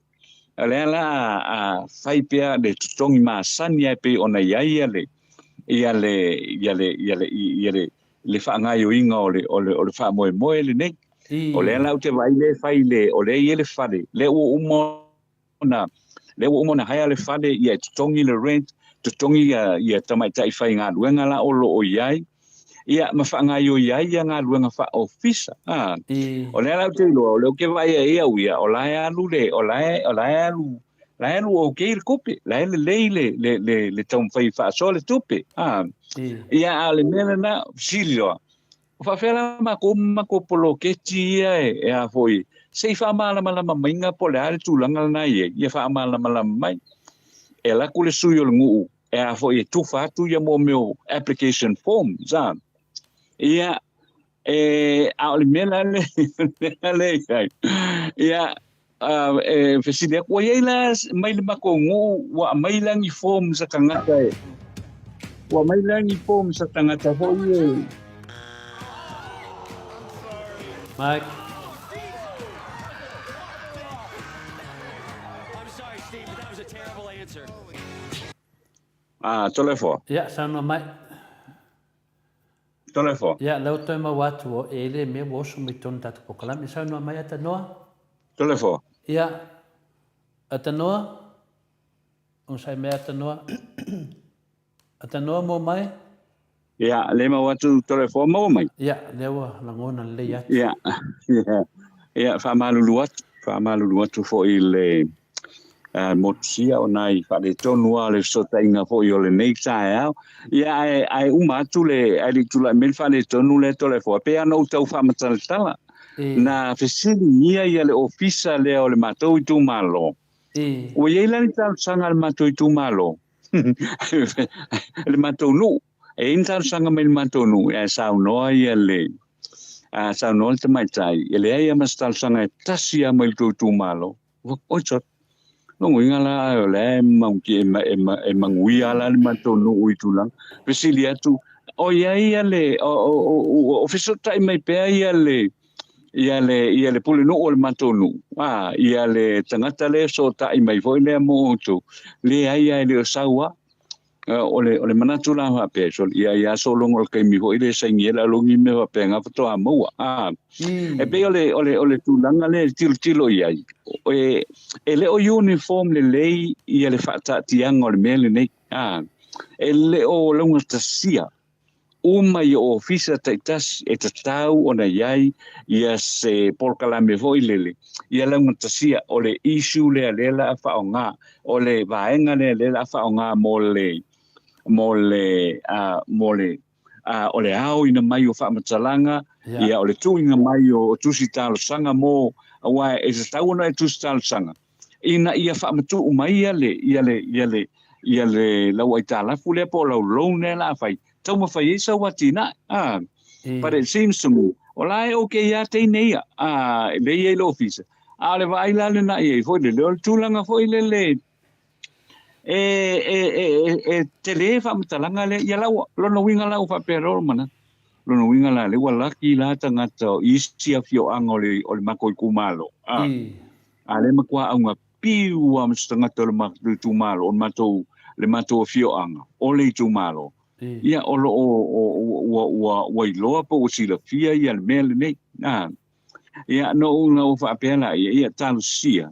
O lea la a fai pea le totogi masani ai pei ona i ai ia le ia le ia le ia le ia le le faagaoioiga o le o le o le faamoemoe lenei. O lea la ou te vaai lea e fai le o lea e i ai le fale, lea ua uma ona lea ua uma ona hire le fale, ia e totogi le rent, totogi ia, ia tamaitai faigaluega la o lo o i ai, ia ma faagaoioi ai ia galuega faaofisa. Ah, o lea la ou te iloa, o lea ou te vaai ai au ia, o la e alu le, o la e, o la e alu, la e alu okay le tupe, la e lelei le, le, le, le taumafai e faasoa le tupe. Ah, ia a o le mea lena, fesili loa, O faafefea la makou ma makou poloketi ia e, e a foi, se i faamalamalama maiga po o le a le tulaga lena e i ai, ia faamalamalama mai. E alu atu le sui o le nuu e a foi e tufa atu ia mo mea o application forms, a. Ia, e, a o le mea la le, le, le i ai. Ia, e fesili atu, ua i ai la mai le matou nuu, ua aumai la ni forms a tagata e, ua aumai la ni forms a tagata foi e. Mike. Ah, Toleafoa. Ia, saunoa mai. Toleafoa. Ia, lea ua toe maua atu o e le mea ua oso mai totonu tatou polokalame. Saunoa mai Atanoa. Toleafoa. Ia, Atanoa, onosai mai Atanoa. Atanoa mua mai. Ia, lea maua atu Toleafoa, maua mai. Ia, lea ua lagona lelei atu. Ia, ia, ia, faamalulu atu, faamalulu atu foi i le motusia o nai faaletonu lava o le fesootaiga foi o lenei taeao. Ia, ae, ae uma atu le, ae le i tulai mai le faaletonu lea Toleafoa, e pei lava ona ou tau faamatalatala, na fesiligia ia le ofisa lea o le matou itumalo, ua i ai la ni talosaga a le matou itumalo, le matou nuu, e i ai ni talosaga mai le matou nuu, ae saunoa ia le, a saunoa le tamaitai, e leai lava ma se talosaga e tasi lava mai le tou itumalo. Oi sot. Lona uiga la o lea e e manuia la le matou nuu i tulaga. Fesili atu, o i ai ia le, o fesootai mai pea ia le, ia le, ia le pulenuu o le matou nuu, a, ia le tagata lea e fesootai mai foi lea mo outou, leai lava e le o sau lava. O le, o le manatu la faapea, sole, ia, ia sologa o le taimi foi lea e saini ai le alauni ma mea faapena faatoa maua. A, e pei o le, o le, o le tulaga lea e tilotilo i ai, e, e le o uniform lelei ia le faataatiaga o le mea lenei. A, e le o laugatasia. uma i ofisa taitasi e tatau ona i ai ia se polokalame foi lele ia laugatasia o le issue lea lea la a faaaoga o le vaega lea lea la a faaaoga mo le mo le uh, mo le uh, o le aoina mai o faamatalaga yeah. ia o le tuuina mai o tusi talosaga mo aua e tatau ona e tusi talosaga ina ia faamatuu mai ia le ia le ia le ia le lau aitalafu lea po o lau loan lea la a fai taumafai ai sau atinae ah but it seems to me o la e okay ia teine ia ah le ia i le ofisa a o le vaai la lena i ai foi lele o le tulaga foi lele e e e e, e tele faamatalaga lea ia lau lona uiga la ua faapea loa manatu lona uiga la lea ua laki la tagata o isi afioaga o le o le matou itumalo ah a lea matua auga piu lava ma se tagata o le matou itumalo, o le matou, le matou afioaga, o le itumalo, ia, o lo o, ua, ua, ua iloa po ua silafia ia le mea lenei. A, ia, na ou, na ou faapea laia, ia, talosia,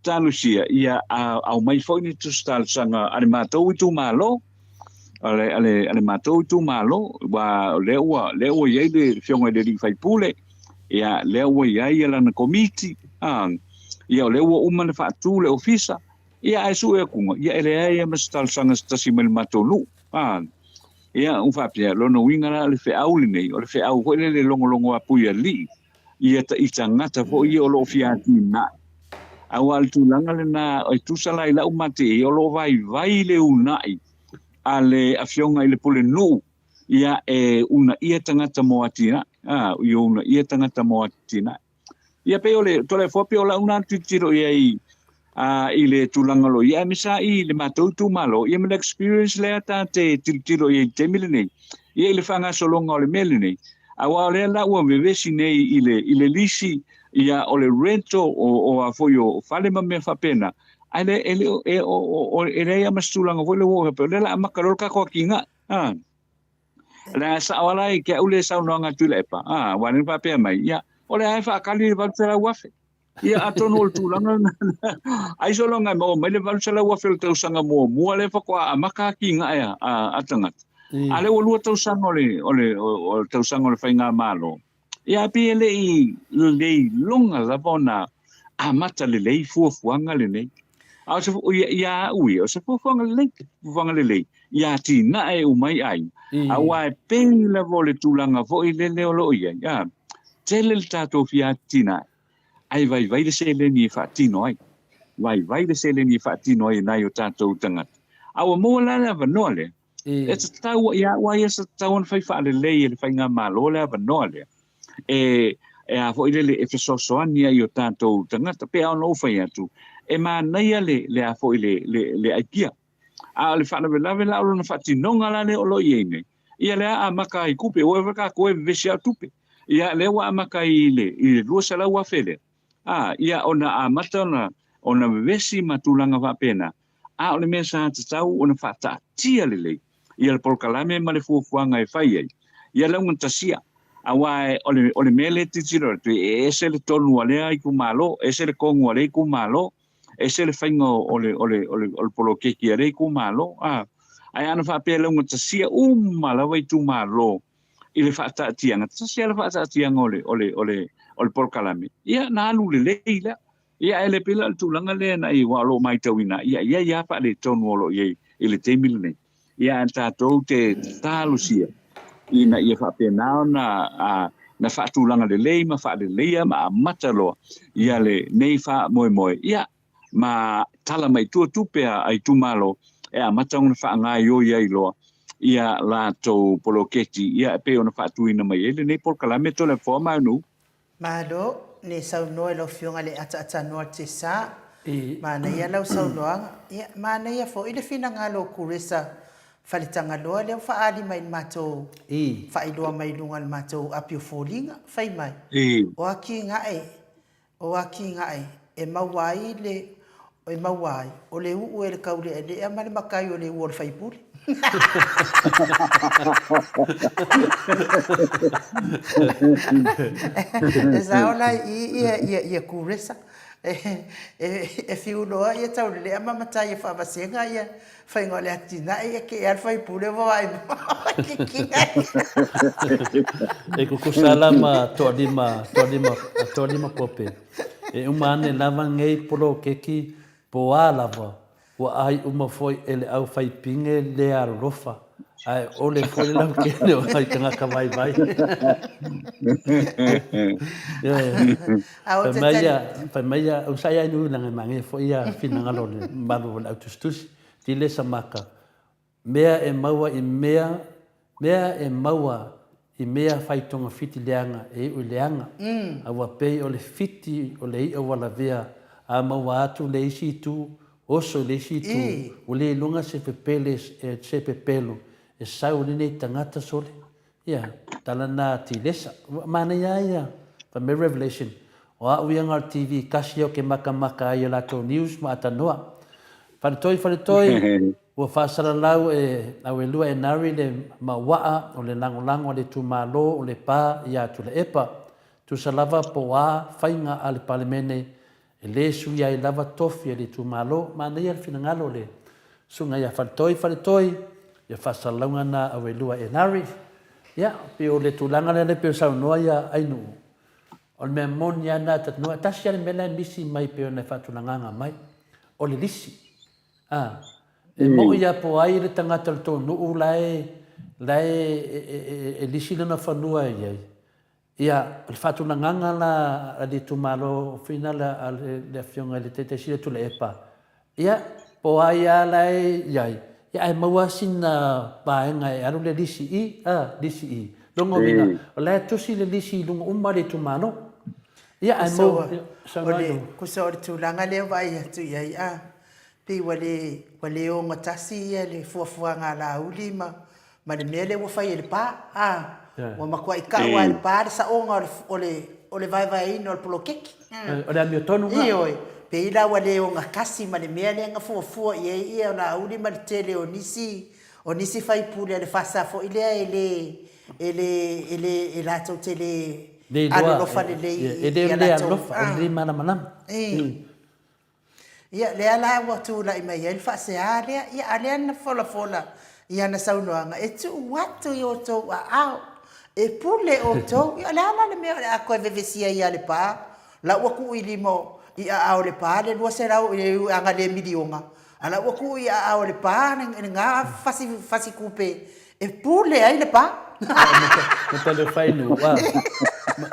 talosia, ia, a, aumai foi ni tusi talosaga a le matou itumalo, a le, a le, a le matou itumalo, aua o lea ua, lea ua i ai le Afioga i le alii faipule, ia, lea ua i ai lana komiti, a, ia, o lea ua uma ona faatu le ofisa, ia, ae sue atuga, ia, e leai lava ma se talosaga se tasi mai le matou nuu, a, ia, ua faapea, lona uiga la o le feau lenei, o le feau foi lele e logologo apuialii, ia i tagata foi ia o lo o fia atinae. Aua o le tulaga lena, e tusa la i lau matie, o lo o vaivai le uunai a le Afioga i le Pulenuu, ia e uunaia tagata mo atinae, a, ia uunaia tagata mo atinae. Ia pei o le Toleafoa pei o lau na tilotilo i ai a, i le tulaga o lo o i ai, aemaise lava i le matou itumalo, ia ma le experience lea ta te tilotilo i ai i le taimi lenei, ia i le faagasologa o le mea lenei, aua o lea la ua vevesi nei i le, i le lisi, ia o le rental o, o a foi o fale ma mea faapena, ae le, e le o, e, o, o, e leai lava ma se tulaga foi lea ua oo ai, o lea o le a amata loa le tatou atinae, a. Le a sao ala i ke au le saunoaga a Tuilaepa, a, aua o lea na faapea mai, ia, o lea e faakali le $800,000. Ia, atonu o le tulaga lena, ai sologa e maua mai le $800,000 o le tausaga muamua lea faatoa amata atinae a, a, a tagata. A lea ua lua tausaga o le, o le, o le tausaga o le faigamalo, Ia, pei e le i lelei loga lava ona amata lelei fuafuaga lenei. A o se, ia, ia au ia, o se fuafuaga lelei, fuafuaga lelei, ia atinae uma ai aiga. Aua e pei lava o le tulaga foi lele o lo o i ai, a, tele le tatou fia atinae, ae vaivai le seleni e faatino ai. Vaivai le seleni e faatino ai e nai o tatou tagata. A ua maua la le avanoa lea, E tatau ia au ia sa tatau ona fai faalelei e le faigamalo le avanoa lea e e a foi lele e fesoasoani ai i o tatou tagata. Pei lava ona ou fai atu, e manaia le le a foi le le le aikia. A o le faalavelave la o lona faatinoga la lea o lo o i ai nei, ia lea a amata ai tupe, ua eva tatou e vevesi lava tupe. Ia lea ua amata i le i le $200,000 lea, a ia ona amata ona ona vevesi ma tulaga faapena. A o le mea sa tatau ona faataatia lelei ia le polokalame ma le fuafuaga e fai ai, ia laugatasia. Aua o le, o le mea lea e tilotilo atu, e ese le tonu a lea itumalo, ese le tonu a lea itumalo, ese le faiga o le, o le, o le, o le poloketi a lea itumalo. A, ae ana faapea e laugatasia uma lava itumalo i le faataatiaga, tasi lava le faataatiaga o le, o le, o le, o le polokalame, ia na alu lelei lea. Ia, ae le pei la o le tulaga lea na i, aua o lo o matauina, ia, e i ai lava faaletonu o lo o i ai i le taimi lenei. Ia, ae tatou te talosia ina ia faapena ona a, na faatulaga lelei ma faaleleia ma amata loa ia lenei faamoemoe, ia, ma tala mai tua tupe a, a itumalo e amata ona faagaoioi ai loa ia latou poloketi, ia, e pei ona faatuina mai ai lenei polokalame Toleafoa Maunu. Malo ne saunoa i lau Afioga le ataatanoa Tessa. Manaia lau saunoaga. Ia, manaia foi le finagalo o Kuresa Faletagaloa lea ua faaali mai i le matou faailoa mai i luga o le matou api o foliga. Fai mai, o atinae, o atinae e maua ai le E maua ai, o le uu e le kauleʻaleʻa ma le makai o le ua o le faipule. E sao la i i ia, ia, ia Kuresa. E fiu loa ia taulelea ma matai e faavasega ia faiga o le atinae ia ke ea le faipule ua vaai kikina. E kukusa la ma toalima, toalima, toalima kope. E uma ane lava nei poloketi po a lava Ua ʻai uma foi e le au fai pine le alolofa, ae ʻole foi le lautele o nai tagata vaivai. Fai mai ia, fai mai ia, o sa ia nui langa mange foi ia finagalo le malu o le au tusitusi, ti le samaka, mea e maua i mea, mea e maua i mea fai togafiti leaga e iu i leaga, a ua pei o le fiti o le iʻa ua lavea, a maua atu le isi itu, oso i le isi itu, ua le iloga se pepele se pepelo e sau i lenei tagata sole. Ia, tala na Tilesa. Ua manaia ai ia, fai mai Revelation, o a'u ia na o le TV kasi au ke makamaka ai i a latou news ma atanoa. Faletoi, faletoi, Ua faasalalau e Auelua Enari le mauaa o le lagolago a le itumalo o Lepa ia Tuilaepa, tusa lava po o a faiga a le Palemene e le suia ai lava tofi a le itumalo. Manaia le finagalo o le Susuga ia Faletoi Faletoi, ia faasalalauga na Auelua Enari. Ia, pei o le tulaga lea pei o saunoa ia Ainuu, o le mea moni lava lena ta te iloa, tasi lava le mea la e misi mai pei ona e faatulagaga mai, o le lisi. A, e moʻi ia po ai le tagata o le tou nuu la e, la e, e, e, e lisi lona fanua e iai. Ia, o le faatulagaga la a le itumalo fina la a le, le afioga i le Taitaisili o Tuilaepa, ia, po ai a la e iai, ia ae maua sina vaega e alu le lisi i, a, lisi i. Lona uiga, o la e tusi le lisi i luga uma o le itumalo. Ia, ae maua, o le, kusa o le tulaga lea vaai atu i ai, a, Pei ua le, ua le ogatasi ia le fuafuaga a Laauli ma, ma le mea lea ua fai e Lepa, a. Ua matuai kau lava e Lepa le saoga o le, o le, o le vaevaeina o le poloketi. O le amiotonu lena. Ioe. Pei la ua le ogatasi ma le mea lea na fuafua i ai ia Laauli ma le tele o nisi, o nisi faipule a le FASA foi lea e le, e le, e le, e latou te le alolofa lelei i a latou. E le alolofa, o le le malamalama. Ia, lea la ua tulai mai ai le faasea lea, ia, a lea na folafola i ana saunoaga, e tuu atu i outou aao, e pule outou. Ia, o le a la le mea o le a toe vevesia ai ia Lepa? La ua tuu i lima i aao o Lepa le 200, e ana le miliona, a la ua tuu i aao o Lepa lena fasi, fasi tupe E pule ai le pa. Matalefainu, a.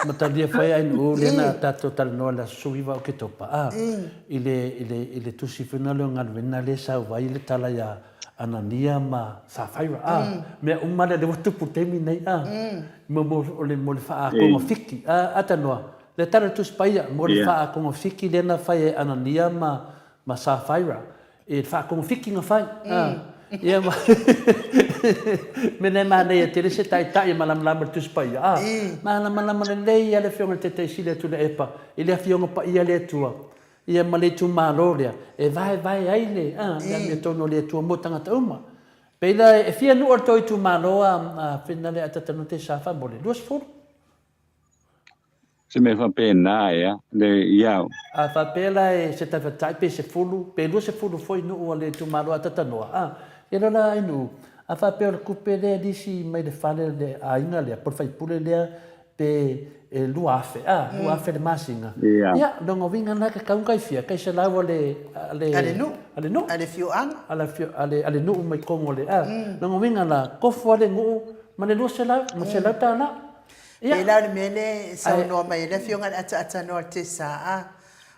Matalefainu ai nu le na tatou talanoa le aso 19 o Oketopa, a. I le, i le, i le tusi foi na lea o galuega lea e sau ai le tala ia Anania ma Safaira, a. Mea uma lea lea ua tupu i le taimi nei, a. Mo, mo, o le, mo le faaakogafiti, a, a tanoa. Le tala o le Tusi Paia, mo le faaakogafiti lea na fai e Anania ma, ma Safaira. E faatogafiti na fai. Ia ma mea e manaia tele se taitai e malamalama i le Tusi Paia. A, malamalama lelei lava le Afioga i le Taitaisili a Tuilaepa i le Afioga Paia a le Atua, ia ma le itumalo lea e vaevae ai le, a, le amiotonu o le Atua mo tagata uma. Pei la e fia nuu o le tou itumalo a Finale Atatanote sa faamolemole? 20. Se mea faapena ea, le ia. A faapea la e se taifatai pe sefulu, pe 20 foi nuu a le itumalo a Tatanoa, a, ia loa la ai nuu, a faapea o le tupe lea e lisi mai le fale o le aiga lea, po o le faipule lea, pe e 2000, a, 2000 le masina, ia, lona uiga lena e tatau ona tai fia, tai selau a le, a le, a le nuu, a le nuu, a le afioaga, a le afio, a le, a le nuu mai totonu o le, a, lona uiga la, tofu lava le nuu ma le 200, ma le selau tala. Ia. Pei la o le mea lea e saunoa mai ai le Afioga i le Ataatanoa o le TSA,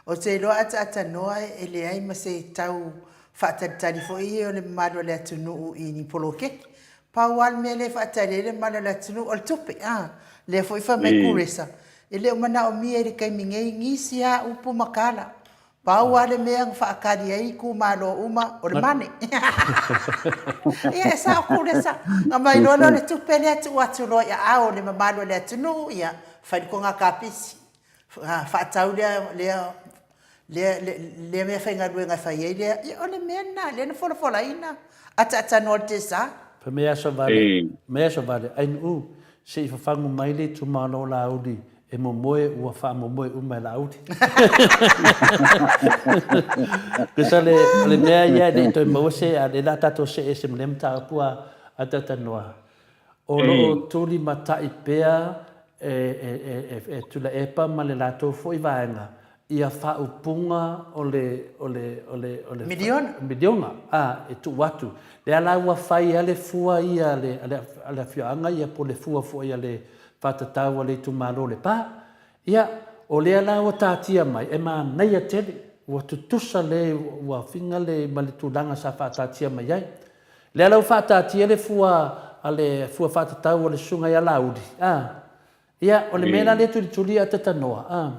ou te iloa Ataatanoa e leai ma se tau faatalitali foi ia o le mamalu o le atunuu i ni poloketi. Pau lava le mea lea e faatali ai le mamalu o le atunuu o le tupe, a. Lea foi fai mai Kuresa, e le o manaomia i le taimi nei nisi lava upu ma tala. Pau lava le mea na faatali ai itumalo uma, o le mane. Ia, e sao Kulesa. Na aumai loa lea o le tupe lea tuu atu loa i aao o le mamalu o le atunuu, ia, fai le toga kapisi. Faatau lea, lea, lea, lea meafaigaluega e fai ai lea. Ia, o le mea lena lea na folafolaina ataatanoa le TSA. Fai mai aso vale, mai aso vale, ai nuu, se i fafagu mai le itumalo o Laauli. E momoe ua faamomoe uma e Laauli. Tusa le, o le mea ia e le i toe maua se, a o lea o le a tatou see ese ma lea mataupu a, a Talanoa. O lo o tulimatai pea e, e, e, e, e Tuilaepa ma le latou foi vaega ia faaupuga o le, o le, o le, o le. Miliona. Miliona, a, e tuu atu. Lea la ua fai lava le fua ia a le, a le, a le afioaga ia po o le fua foi a le faatatau a le itumalo o Lepa. Ia, o lea la ua taatia mai, e manaia tele, ua tutusa le, ua figa le ma le tulaga sa faataatia mai ai. Lea la ua faataatia le fua a le fua faatatau a le Susuga ia Laauli, a, ia, o le mea la lea e tulituli a Tatanoa, a,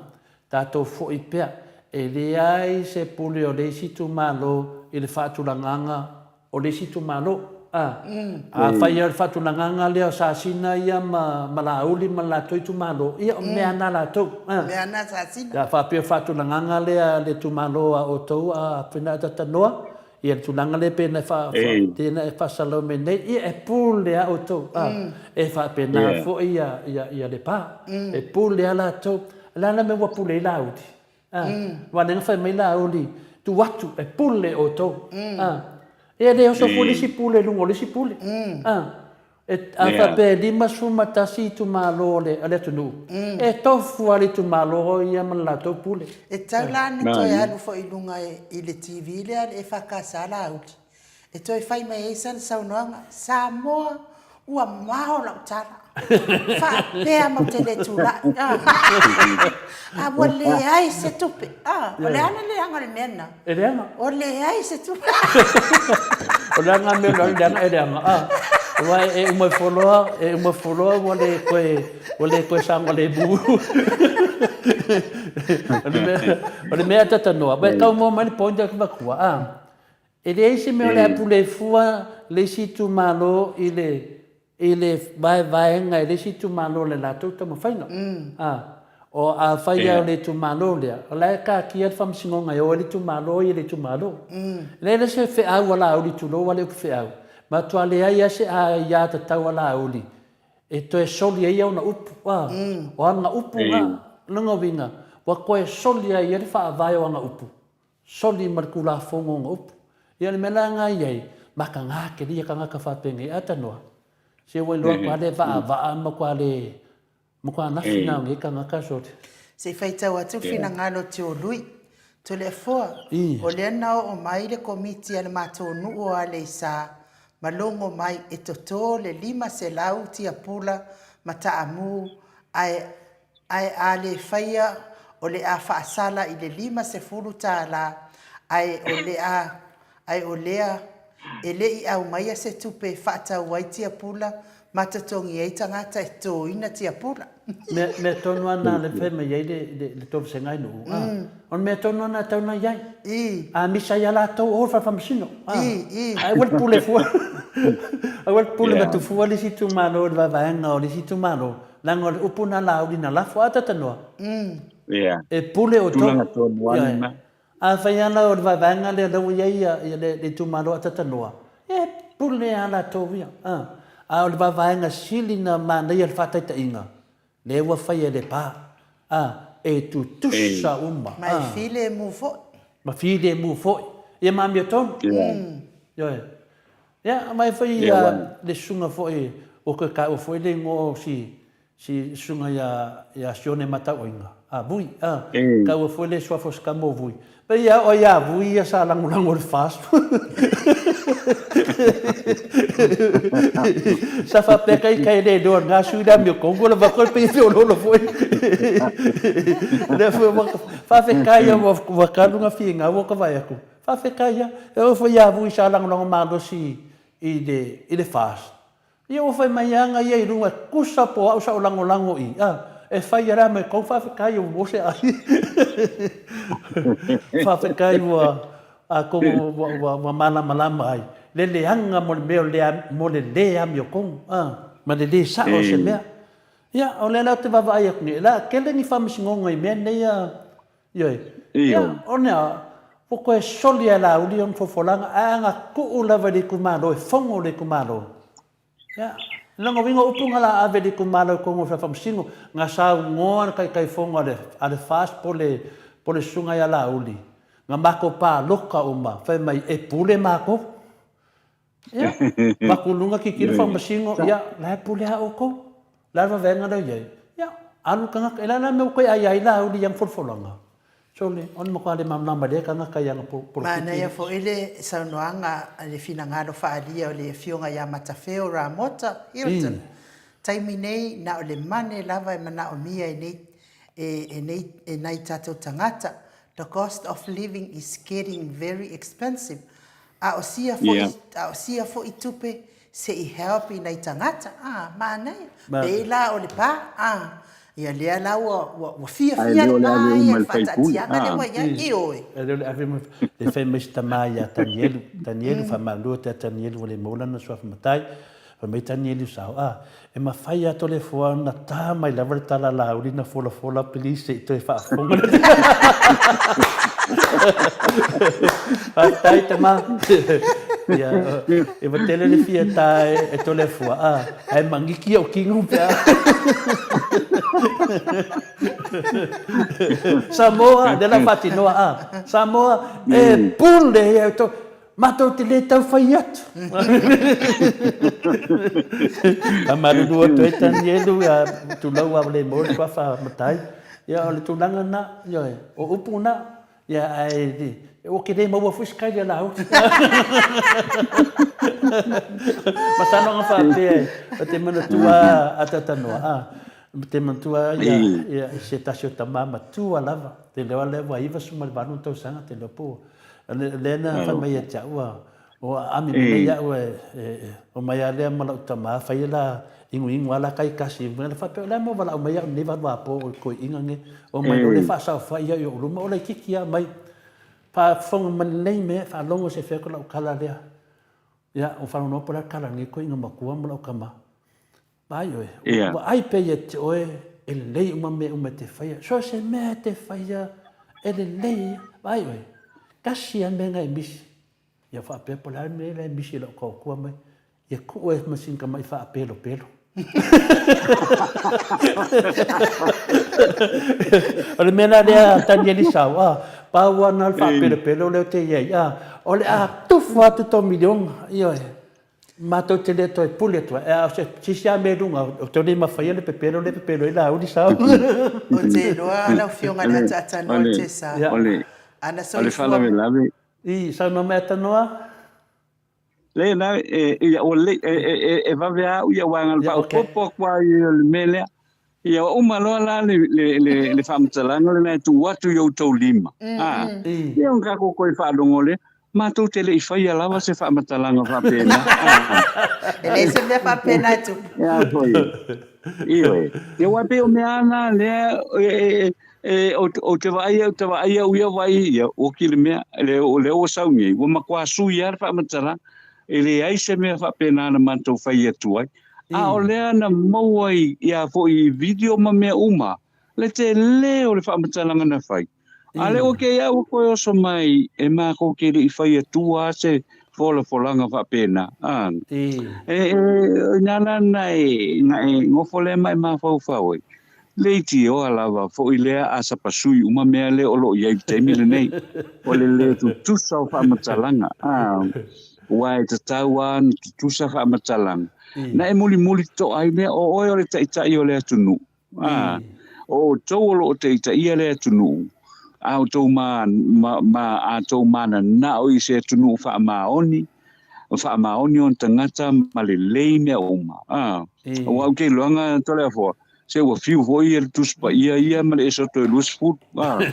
tatou foi pea, e leai se pule o le isi itumalo i le faatulagaga o le isi itumalo. A, afai o le faatulagaga lea o Sasina ia ma, ma Laauli ma le latou itumalo, ia o mea na latou. A, Mea na Sasina. A faapea o le faatulagaga lea a le itumalo a outou a Fina Tatanoa, ia le tulaga lea pei ona e fa, fa, tena e faasalau mai nei, ia e pule lava outou. A, e faapena foi ia, ia, ia Lepa. E pule lava latou. O le a la le mea ua pule ai Laauli? A, aua o lea na fai mai Laauli, tuu atu e pule outou. A, e le oso foi le isi pule i luga o le isi pule. A, e, a faapea e 51 itumalo o le, o le atunuu, e tofu lava le itumalo ia ma le latou pule. E tatau la ona toe alu foi i luga i le TV lea a le EFKS a Laauli, e toe fai mai ai sana saunoaga, Samoa, ua mao lau tala, faapea matou te le tulai, a ua leai se tupe. O le a le leaga o le mea lena? E leaga. Ua leai se tupe. O le a lena mea o le leaga e leaga, a? Aua e uma ifo loa, e uma ifo loa ua le toe, ua le toe saogalemu. O le mea talanoa, e tau maua mai le point lea e avatua, a? E leai se mea o le a pule fua le isi itumalo i le i le vaevaega e le isi itumalo o le latou taumafaiga. A, o afai lava o le itumalo lea, o la e taatia le faamasinoga e o ai le itumalo ia i le itumalo. E leai la se feau a Laauli tulou lava le upu feau, matua leai lava se aia tatau a Laauli e toe soli ai ona upu, a, o ana upu na, o lona uiga, ua toe soli ai e le faavae o ana upu. Soli ma le Tulafono ona upu. Ia o le mea la lena e i ai, mataga tele ia tagata faapenei. A tanoa, se ua iloa atu lava le vaavaa ma matua le, matua nafi na o nei tagata sole. Se i faitau atu le finagalo o Tiolui. Toleafoa, o lea na oo mai le komiti a le matou nuu o Aleisa ma logo mai e toto le 500 tiapula ma taamu ae Ae a le faia o le a faasala i le 50 tala, ae o le a, ae o lea e le i aumaia se tupe e faatau ai tiapula ma totogi ai tagata e totoina tiapula. Mea, mea tonu lava na le fai mai ai le, le, le Tolusega i Nuu, a. O le mea tonu lava na e tau na i ai. I. A misa ia latou o le fale faamasino, a. I, i. Ae aua le pule fua, aua le pule atu fua le isi itumalo i le vaevaega o le isi itumalo. Leaga o le upu na Laauli na lafo a Tatanoa. Ia. E pule outou. Tulaga tonu lava lena. Afai lava la o le vaevaega lea lea ua i ai le itumalo a Tatanoa, e pule lava latou ia. A o le vaevaega sili na manaia le faataitaiga, lea ua fai e Lepa. E tutusa uma. Ma e filemu foi. Ma filemu foi. Ia ma amiotonu. Ioe. Ia, aumai foi ia le susuga foi, ua toe taua foi le igoa o si, si susuga ia, ia Sione Matauaiga, a Vui, a, taua foi le suafa o si tama o Vui. Pei ia o ia Vui ia sa lagolago i le FAST. Sa faapea kai kai le iloa na sui le amiokongo le vako pei e feoloolo foi. Lea foi ua faafetai ia ua talu na finau o ka vaai atu. Faafetai lava. E oo foi ia Vui sa lagolago malosi i le, i le FAST, ia ua fai mai lava ia i luga, e tusa po o au sa ou lagolago i, a, e fai ia le a mai kou, faafetai ua maua se ai. Faafetai ua, atonu ua, ua, ua malamalama ai le leaga mo le mea o le, mo le lē amiotonu, a, ma le lē sa'o o se mea. Ia, o lea la ou te vaavaai atu nei, o le a tele ni faamasinoga i mea nei a Ioe. Ia, o nea, ua toe soli e Laauli ona fofolaga, ae ana tuu lava i le itumalo e fono le itumalo, ia. Lona uiga o upu nga la ave le itumalo i tonu o le faamasino, nga saunoa le taitaifono a le a le FAST po le po le susuga ia Laauli, nga matou palota uma fai mai e pule matou. Ia, matou luga tilotilo faamasino, ia la e pule lava outou. O le a le vavaega lea o i ai? Ia, alu le tagata, e le a la le mea ua toe aia ai Laauli i ana folafolaga? Sole, o le matua le malamalama lea tagata i ana polokiki. Manaia foi le saunoaga i le finagalo faaalia o le Afioga ia Matafeo Ramota Hilton. Taimi nei, na o le money lava e manaomia e nei, e nei, e nai tatou tagata. The cost of living is getting very expensive. A o sia foi, a o sia foi tupe se i help i nai tagata, a, manaia. Pei la o le pa, a, ia lea la ua, ua, ua fiafia le pa ia i le faataatiaga lea ua i ai. Ioe. E le o le ave uma le fai mai si tama ia Tanielu, Tanielu, faamalulu atu ia Tanielu ua le maua lana suafa matai. Fai mai Tanielu sao, a, E mafai a Toleafoa ona ta mai lava le tala Laauli na folafola please se i toe faafofoga le Faafetai tama. Ia, e ua tele le fia ta e Toleafoa, a, ae magiki ou kino pe a. Samoa, lea la faatinoa, a. Samoa, e pule ia outou. Matou te le tau fai atu. Faamalulu atu ai Tanielu, ia, tulou lava le maua le suafa matai. Ia, o le tulaga lena, ioe, o upu na, ia, ae ou te le maua foi se kaili a Laauli. Masalo ana faapea, ou te manatua a Tatanoa, a, ou te manatua ia, ia, se tasi o tama matua lava, te iloa lea ua 98 tausaga, te iloa po ua Lea na fai mai ia te au, ua aami mai nei au e omai lava lea ma lau tama fai la iguigu lava la taitasi. Na faapea, o le a le mea ua valaau mai au i lenei valuapo o le toeaina lenei, omai loa lea faasaofai au i ou luma, o laitiiti lava mai. Faafofoga mai lenei mea, faalogo se i fai atu lau tala lea. Ia, ua faalogologo po o le a le tala a lenei toeaina matua ma lau tama. Vaai oe, ua vaai pea ia te oe e lelei uma mea uma e te faia. So o se mea e te faia e lelei ia. Vaai oe, tasi lava mea na e misi. Ia faapea po o le a le mea la e misi i lau tautua mai. Ia tuu oe ma sina tamai faapelopelo. O le mea la lea Tanieli Sau, a, pau lava na o le faapelopelo lea ou te i ai, a, o le a tufa atu tau miliona, ioe. Matou te le toe pule atu ai, a o se isi lava mea i luga, ou te le mafaia le pepelo lea e pepelo ai Laauli sao. Ou te iloa lau Afioga i le Ataatanoa Tessa, ana O le soifua. faalavelave. I, saunoa mai Atanoa. Le na, e, ia, ua lelei, e, e, e, e vave lava au ia aua na o le faaopoopo atu lava ia o le mea lea. Ia, ua uma loa la le, le, le, le faamatalaga lena e tuu atu i outou lima. A, ia ona tatou toe faalogo lea. Matou te le i faia lava se faamatalaga faapena. E leai se mea faapena e tupu. E a foi. Ioe. Ia aua e pei o mea lava na lea e, e, e, ou te vaai au, te vaai au ia vaai ia, oki le mea, le, lea ua sau nei, ua matua sui lava le faamatalaga. E leai se mea faapena na matou fai atu ai. A o lea na maua i, ia foi i video ma mea uma, le tele o le faamatalaga na fai. A lea ua kei au ua toe oso mai e makou ke le i fai atua a se folafolaga faapena. A, e, e, ina la na e, na e nofo lea ma e mafaufau ai, leitioa lava foi lea a sapasui uma mea lea o lo o i ai i le taimi lenei. O le le tutusa o faamatalaga. A, aua e tatau lava ona tutusa faamatalaga. Na e mulimuli totoa ai lea, o oe o le taitai o le atunuu. Ā, o outou o lo o taitaia le atunuu, a outou ma, ma, ma, a outou mananao i se atunuu faamaoni, faamaoni ona tagata ma lelei mea uma. Ā, aua ou te iloaga Toleafoa, se ua fiu foi le Tusi Paia ia ma le Esoto e 20, ā, ua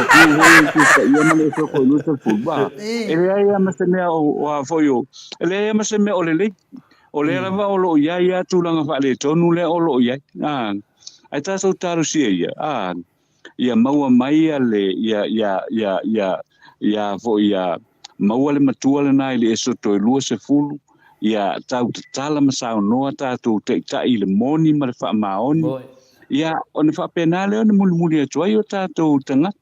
fiu foi le Tusi Paia ma le Esoto e 20, ā, e leai lava ma se mea o, o a foi o, e leai lava ma se mea o lelei. O lea lava o lo o i ai lava tulaga faaletonu lea o lo o i ai. A, ae tatou talosia ia, a, ia maua mai ia le, ia, ia, ia, ia, ia foi ia, maua le matua lena i le Esoto e 20, ia tau tatala ma saunoa tatou taitai i le moni ma le faamaoni. Ia, ona faapena lea ona mulimuli atu ai o tatou tagata.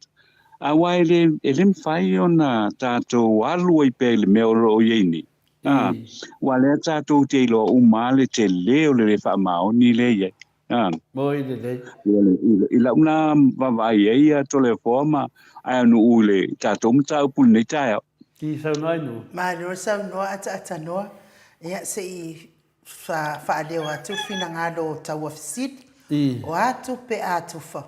Aua e le, e le mafai ona tatou alu ai pea i le mea o lo o i ai nei. A, aua lea tatou te iloa uma lava le tele o le le faamaoni lea e i ai. A. Moi lelei. I lau na vaavaai ai ia Toleafoa ma Aeanuu i le tatou mataupu i lenei taeao. Ki saunoa ai Nuu. Malo saunoa ataatanoa. Ia se i faaleo atu le finagalo o Tauafesili. O a tupe a tufa?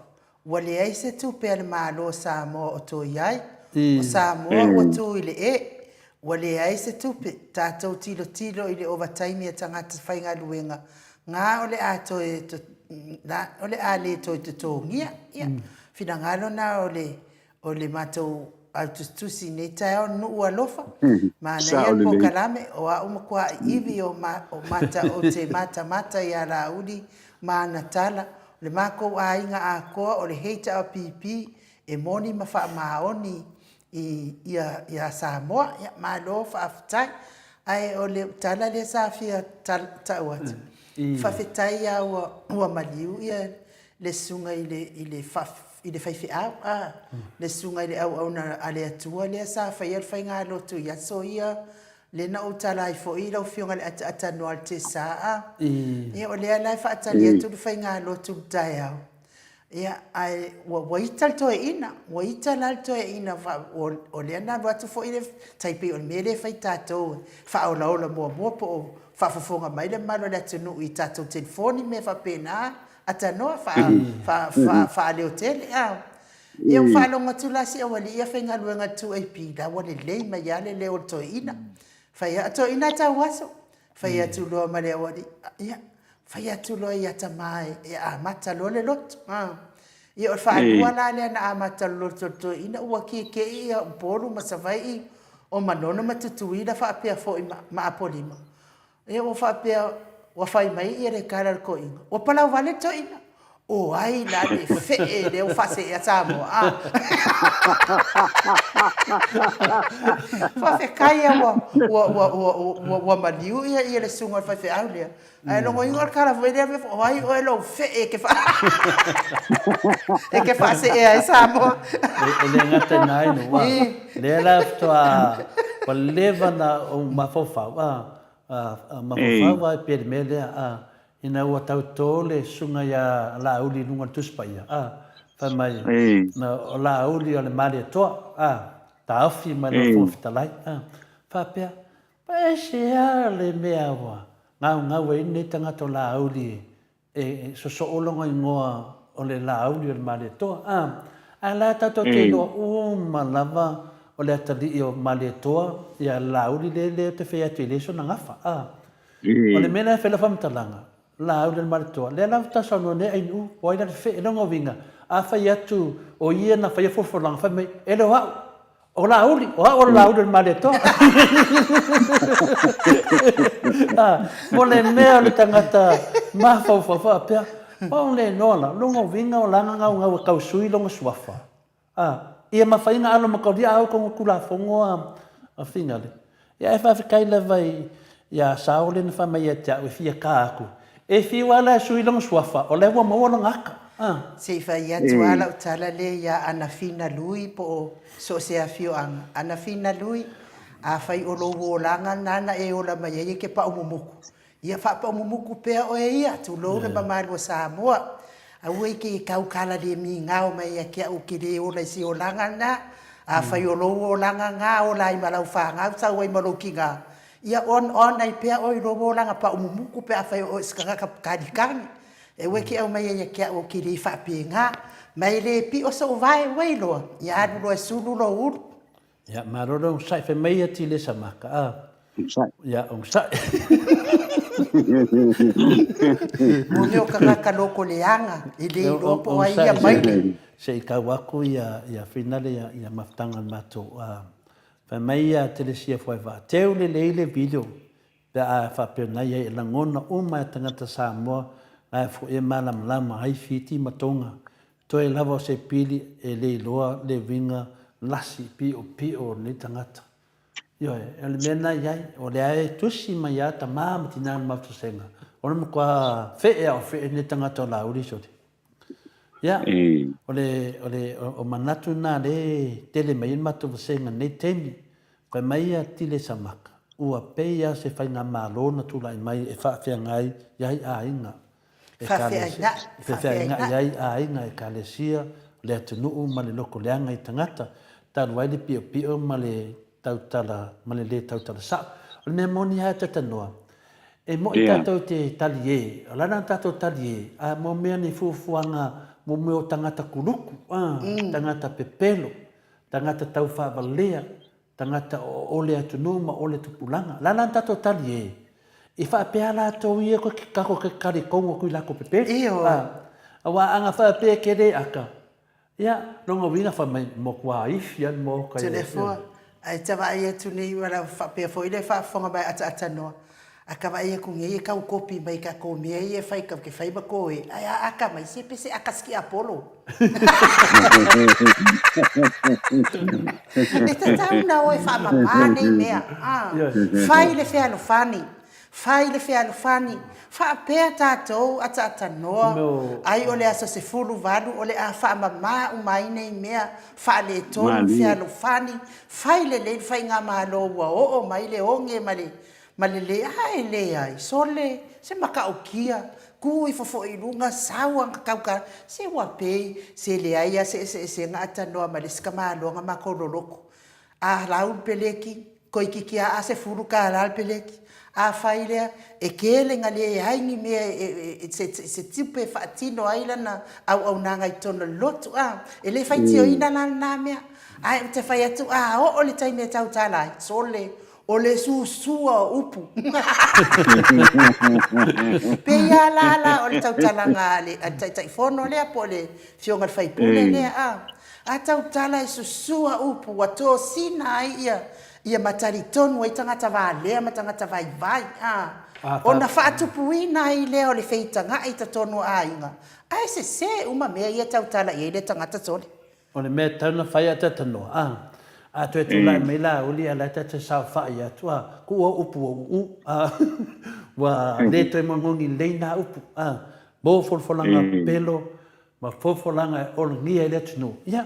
Ua leai se tupe a le Malo o Samoa o to i ai. O Samoa ua tu i le e. Ua leai se tupe. Tatou tilotilo i le ovataimi a tagata faigaluega nga o le a toe o le a le toe totogia. Ia, finagalo na o le o le matou autusitusi i nei taeao nuu alofa. Manaia le polokalame, o a'u makua'i ivi o mata ou te matamata ia Laauli ma ana tala, o le makou aiga atoa o le HRPP e moni ma faamaoni i ia ia Samoa. Ia malo faafetai. Ae o le tala lea sa fia tau atu, faafetai lava ua ua maliu ia le susuga i le i le i le faifeau a, le susuga i le auauna a le Atua lea sa faia le faigalotu i aso ia, lea na ou tala ai foi i lau Afioga i le ataatanoa i le Tesa a, ia o lea la e faatali atu le faigalotu i le taeao. Ia, ae ua, ua ita le toeaina, ua ita la le toeaina, o lea na alu atu foi le, tai pei o le mea lea e fai tatou, e faaolaola muamua po o faafofoga mai le mamalu o le atunuu i tatou telefoni ma mea faapena, atanoa, faa, faa, faa, faaleotele. A. Ia ua faalogo atu la si aualii ia faigaluega i le 2AP, la ua lelei mai lava le leo o le toeaina. Fai atu, toeaina tauaso, fai atu loa ma le aualii, ia, Fai atu loa ia tama e amata loa le lotu. Ia o le faalua la lea na amata le lotu a le toeaina, ua keke'i ia Upolu ma Savai'i, o Manono ma Tutuila faapea foi ma Apolima. Ia ua faapea, ua fai mai ia le tala a le toeaina, ua palauvale le toeaina. O ai la le fe'e lea ua faase'ea Samoa a? Faafetai a ua, ua, ua, ua, ua, ua maliu ia, ia le susuga i le faifeau lea. Ae logoina o le tala foi lea, o ai oe lou fe'e e te faa e te faase'ea ai Samoa. E le gata i na inu, ua, lea la faatoa ua leva na ou mafaufau, a, a, mafaufau a pei le mea lea, a, Ina ua tauto le susuga ia Laauli i luga o le Tusi Paia, a, fai mai, o Laauli o le Malietoa, a, taofi mai loa le Fofoga Fetalai, a, faapea, Pa e se a le mea ua gaugau ai lenei tagata o Laauli e sosoo lona igoa o le Laauli o le Malietoa, a, ae la tatou te iloa uma lava o le atalii o Malietoa ia Laauli lea lea ou te fai atu e leai sona gafa, a. O le mea lea e fai lau faamatalaga, laau le Malietoa, lea la faatoa saunoa nei Ainuu, o ai la le fe'e, lona uiga, a fai atu o ia na faia folafolaga, fai mai, e le o a'u, o Laauli, o a'u o le Laauli o le Malietoa. Mo le mea o le tagata mafaufau faapea, pau le igoa la, lona uiga o lana gaugau e tau sui lona suafa. A, ia mafai ona alo ma taulia a outou Tulafono a, a Finale. Ia ae faafetai lava i, ia Sao lea na fai mai ia te au e fia ka atu. E fiu lava la e sui lona suafa, o lea ua maua lona ata. A. Se i fai atu lava lau tala lea ia Anafina Lui po o so o se afioaga. Anafina Lui, afai o lou olaga lena na e ola mai ai e ke paumumuku, Ia faapaumumuku pea oe ia, tulou le mamalu o Samoa. Aua i ke kaukala le migao mai ia te a'u ke le ola i se olaga lena. Afai o lou olaga ga ola ai ma lau fanau sau ai ma lou tiga, ia on on ai pea oe i lou olaga paumumuku pe afai o oe o se tagata kalikani. E aua e te aumaia ia te a'u ou te le faapena. Ma e le pi'o so'u vae ua iloa, ia alu loa e sulu lou ulu. Ia, malo le onosai. Fai mai ia Tilesa Maka, a. Onosai. Ia, onosai. Mo mea o tagata loko leaga, e le iloa po o ai ia maile. Se i tau atu ia, ia finale ia, ia mafutaga a le matou. A, fai mai ia Telesia Fuaivaa, teu lelei le video pe a faapena i ai e lagona uma e tagata Samoa la e foi e malamalama ai Fiti ma Tonga Toe lava o se pili e le iloa le uiga lasi piopio o lenei tagata. Ioe, o le mea lena e i ai, o lea e tusi mai a tama ma tina le mafutasega, o le matua fe'e a o fe'e lenei tagata o Laauli sole. Ia, o le, o le, o manatu na lea e tele mai ai le matou vasega i lenei taimi. Fai mai ia Tile Samaka. Ua pei lava se faigamalo na tulai mai e faafeagai ai aiga, ekalesia, feainai ai aiga, ekalesia, le atunuu ma le loko leaga i tagata, talu ai le piopio ma le tautala ma le le tautala sao. O le mea moni lava e talanoa, e moi tatou te talie, o le a la tatou talie, a mo mea ni fuafuaga mo mea o tagata kuluku, a, tagata pepelo, tagata taufaavalea, Tagata o o le atunuu ma o le tupulaga. La la na tatou tali e. I faapea latou ia ko ke kako ke kali kongo kui lako pepeli. Ioe. A, aua anga faapea ke le aka. Ia, longa uiga fai mai mo kua ifi an mo ka ia. Toleafoa, ae ta vaai atu nei ua lava faapea foi le faafofoga mai ataata noa. A ka vaai atu nei e kau kopi mai ka ko mea ia e fai kau ke fai ma ko e, ae a aka mai se pe se aka ski Apollo. E tatau na oe faamama nei mea. A, fai le fealofani, fai le fealofani, faapea tatou ataatanoa, ai o le aso 18 o le a faamama uma ai nei mea, faaletonu, fealofani, fai lelei le faigamalo ua oo mai le oge ma le ma le le ae leai sole se matautia tu ifo foi i luga sau aga tau ka se ua pei se leai a se eseesega atanoa ma le isi tamaloa na matou loloto a lau le peleki toeititi a a $10 le peleki a fai lea e tele na leai ni mea e se tupe e faatino ai lana auaunaga i totonu o le lotu a e le faitioina la lena mea ae ou te fai atu a oo le taimi e tautala ai sole O le susua o upu. Pei a la la o le tautalaga a le Taitaifono lea po o le Afioga i le Sui Usufono lea a. A tautala e susua upu ua tosina ai ia ia ma talitonu ai tagata valea ma tagata vaivai a. Ona faatupuina ai lea o le feitaga'i i totonu o aiga, ae sese uma mea ia e tautala i ai le tagata sole. O le mea e tatau ona fai a talanoa, a, a toe tulai mai Laauli a la e ta te saofai atu, a, kuu au upu ua uu, a, ua le toe mogogi lelei na upu, a, mo folafolaga pepelo ma folafolaga e olegia ai le atunuu, ia,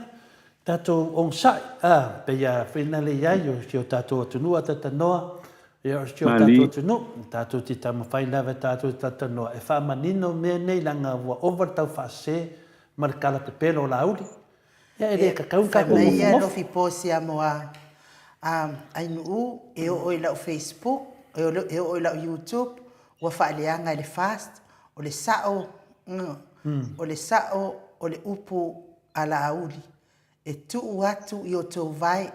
tatou onosai, a, pei a foi na le i ai o si o tatou atunuu a talanoa, ia, o si o tatou atunuu, tatou te taumafai lava e tatou te talanoa e faamanino mea nei leaga ua ova le taufaasese ma le tala pepelo o Laauli. Ia e le tatau ona Fai tatou mai ia nofonofo. Lofi Posi Amoa, a, Ainuu, e oo i lau Facebook, e oo i lau YouTube, ua faaleaga e le FAST, o le sao, o le sao o le upu a Laauli. E tuu atu i outou vae.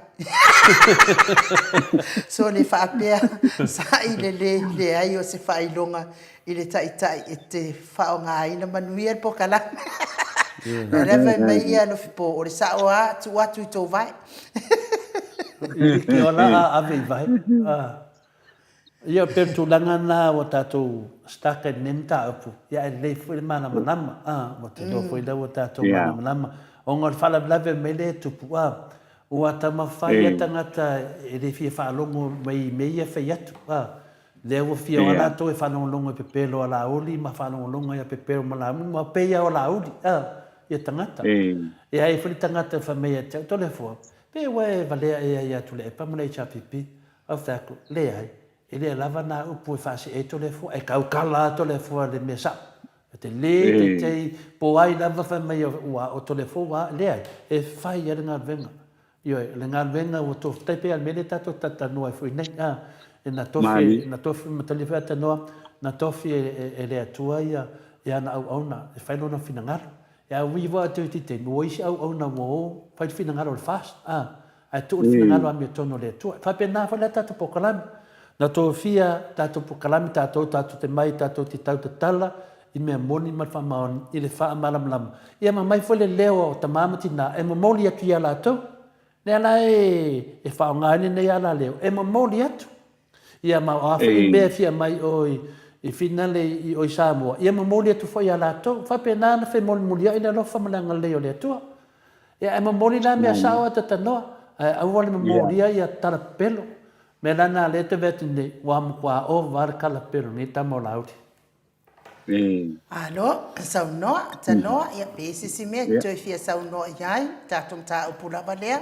So le faapea sa'i le le leai o se faailoga i le taitai e te faaaogaina manuia le polokalame. O lea fai mai ia Alofipo, o le sa'o a tuu atu i tou vae. I ke ola a ave i vae. Ia, pei o le tulaga lena ua tatou stuck ai i lenei mataupu, ia ae lelei foi le malamalama, a, ua te iloa foi lea ua tatou malamalama, ona o le faalavelave mai lea e tupu, a, ua taumafai lava tagata e le fia faalogo mai i mea ia e fai atu, a, lea ua fia o lava latou e faalogologo i pepelo a Laauli ma faalogologo ia pepelo ma Laauli, ma pei lava o Laauli, a, ia tagata. E ai foi le tagata e fai mai ia te au, Toleafoa, pe ua e valea ea ia Tuilaepa ma le HRPP? Ou fai atu, Leai, e le lava nā upu e faasee ai Toleafoa, e tautala lava Toleafoa i le mea sao. E te lē teitei po ai lava fai mai ua o Toleafoa ua a, leai, e fai lava le galuega. Ioe, o le galuega ua tofu, tai pei lava o le mea lea tatou te talatalanoa ai foi nei, a, e na tofi, na tofi, matamea foi a tanoa, na tofi e le Atua ia ana auauna e fai lona finagalo. E a ui ua atu i te taimi, ua isi auauna ua o fai le finagalo o le FAST, a, ae tuu le finagalo amiotonu o le Atua. E faapena foi la tatou polokalame. Na tofia tatou polokalame tatou tatou te mai tatou te tautatala i mea moni ma le faamaoni i le faamalamalama. Ia ma aumai foi le leo o tama ma tina e momoli atu ia latou. Lea la e faaaoga ai lenei alaleo e momoli atu. Ia ma o a foi mea e fia mai o i finale i o i Samoa, ia momoli atu foi ia latou. Faapena ona femolimoliai le alofa ma le agalelei o le Atua. Ia ae momoli la mea sao a tatanoa, ae aua le momolia ia tala pepelo. Mea la na lea te vaai atu nei, ua matua ova le tala pepelo nei tama o Laauli. Alo, saunoa, tanoa, ia pe i se isi mea e toe fia saunoa i ai, tatou mataupu lava lea.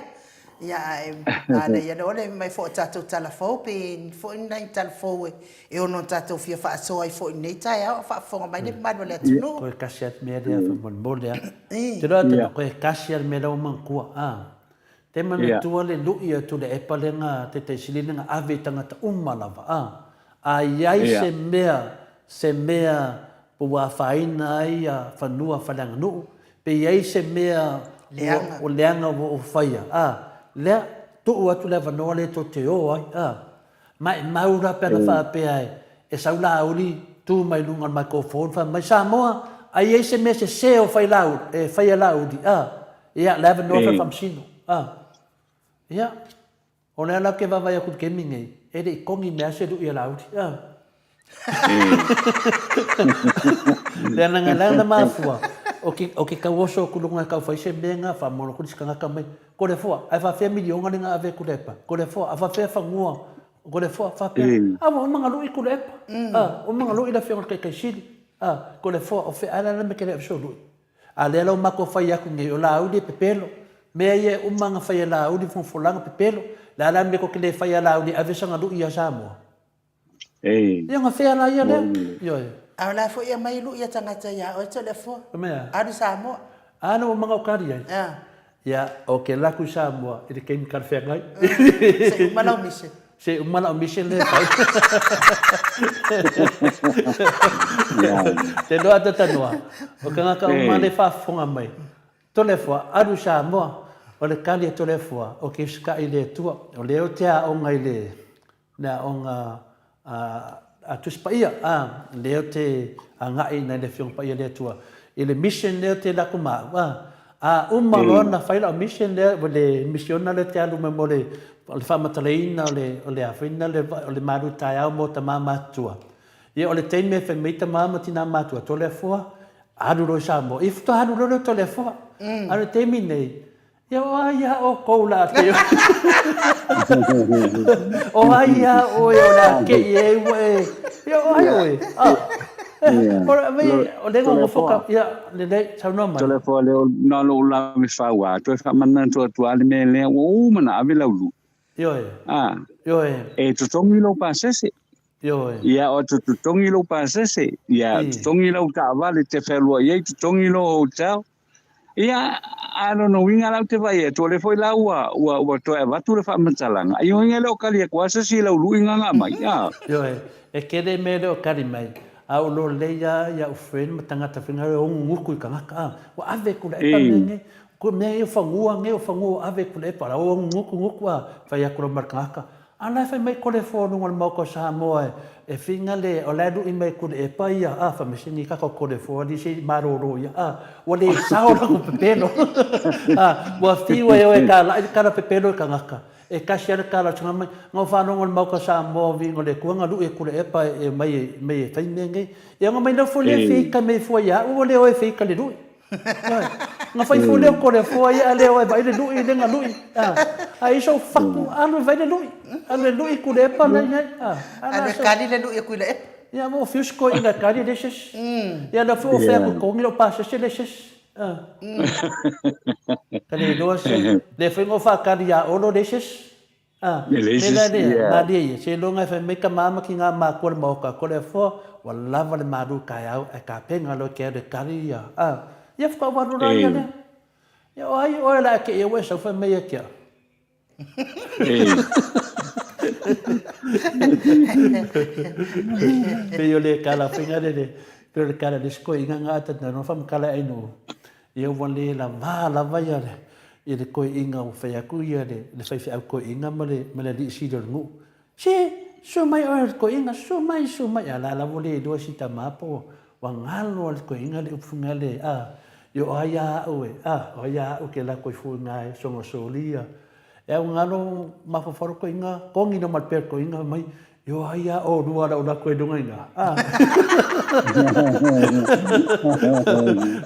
Ia, ae manaia loa le mai foi o tatou tala fou, pe i ai foi ni nai tala fou e ono tatou fia faasoa ai foi i lenei taeao a o faafofoga mai le mamalu o le atunuu. Toe kasi lava le mea lea faamolemole a. Ou te iloa atu toe kasi lava le mea lea ua manatua a. Te manatua le lui a Tuilaepa lea na Taitaisili lea na ave i tagata uma lava a. A i ai se mea se mea ua afaina ai fanua faaleaganuu Pe i ai se mea ua leaga ua ou faia, a, lea, tuu atu le avanoa lea tou te o ai, a. Maimau la pe ana faapea e sau Laauli tu mai luga o le microphone fai mai, Samoa, a i ai se mea sese o fai Laauli, e fai e Laauli, a, ia, le avanoa fai faamasino, a. Ia. O lea la ou te vaavaai atu i le taimi nei, e le i togi mai lava se lui a Laauli. Lea leaga la na mafua, o ke, o ke tauoso atu luga e tau fai se mea na faamalo atu le isi tagata mai, Toleafoa, ae faafefea miliona lea na ave e Tuilaepa? Toleafoa, a faafefea fanua? Toleafoa, faapea, a ua uma na lui Tuilaepa, a, uma na lui le afioga i le Taitai Sili, a, Toleafoa, o fea, ae la le mea e te le ave sou lui? A lea la ua matou fai atu nei, o Laauli e pepelo. Mea ia e uma ona fai e Laauli, Fogafolagi, pepelo. Le a la le mea tou te le fai a Laauli e ave sana lui ia Samoa? Ia ona fea la ia lea? Ioe. A o la foi e aumai lui a tagata ia oe Toleafoa. Alu i Samoa. A na ua manao kali ai. Ia, o ke laku i Samoa i le taimi talafeagai. Se i uma lau mission. Se i uma lau mission lea e fai. Te loa Tatanoa, o tagata uma lea e faafofoga mai, Toleafoa, alu i Samoa. O le kali a Toleafoa, o ke usitaʻi i le Atua. O lea ou te aoga i le le aoga a Tusi Paia, a, lea ou te agai nai le Afioga Paia le Atua i le mission lea ou te alu atu ma au, a, a uma loa ona fai lau mission lea, le misiona lea ou te alu mai mo le faamatalaina o le, o le a foi lena o le malu taeao mo tama matutua. Ia o le taimi e fai mai tama ma tina matua, Toleafoa, alu loa i Samoa. Ia faatoa alu loa lea o Toleafoa. A o le taimi nei, Ia o ai a oukou la te O ai a oe o le a kei e ua e Ia o ai oe a O le nofo ka ia lelei saunoa mai. Toleafoa lea na o lou lave fau a toe faamanatu atu a le mea lea ua uma ona ave lau lui. Ioe. A. Ioe. E totogi lou pasese. Ioe. Ia o te totogi lou pasese. Ia totogi lau taavale e te fealuai ai, totogi lou hotel. Ia, a o lona uiga la ou te vaai atu, o lea foi la ua, ua, ua toe avatu le faamatalaga, ia uiga e le o kali atu lava se isi i lau luiga na aumai, a. Ioe, e tele mea e le o kali mai, a o lo lei lava i au friend ma tagata foi na e ogugutu i tagata, a, ua ave e Tuilaepa mea nei, ko mea ia o fanua nei, o fanua ua ave e Tuilaepa, o la ua ogugutu gutu, a, fai atu loa ma le tagata, A la e fai mai Kolefoa o luga o le maota o Samoa e finga le o la e lui mai Kulepa ia a fai mai sini kaka o Kolefoa li se i malolo ia a ua le sao latou pepelo a ua fiu ai oe e kalai le kala pepelo i kagaka e kasi a le kala o mai na o faalogo le maota o Samoa o viiga o le Atua na lui e Kulepa e mai mai e fai mea nei ia na mai nofo lea feika mai fua ia au ua le o e feika le lui. Na fai foi lea o Toleafoa ia a le o e vaai le lui le na lui. A i sou fatu alu e vai le lui. Alu e lui Kulepa la iai. Alu e kali le lui e Kuilaepa. Ia mo fiu se koina e kali le sesi. Ia na foi o fea ku kongi lo pasese le sesi. Ka le iloa se le foi ngo fa kali ia Olo le sesi. A, pēlā lea, mālie ia, seiloga e fai mai ka māma ki ngā mākua le maoka, ko le afoa, ua lava le mālū kaeau, ae kapenga loa ke alu e kali ia, a, ia whakauaru rā ia lea. Ia, o ai oe la e ke ia ua e sau fai mai e kia. Pei o le kala whainga rere, pei o le kala le siko inga ngā ata, nā noa whamakala ai no. Ia ua le lavā lava ia le, i le koeʻiga ua fai aku ia le, le faifeau koeʻiga ma le, ma le alii sili o le nuu. Se, susu mai oe le koeʻiga, susu mai, susu mai. A la la ua le iloa si tama po ua galo a le koeʻiga le upu nga le, a, io o ai a au e, a, o ai a au ke la koe fu nga e songa soli ia. E au galo mafaufau le koeʻiga, kogi no ma le pea le koeʻiga mai, Io ai a olua lau lako i luga ina. Ah.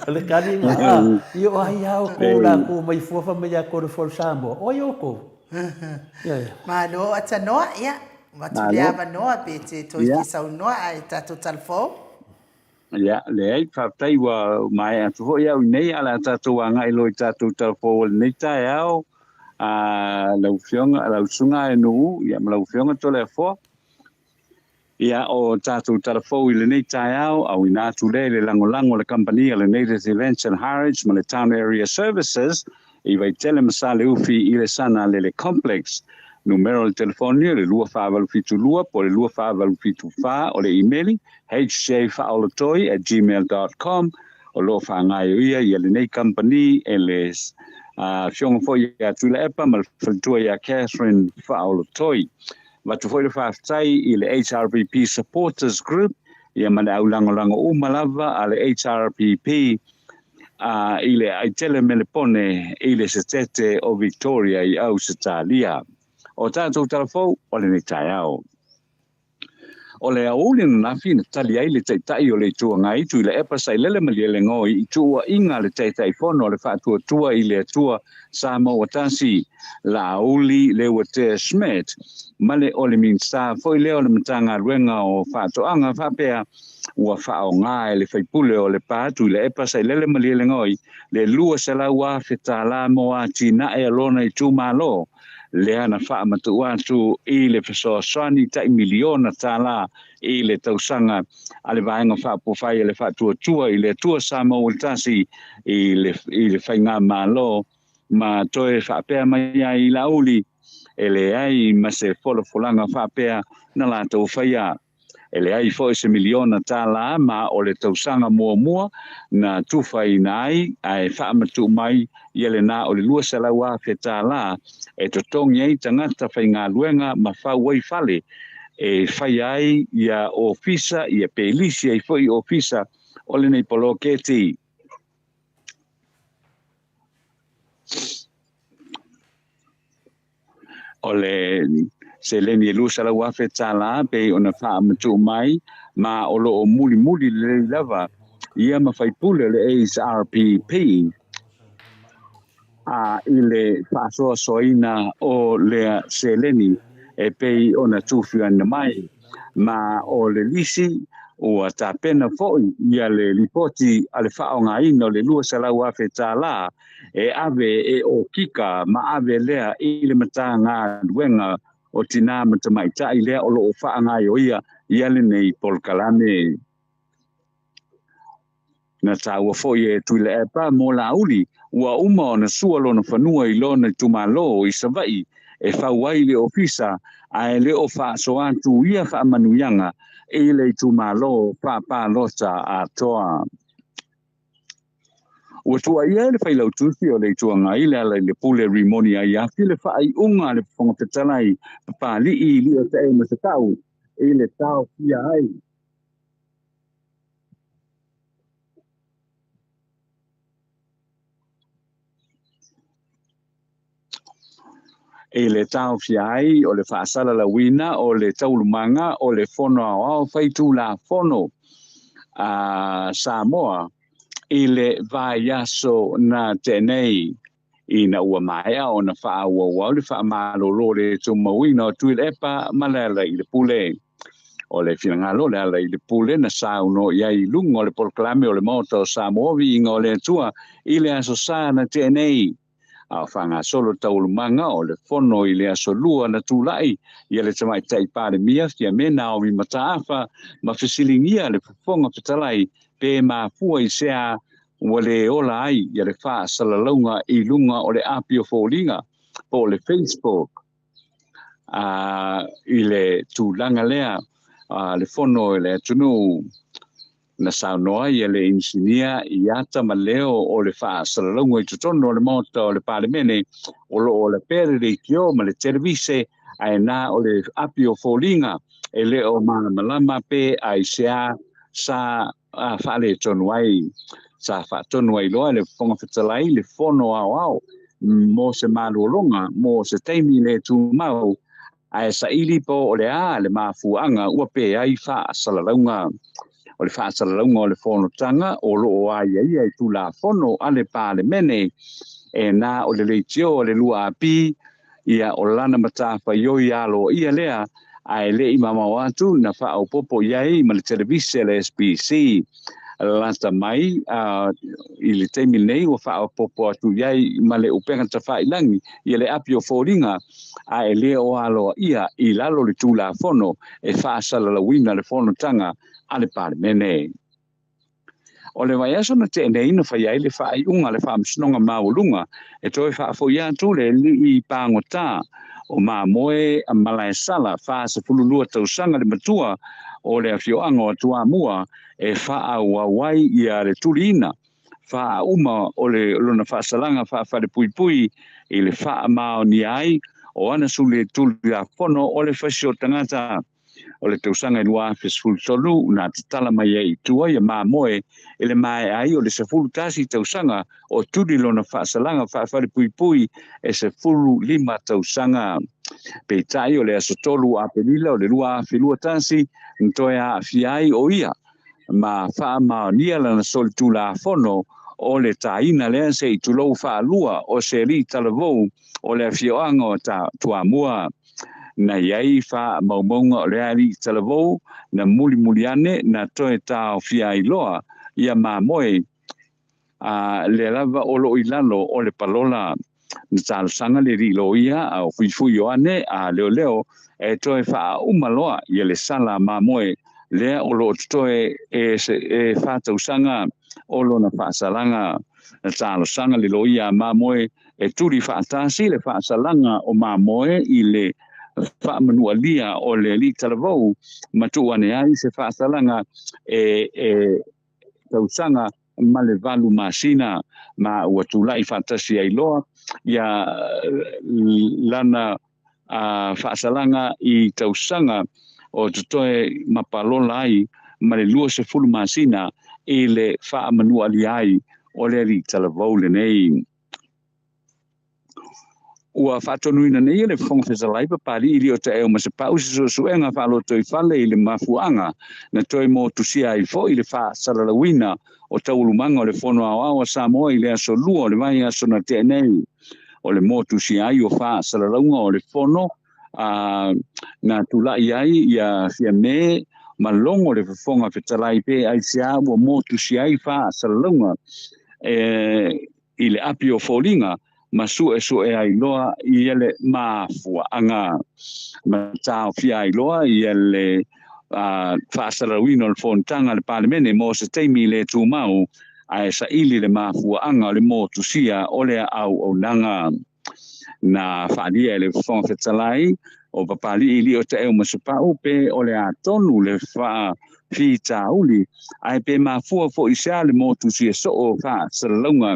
O le kali ina. Ah. Io ai a o kou la kou mai fua fa mai a kou le fua Samoa. O ai o kou. Ia ia. Malo Atanoa, ia. Avatu le avanoa pe te toe fia saunoa ae tatou talafou. Ia, leai, faafetai ua maea atu foi au i nei, a o le a tatou agai loa i tatou talafou o lenei taeao. Lau Afioga, lau Susuga Aenu'u, ia ma lau Afioga Toleafoa. Ia, o tatou tala fou i lenei taeao, auina atu lea i le lagolago a le kamupani a le Native Events and Harwich ma le Town Area Services i Vaitele ma Saleufi i le Sana Lele Complex. Numera o le telefoni o le 2472 po o le 2474, o le imeli hjfaaolatoi@gmail.com. O lo o faagaioia ia lenei kamupani e le Afioga foi ia Tuilaepa ma le faletua ia Catherine Faaolotoi. Avatu foi le faafetai i le HRPP Supporters Group ia ma le au lagolago uma lava a le HRPP i le Aitele Melepone i le Setete o Victoria i Ausetalia. O tatou tala fou o lenei taeao. O le aoauli ananafi na tali ai le Taitai o le Itu Agai Tuilaepa Sailele Malielegaoi i tuuaiga a le Taitaifono a le Faatuatua i le Atua Samoa Ua Tasi, Laauli Leuatea Schmidt, ma le o le Minisita foi lea o le Matagaluega o Faatoaga faapea ua faaaoga e le faipule o Lepa Tuilaepa Sailele Malielegaoi le $200,000 mo atinae a lona itumalo lea na faamatuu atu i le fesoasoani tai miliona tala i le tausaga a le Vaega Faaupufai a le Faatuatua i le Atua Samoa Ua Tasi i le Faigamalo ma toe faapea mai ai i Laauli, e leai ma se folafolaga faapea na latou faia. E leai foi se miliona tala ma o le tausaga muamua na tufaina ai ae faamatuu mai ia lena o le $200,000 e totogi ai tagata faigaluega ma fau ai fale e faia ai ia ofisa ia pe lisi ai foi ofisa o lenei poloketi. O le seleni e $200,000 pei ona faamatuu mai ma o lo o mulimuli lelei lava ia ma faipule o le HRPP a i le faasoasoaina o lea seleni e pei ona tufiana mai. Ma o le lisi ua tapena foi ia le lipoti a le faaaogaina o le $200,000 e ave e okika ma ave lea i le Matagaluega o Tinā ma Tamaitai lea o lo o faagaioia ia lenei polokalame. Na taua foi e Tuilaepa mo Laauli ua uma ona sua lona fanua i lona itumalo i Savaii e fau ai le ofisa ae le o faasoa atu ia faamanuiaga i le itumalo faapalota atoa. Ua tuuaia e le Failautusi o le Itu Agai Lealailepule Rimoni Aiafi le faaiuga a le Fofoga Fetalai Papali'i Liotae Masatau i le taofia ai I le taofia ai o le faasalalauina o le taualumaga o le Fono Aoao Faitulafono a Samoa i le vaiaso na tea nei, ina ua maea ona faaauauau le faamalolo le tumauina o Tuilaepa ma Lealailepule. O le finagalo o Lealailepule na saunoa i ai i luga o le polokalame o le Maota o Samoa Viiga o le Atua i le Aso Sa na tea nei, a o faagasolo taualumaga o le fono i le Aso Lua na tulai ia le Tamaitai Palemia Fiame Naomi Mataafa ma fesiligia le Fofoga Fetalai pe mafua i sea ua le ola ai ia le faasalalauga i luga o le api o foliga po o le Facebook. I le tulaga lea a le fono i le atunuu. Na saunoa ai le inisinia i ata ma leo o le faasalalauga i totonu o le Maota o le Palemene o lo o lapea le leitio ma le televise ae na o le api o foliga e le o malamalama pe aisea sa faaletonu ai. Sa faatonu ai loa e le Fofoga Fetalai le Fono Aoao mo se malologa mo se taimi le tumau ae saili po o le a le mafuaaga ua pe ai faasalalauga. O le faasalalauga o le fonotaga o lo o aiaia i Tulafono a le Palemene e na o le leitio o le 2AP ia o lana matafaioi aloaia lea ae le i mamao atu na faaopoopo i ai ma le televise a le SBC. lata mai i le taimi lenei ua faaopoopo atu i ai ma le upega tafailagi ia le api o foliga a e le o aloaia i lalo o le Tulafono e faasalalauina le fonotaga a le Palemene. O le vaiaso na tea nei na fai ai le faaiuga a le Faamasinoga Maualuga e toe faafoia atu le alii pagota o Mamoe Malaesala, 42 tausaga le matua o le afioaga o Toamua e faaauau ai ia le tuliina faauma o le lona faasalaga faafalepuipui i le faamaonia ai o ana Tulafono o le fasi o tagata. O le tausaga e 2013 na tatala mai ai i tua ia Mamoe i le maea ai o le 11 tausaga o tuli lona faasalaga faafalepuipui e 15 tausaga. Peitai o le aso 3 Aperila o le 2021 na toe aafia ai o ia ma faamaonia lana solitulafono o le taina lea se i tulou faalua o se alii talavou o le afioaga o Toamua. Na i ai faamaumauga o le alii talavou na mulimuli ane na toe taofia ai loa ia Mamoe a lea lava o loo i lalo o le palola. Na talosaga le alii loia a o Fuifui Ioane a leoleo e toe faauma loa ia le sala a Mamoe lea o loo totoe e 4 tausaga o lona faasalaga. Na talosaga le loia a Mamoe e tuli faatasi le faasalaga o Mamoe i le faamanualia o le alii talavou ma tuu ane ai se faasalaga e tausaga ma le 8 masina, ma ua tulai faatasi ai loa ia lana faasalaga i tausaga o totoe ma palola ai ma le 20 masina i le faamanualia ai o le alii talavou lenei. Ua faatonuina nei e le Fofoga Fetalai Papali'i Liotaeo Masepau se suesuega faalotoifale i le mafuaaga na toe motusia ai foi le faasalalauina o taualumaga o le Fono Aoao a Samoa i le aso Lua o le vaiaso na tea nei. O le motusia ai o faasalalauga o le Fono na tulai ai ia Fiame ma logo le Fofoga Fetalai pe aisea ua motusia ai faasalalauga i le api o foliga ma suesue ai loa ia le mafuaaga ma taofia ai loa ia le faasalalauina o le fonotaga a le Palemene mo se taimi le tumau ae saili le mafuaaga o le motusia o le auaunaga. Na faalia e le Fofoga Fetalai o Papali'i Liotaeo Masepau pe o le atonu le faafitauli ae pe mafua foi sea le motusia soo o faasalalauga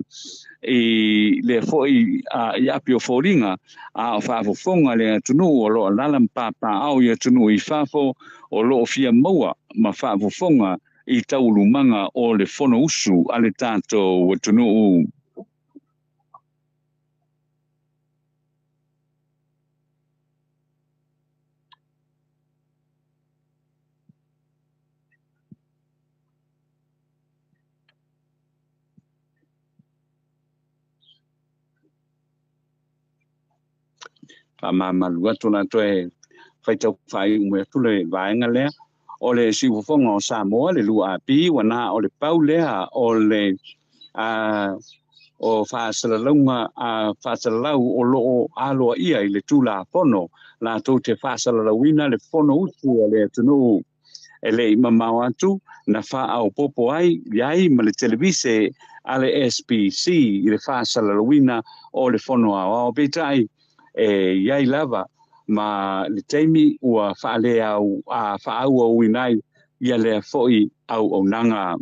i lea foi i api o foliga a o faafofoga le atunuu o loo alaala ma papaaao i atunuu i fafo o loo fia maua ma faafofoga i taualumaga o le Fonousu a le tatou atunuu. Faamamalu atu la toe faitau faaiu mai atu le vaega lea o le siufofoga o Samoa le 2AP ua na o le pau lea o le o faasalalauga faasalalau o loo aloaia i le Tulafono latou te faasalalauina le Fonousu a le atunuu. E le i mamao atu na faaopoopo ai i ai ma le televise a le SBC i le faasalalauina o le Fono Aoao. Peitai e i ai lava ma le taimi ua faaleau faaauauina ai ia lea foi auaunaga.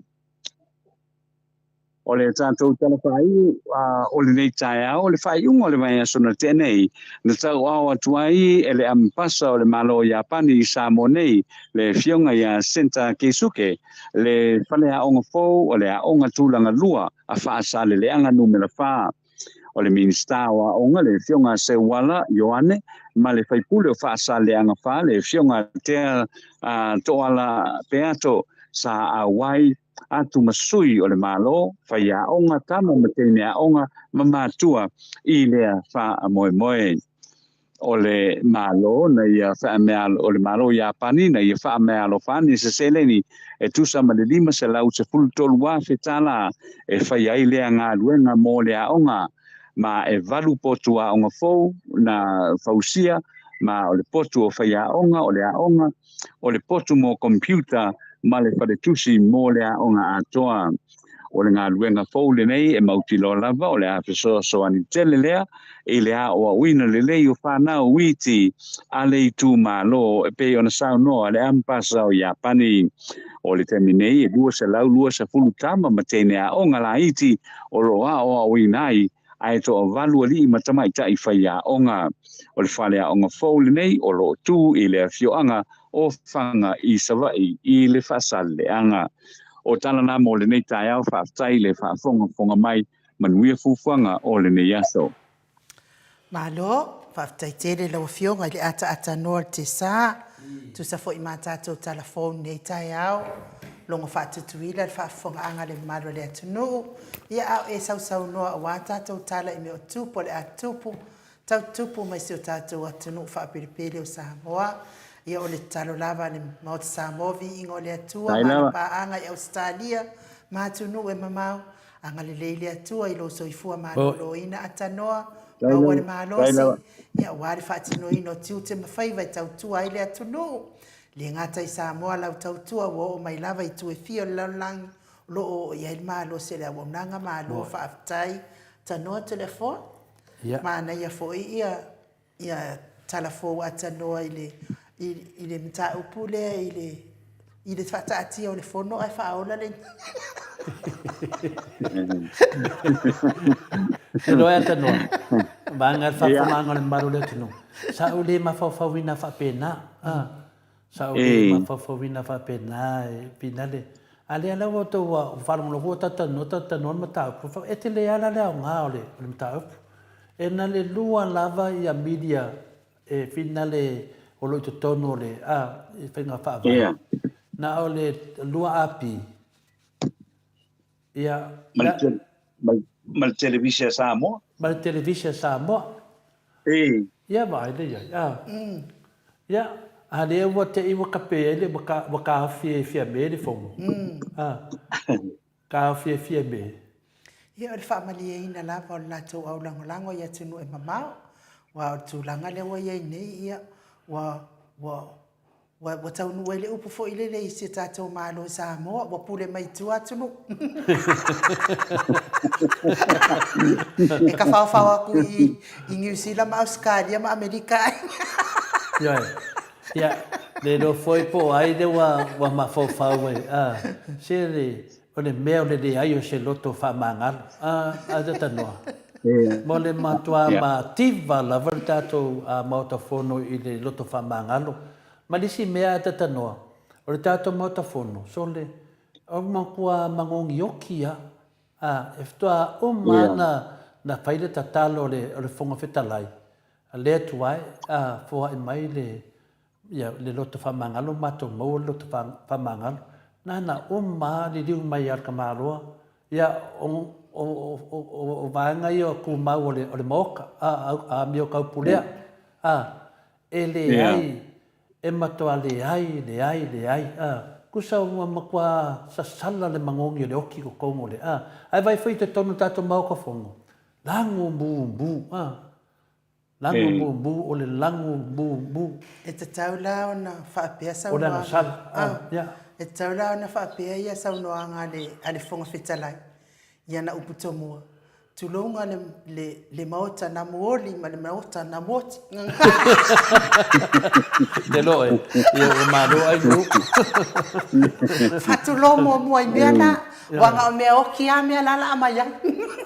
O le tatou tala faaiu o lenei taeao, o le faaiuga o le vaiaso na tea nei, na tauao atu ai e le Amepasa o le Malo o Iapani i Samoa nei, le Afioga ia Senta Keisuke, le faleaoga fou o le Aoga Tulaga Lua a Faasaleleaga Numera 4. O le Minisita o Aoga le Afioga Seuala Ioane ma le faipule o Faasaleleaga 4 le Afioga Tea Toala Peato sa auai atu ma sui o le Malo, faiaoga, tama ma teine aoga ma matua i lea faamoemoe. O le Malo na ia faameaalo, o le Malo o Iapani na ia faameaalofa ane se seleni e tusa ma le $513,000 e faia ai lea galuega mo le aoga, ma e valu potu aoga fou na fausia, ma o le potu o faiaoga, o le aoga, o le potu mo computer ma le faletusi mo le aoga atoa. O le galuega fou lenei e mautiloa lava o le a fesoasoani tele lea i le aoaoina lelei o fanau iti a le itumalo e pei ona saunoa le Ambasa o Iapani. O le taimi nei e 220 tama ma teine aoga laiti o lo o aoaoina ai ae toavalu alii ma tamaitai faiaoga. O le faleaoga fou lenei o lo o tu i le afioaga o Faga i Savaii i le Faasaleleaga. O tala na mo lenei taeao, faafetai le faafogafoga mai, manuia fuafuaga o lenei aso. Malo, faafetai tele lau Afioga i le ataatanoa o le Tesa, tusa foi ma tatou tala fou i lenei taeao, logo faatutuila le faafofogaaga a le mamalu o le atunuu, ia a o e sausaunoa aua tatou tala i mea o tupu o le a tupu, tau tupu mai si o tatou atunuu faapelepele o Samoa. Ia o le tatalo lava a le Maota Samoa, viiga o le Atua ma ana paaga i Ausetalia ma atunuu e mamao, Agalelei le Atua i lou soifua maloloina atanoa, maua le malosi, ia aua le faatinoina o tiute ma faiva e tautua ai le atunuu. Le gata i Samoa lau tautua ua oo mai lava i itu e fia o le lalolagi o lo o oo i ai le malosi o le auaunaga. Malo faafetai. Tanoa Toleafoa. Manaia foi ia ia talafou atanoa i le i le mataupu lea i le i le faataatia o le fono ae faaola le E loa e atanoa, vaega le faafofogaaga o le mamalu o le atunuu, sa ou le mafaufauina faapena. Sa ou le mafaufauina faapena e finale. A lea la ua outou ua faalogologo ua talatalanoa talatalanoa le mataupu, e tele lava la le aoga o le mataupu. E na le lua lava ia media e finale o lo o i totonu o le a, i faiga faavae. Na o le 2AP, ia, Ma le Televise a Samoa. Ma le Televise a Samoa. Ia vaai lea i ai, a. Ia, a lea ua te i ua kape ai le, ua taofi e Fiame le fono. A, taofi e Fiame. Ia, o le faamalieina lava o le latou aulagolago i atunuu e mamao, aua o le tulaga lea ua i ai nei, ia, ua, ua, Ua, ua taunuu ai le upu foi lele i si o tatou Malo i Samoa, ua pule mai i tua atunuu. E tafaofao atu i, i Niu Sila ma Ausetalia ma Amerika ai. Ioe. Ia, le iloa foi po o ai lea ua, ua mafaufau ai, a, se le, o le mea o le leai o se loto faamagalo, a, a Zatanoa. Mo le matua mativa lava le tatou Maota Fono i le loto faamagalo. Ma le isi mea a Tatanoa, o le tatou Maota Fono, sole, o matua magogioki a, a, e faatoa uma lava na, na fai le tatalo a le, le Fofoga Fetalai, a le Atua e, a, foai mai le, ia, le loto faamagalo, matou maua le loto faamagalo. Na na uma lava liliu mai ia le tamaloa, ia, o, o, o, o, o vaega ia o tumau o le, o le maoka, a, a, amio taupulea, a, e leai, e matua leai, leai, leai, a, tusa ua matua sasala le magogi o le oki i totonu o le, a, ae vaai foi i totonu o le tatou maota fono, lago mumu, a. Lago mumu, o le lago mumu. E tatau la ona faapea saunoaga. O le agasala, a, E tatau la ona faapea ia saunoaga a le, a le Fofoga Fetalai i ana upu tomua, Tulouna le, le, le Maota na muoli ma le Maota na muoti. Te loe, ia ua malo ai le upu. Faatulou muamua i mea na. Ua na o mea oki a mea la la mai ai.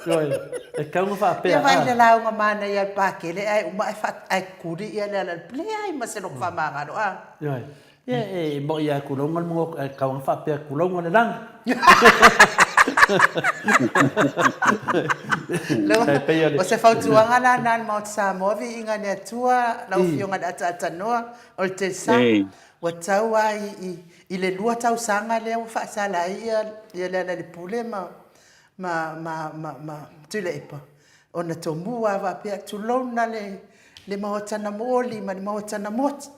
Ioe, e tatau ona faapea. Ia vaai le lauga manaia a le Pakele ae uma ae fa ae kuli ia le ala leai ma se loto faamagalo a. Ioe. Ia e moʻi lava e tulouna le mogoto ae tatau ona faapea tulouna le lagi. O se fautuaga la na a le Maota Samoa viiga i le Atua lau Afioga i le Ataatanoa o le Telsa. Ua tau lava i, i le lua tausaga lea ua faasala ai ia, ia Lealailepule ma, ma, ma, ma, ma Tuilaepa, ona tomu lava faapea, tulouna le, le maota na mooli ma le maota na moti.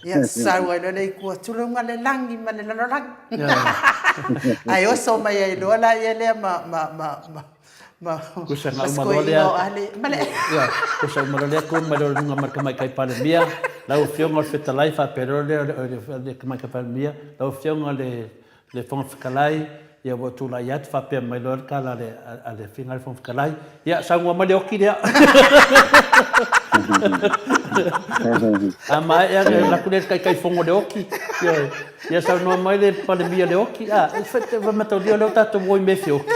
Ia sau ai loa le ikua tuluga le lagi ma le lalolagi. Ae oso mai ai loa la ia lea ma ma ma ma ma Kusa ma uma loa lea. Ma le Ia, kusa uma loa lea ku mai loa luga ma le Tamaitai Palemia, lau Afioga o le Fetalai faapea loa lea o le Tamaitai Palemia, lau Afioga le le Fofoga Fetalai, ia ua ou tulai atu faapea mai loa le tala a le Afioga i le Fofoga Fetalai, ia saunoa mai le oki lea. A maea ona alu atu lea i le Taitaifono o le oki, ioe, ia saunoa mai le Palemia i le oki, a, e mataulia o lea ua tatou o i mea e feoki.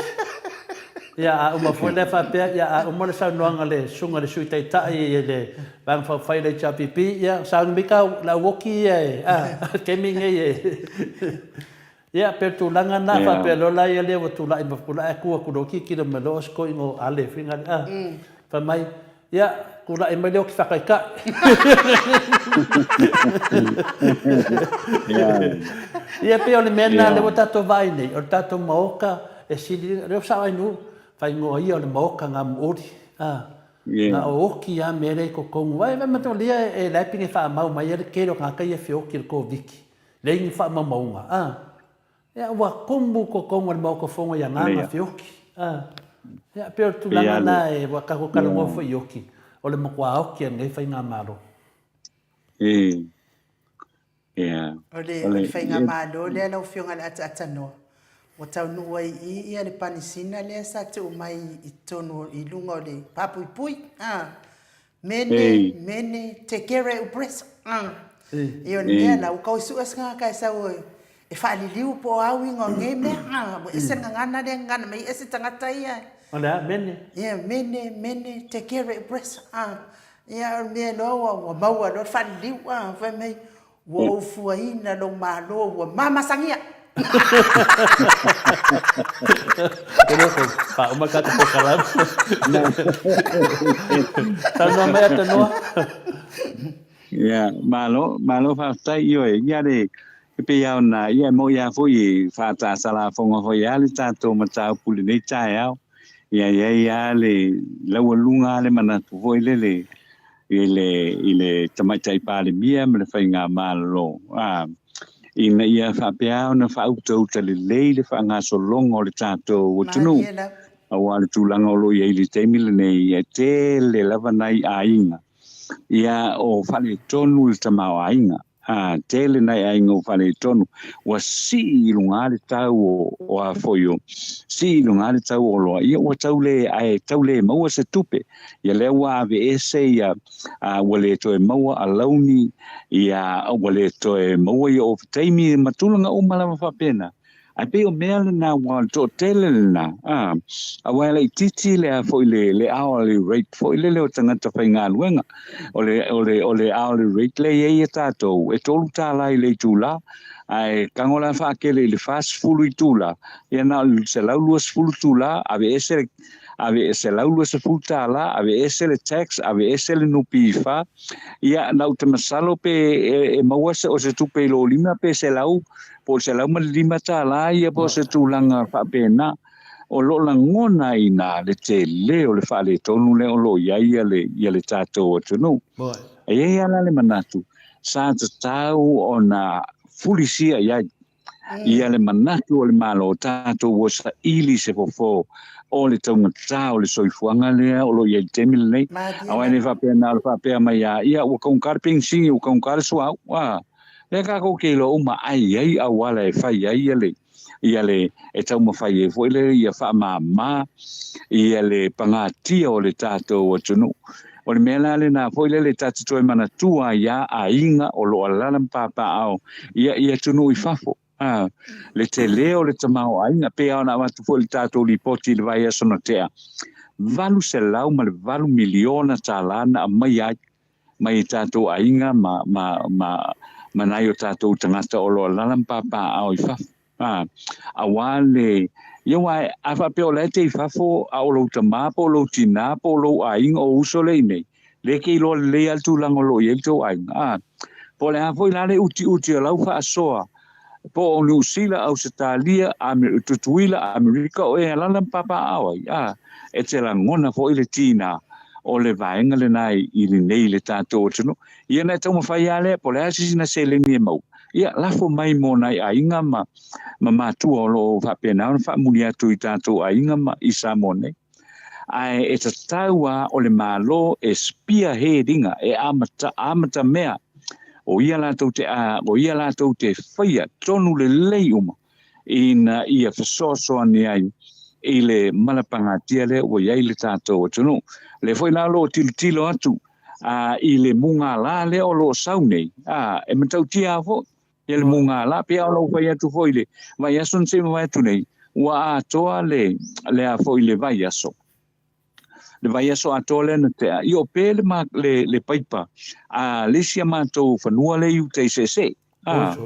Ia, a uma foi lea faapea, ia a uma le saunoaga a le Susuga i le Sui Taitai i le Vaega Faaupufai a le HRPP, ia sauni mai ka le au oki ia e, a, le taimi lenei e. Ia, pei o le tulaga lena, faapea loa la ia lea ua tulai ma tulai atu atu loa tilotilo mai loa o si toeaina o Ale foi lea, a, fai mai, ia, tulai mai le oki faataitai. Ia, pei o le mea lena lea ua tatou vaai nei, o le tatou Maota e sili, lea ua sao ai Nuu, faaigoa ia o le Maota Gamuuli, a, na o oki lava mea lea i totonu. Aua e mataulia e la e pei e faamau mai ai le tele o tagata ia e feoti i le Koviti. Leai ni faamaumauga, a. Ia, ua tumu totonu o le Maota Fono i agaga feoki, a. Ia, pei o le tulaga lena e, ua tatou talanoa foi i oki, o le matua oki a lenei faigamalo. O le faigamalo lea lau Afioga i le Ataatanoa, ua taunuu ai i i ia le panisina lea sa tuu mai i totonu i luga o le papuipui, a. Mene, mene, tekere upresa. Ia o le mea la, ua tau sue se tagata e sau e faaliliu po o a uiga o nei mea. Ua ese le gagana lea e gagana mai ai ese tagata ia. O le a? Mene? Ia, mene, mene, tekere upresa. Ia o le mea loa ua maua loa le faaliliu, fai mai, Ua ou fuaina lou malo ua mamasagia. Faauma le tatou polokalame. Saunoa mai Atanoa. Ia, malo, malo faafetai. Ioe, ia le, e pei lava ona, ia e moni lava foi e faatasalafoga foi lava le tatou mataupu i lenei taeao. Ia e i ai lava le laualuga lava le manatu foi lele i le, i le Tamaitai Palemia ma le Faigamalo, a, ina ia faapea ona faautauta lelei le faagasologa o le tatou atunuu. Aua le tulaga o lo o i ai i le taimi lenei, e tele lava nai aiga, ia o faaletonu le tamaoaiga. A tele nai aiga ua faaletonu, ua sii i luga le tau o, o a foi o, sii i luga le tau o oloa, ia ua tau le, ae tau le maua se tupe. Ia lea ua aveese ia, a, ua le toe maua alauni, ia ua le toe maua ia ovataimi ma tulaga uma lava faapena. Ae pei o mea lena ua o le toatele lena, a, aua e laitiiti le a foi le, le hourly rate foi lele o tagata faigaluega. O le, o le, o le hourly rate lea e i ai a tatou, e $3 i le itula, ae tago la faatele i le 40 itula, ia na o le 120 itula, aveese le, ave $120, aveese le tax, aveese le NPF, ia na ou te masalo pe e, e maua se, o se tupe i lou lima pe 100, po o le $105 ia po o se tulaga faapena. O lo o lagona ai i ina le tele o le faaletonu lea o lo o i ai ia le, ia le tatou atunuu. E i ai lava la le manatu, sa tatau ona fulisia i ai ia le manatu o le Malo, tatou ua saili se fofo o le taugata o le soifuaga lea o lo o i ai i le taimi lenei. Aua e le faapea na o le faapea mai lava, ia ua taugata le penisini, ua taugata le suauu. A, lea tatou te iloa uma ai i ai auala e fai ai ia le, ia le, e taumafai ai foi lea ia faamama ia le pagatia o le tatou atunuu. O le mea la lena foi lele ta te toe manatua ai lava aiga o lo o alaala ma papaaao ia i atunuu i fafo. A, le tele o le tamaoaiga, pei lava ona avatu foi i le tatou lipoti i le vaiaso na tea, $808 miliona tala na aumaia ai mai i tatou aiga ma, ma, ma, ma nai o tatou tagata o lo o alaala ma papaaao i fafo. A, aua le, ia aua a faapea o la e te i fafo a o lou tama po o lou tinā po o lou aiga o uso lea i inei, lea e te iloa lelei lava le tulaga o lo o i ai le tou aiga. A, po o le a foi la le utiuti o lau faasoa po o Niu Sila, Ausetalia, Tutuila, Amerika o e alaala ma papaaao ai, a, e te lagona foi le tinā o le vaega lena i lenei i le tatou atunuu. Ia ona e taumafai lava lea, po o le a se isi na seleni e maua, ia lafo mai mo nai aiga ma ma matua o lo o faapena ona faamuli atu i tatou aiga ma i Samoa nei. Ae e tatau lava o le Malo e spearhead ina, e amata, amatamea, o ia latou te, o ia latou te faia tonu lelei uma ina ia fesoasoani ai i le mala pagatia lea ua i ai le tatou atunuu. O lea foi la o lo o tilotilo atu i le mugala lea o lo o sau nei, e matautia lava foi ia le mugala. Pei lava ona ou fai atu foi i le vaiaso na se i mavae atu nei, ua atoa le, le a foi le vaiaso, le vaiaso atoa lea na tea, i o pe le, le, le paipa a le isi a matou fanua lea i uta i Seesee. Ah,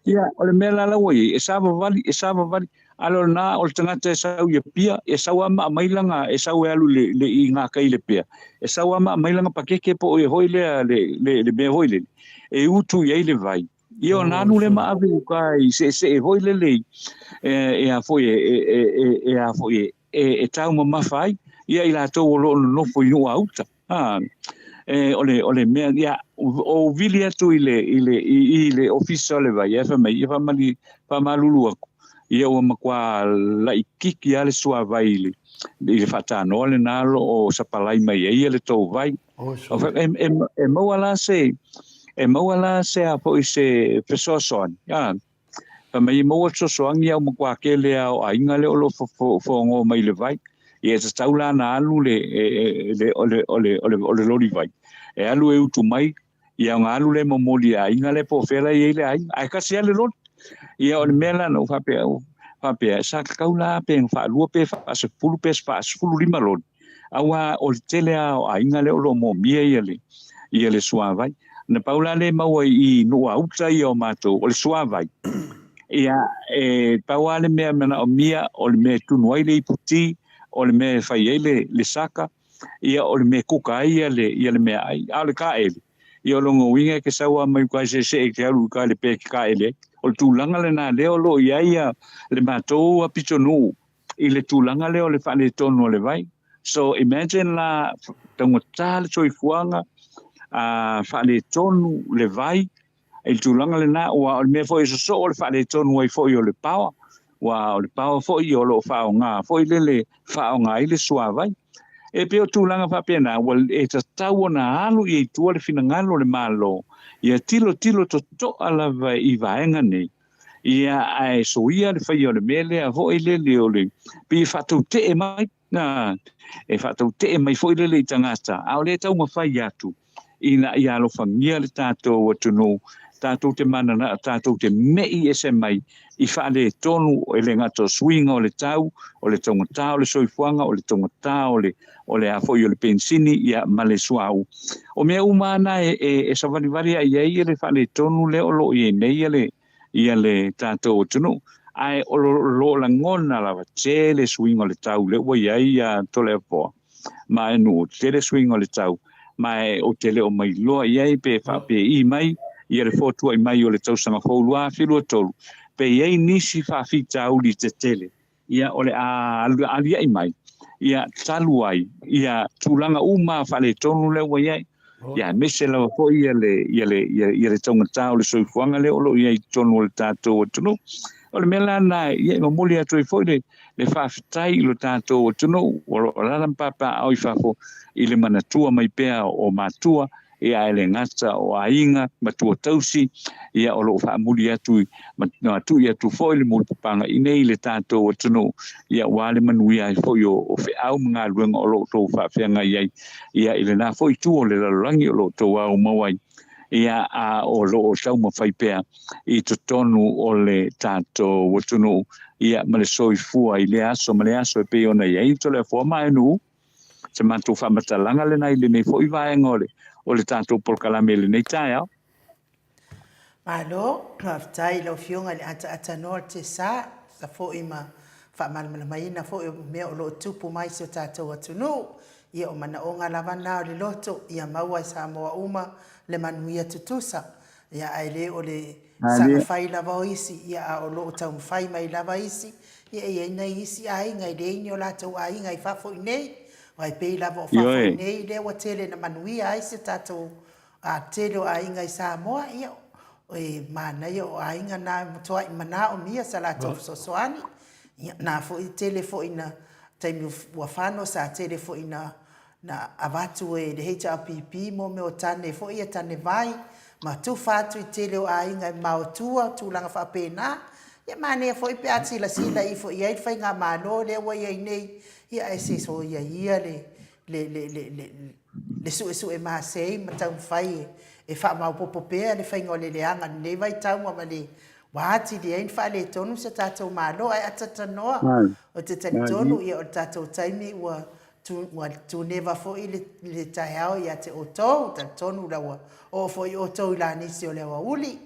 ia, o le mea la la ua i ai, e savavali, e savavali, a le o lena, o le tagata e sau i Apia, e sau lava ma aumai lana, e sau e alu i le, le, i gakai i Lepea, e sau lava ma aumai lana pakeke po o ia foi lea, le, le, le mea foi lele, e utu i ai le vai. Ia ona alu lea ma ave i uka i Seesee foi lele i, e, e a foi e, e, e, e, e a foi e, e, e taumamafa ai ia i latou o lo o nonofo i nuu a uta. A, e, o le, o le mea, ia, ou vili atu i le, i le, i, i le ofisa o le vai, ae fai mai, ia faamali, faamalulu atu, ia ua matua laitiiti lava le suavai i le, i le faatanoa lena o lo o sapalai mai ai le tou vai. O fai, e, e, e maua la se, e maua la se a foi se fesoasoani, a, Fai mai e maua le fesoasoani a ua matua tele lava o aiga lea o lo o foagoa mai i le vai. Ia e tatau la ona alu le, le, o le, o le, o le, o le loli vai e alu e utu mai, ia ona alu lea e momoli i aiga lea po o fea la e i ai le aiga, ae tasi lava le loli. Ia o le mea la na ou faapea, faapea, sa tatau la pe faalua pe faasefulu pe faasefululima loli, aua o le tele lava o aiga lea o lo o moomia ia le, ia le suavai. Na pau la lea e maua i Nuuauta ia o matou, o le suavai. Ia, e pau lava le mea e manaomia, o le mea e tunu ai le iputi, o le mea e fai ai le, le saka, ia o le mea e kuka ai ia le, ia le meaai. A o le kāʻele, ia o lona uiga e te sau lava mai uka e seesee e te alu i uka i le pea e te kāʻele ai. O le tulaga lena lea o lo o i ai ia le matou pitonuu i le tulaga lea o le faaletonu o le vai. So imagine la taugata le soifuaga, a faaletonu le vai i le tulaga lena, aua o le mea foi e sosoo le faaletonu ai foi o le power, aua o le power foi o lo o faaaoga foi lele faaaoga ai le suavai. E pei o tulaga faapena, ua e tatau ona alu i ai i tua le finagalo o le Malo, ia tilotilo totoa lava i vaega nei, Ia, ae soia le faia o le mea lea foi lele o le, pei e faatautee mai, na, e faatautee mai foi lele i tagata, a o lea e taumafai atu ina ia alofagia le tatou atunuu, tatou te manana, tatou te me'i ese mai i faaletonu e le gata o suiga o le tau, o le taugata o le soifuaga, o le taugata o le, o le a foi o le penisini, ia, ma le suauu. O mea uma lava na e, e, e savalivali ae i ai le faaletonu lea o lo o i ai nei le, ia le tatou atunuu. Ae o lo, lo o lagona lava tele suiga o le tau lea ua i ai ia Toleafoa ma Aenuu, tele suiga o le tau, ma e ou te le o mailoa i ai pe faapei mai ia le fotuai mai o le tausaga fou 2023, pe i ai nisi faafitauli tetele ia o le a aliaʻi mai, ia talu ai ia tulaga uma faaletonu lea ua i ai, ia aemaise lava foi ia le, ia le, ia, ia le taugata o le soifuaga lea o lo o i ai i totonu o le tatou atunuu. O le mea la lena, ia e momoli atu ai foi le, le faafetai i lo tatou atunuu o lo o alaala ma papaaao i fafo i le manatua mai pea o matua, ia ae le gata o aiga, matua tausi, ia o lo o faamuli atu ma tui atu foi le mulipapaga i nei le tatou atunuu, ia aua le manuia ai foi o, o feau ma galuega o lo o outou faafeagai ai, ia i lena foi itu o le lalolagi o lo o outou aumau ai, ia a o lo o taumafai pea i totonu o le tatou atunuu, ia ma le soifua i lea aso ma le aso e pei ona i ai Toleafoa ma Aenuu. Se matou faamatalaga lena i lenei foi vaega o le, o le tatou polokalame i lenei taeao. Malo, faafetai i lau Afioga i le ataatanoa o le TSA, sa foi ma faamalamalamaina foi o mea o lo o tupu mai i si o tatou atunuu. Ia o manaoga lava na o le loto ia maua e Samoa uma le manuia tutusa. Ia ae le o le saga fai lava o isi, ia a o lo o taumafai mai lava isi, ia e i ai nai isi aiga e leai ni o latou aiga i fafo i nei. Aua e pei lava o fafo i nei lea ua tele ina manuia ai si o tatou tele o aiga i Samoa, ia, e manaia o aiga na e matuai manaomia sa latou fesoasoani. Ia, na foi tele foi ina taimi ua fano sa tele foi ina na avatu e le HRPP mo mea o tane foi ia, tane vai, ma tufa atu i tele o aiga e mamao i tua, tulaga faapena. Ia manaia foi pe a silasila ifo i ai le faigamalo lea ua i ai nei, ia ae se soia ia le le le le le le suesue masei ma taumafai e faamaopoopo pea le faiga o le leaga i lenei vaitau ma le ua atili ai ona faaletonu si o tatou Malo. Ae atatanoa, ou te talitonu ia o le tatou taimi ua ua tuneva foi le le taeao ia te outou, talitonu la ua oo foi outou i lanisi o le aoauli,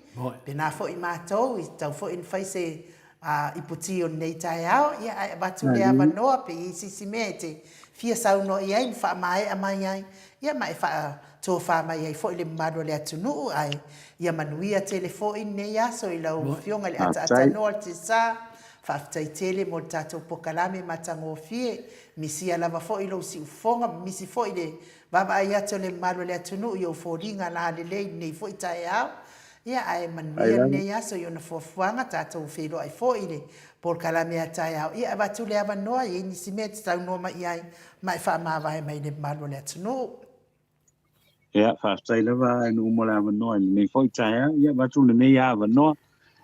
pena foi matou, e tatau foi ona fai se a iputi o lenei taeao, ia ae avatu le avanoa pe i ai se isi mea e te fia saunoa i ai ma faamaea mai ai, ia ma e faatofa mai ai foi le mamalu o le atunuu, ae ia manuia tele foi lenei aso i lau Afioga i le ataatanoa o le Tiasa. Faafetai tele mo le tatou pokalame matagofie, misia lava foi lou siufofoga ma misi foi le vaavaai atu o le mamalu o le atunuu i ou foliga lalelei i lenei foi taeao. Ia, ae manuia lenei aso i ona fuafuaga, tatou feiloai foi i le polokalame a taeao. Ia, avatu le avanoa, e i ai nisi mea e te saunoa mai i ai ma e faamavae mai i le mamalu o le atunuu. Ia, faafetai lava e nuu mo le avanoa i lenei foi taeao. Ia, avatu lenei avanoa,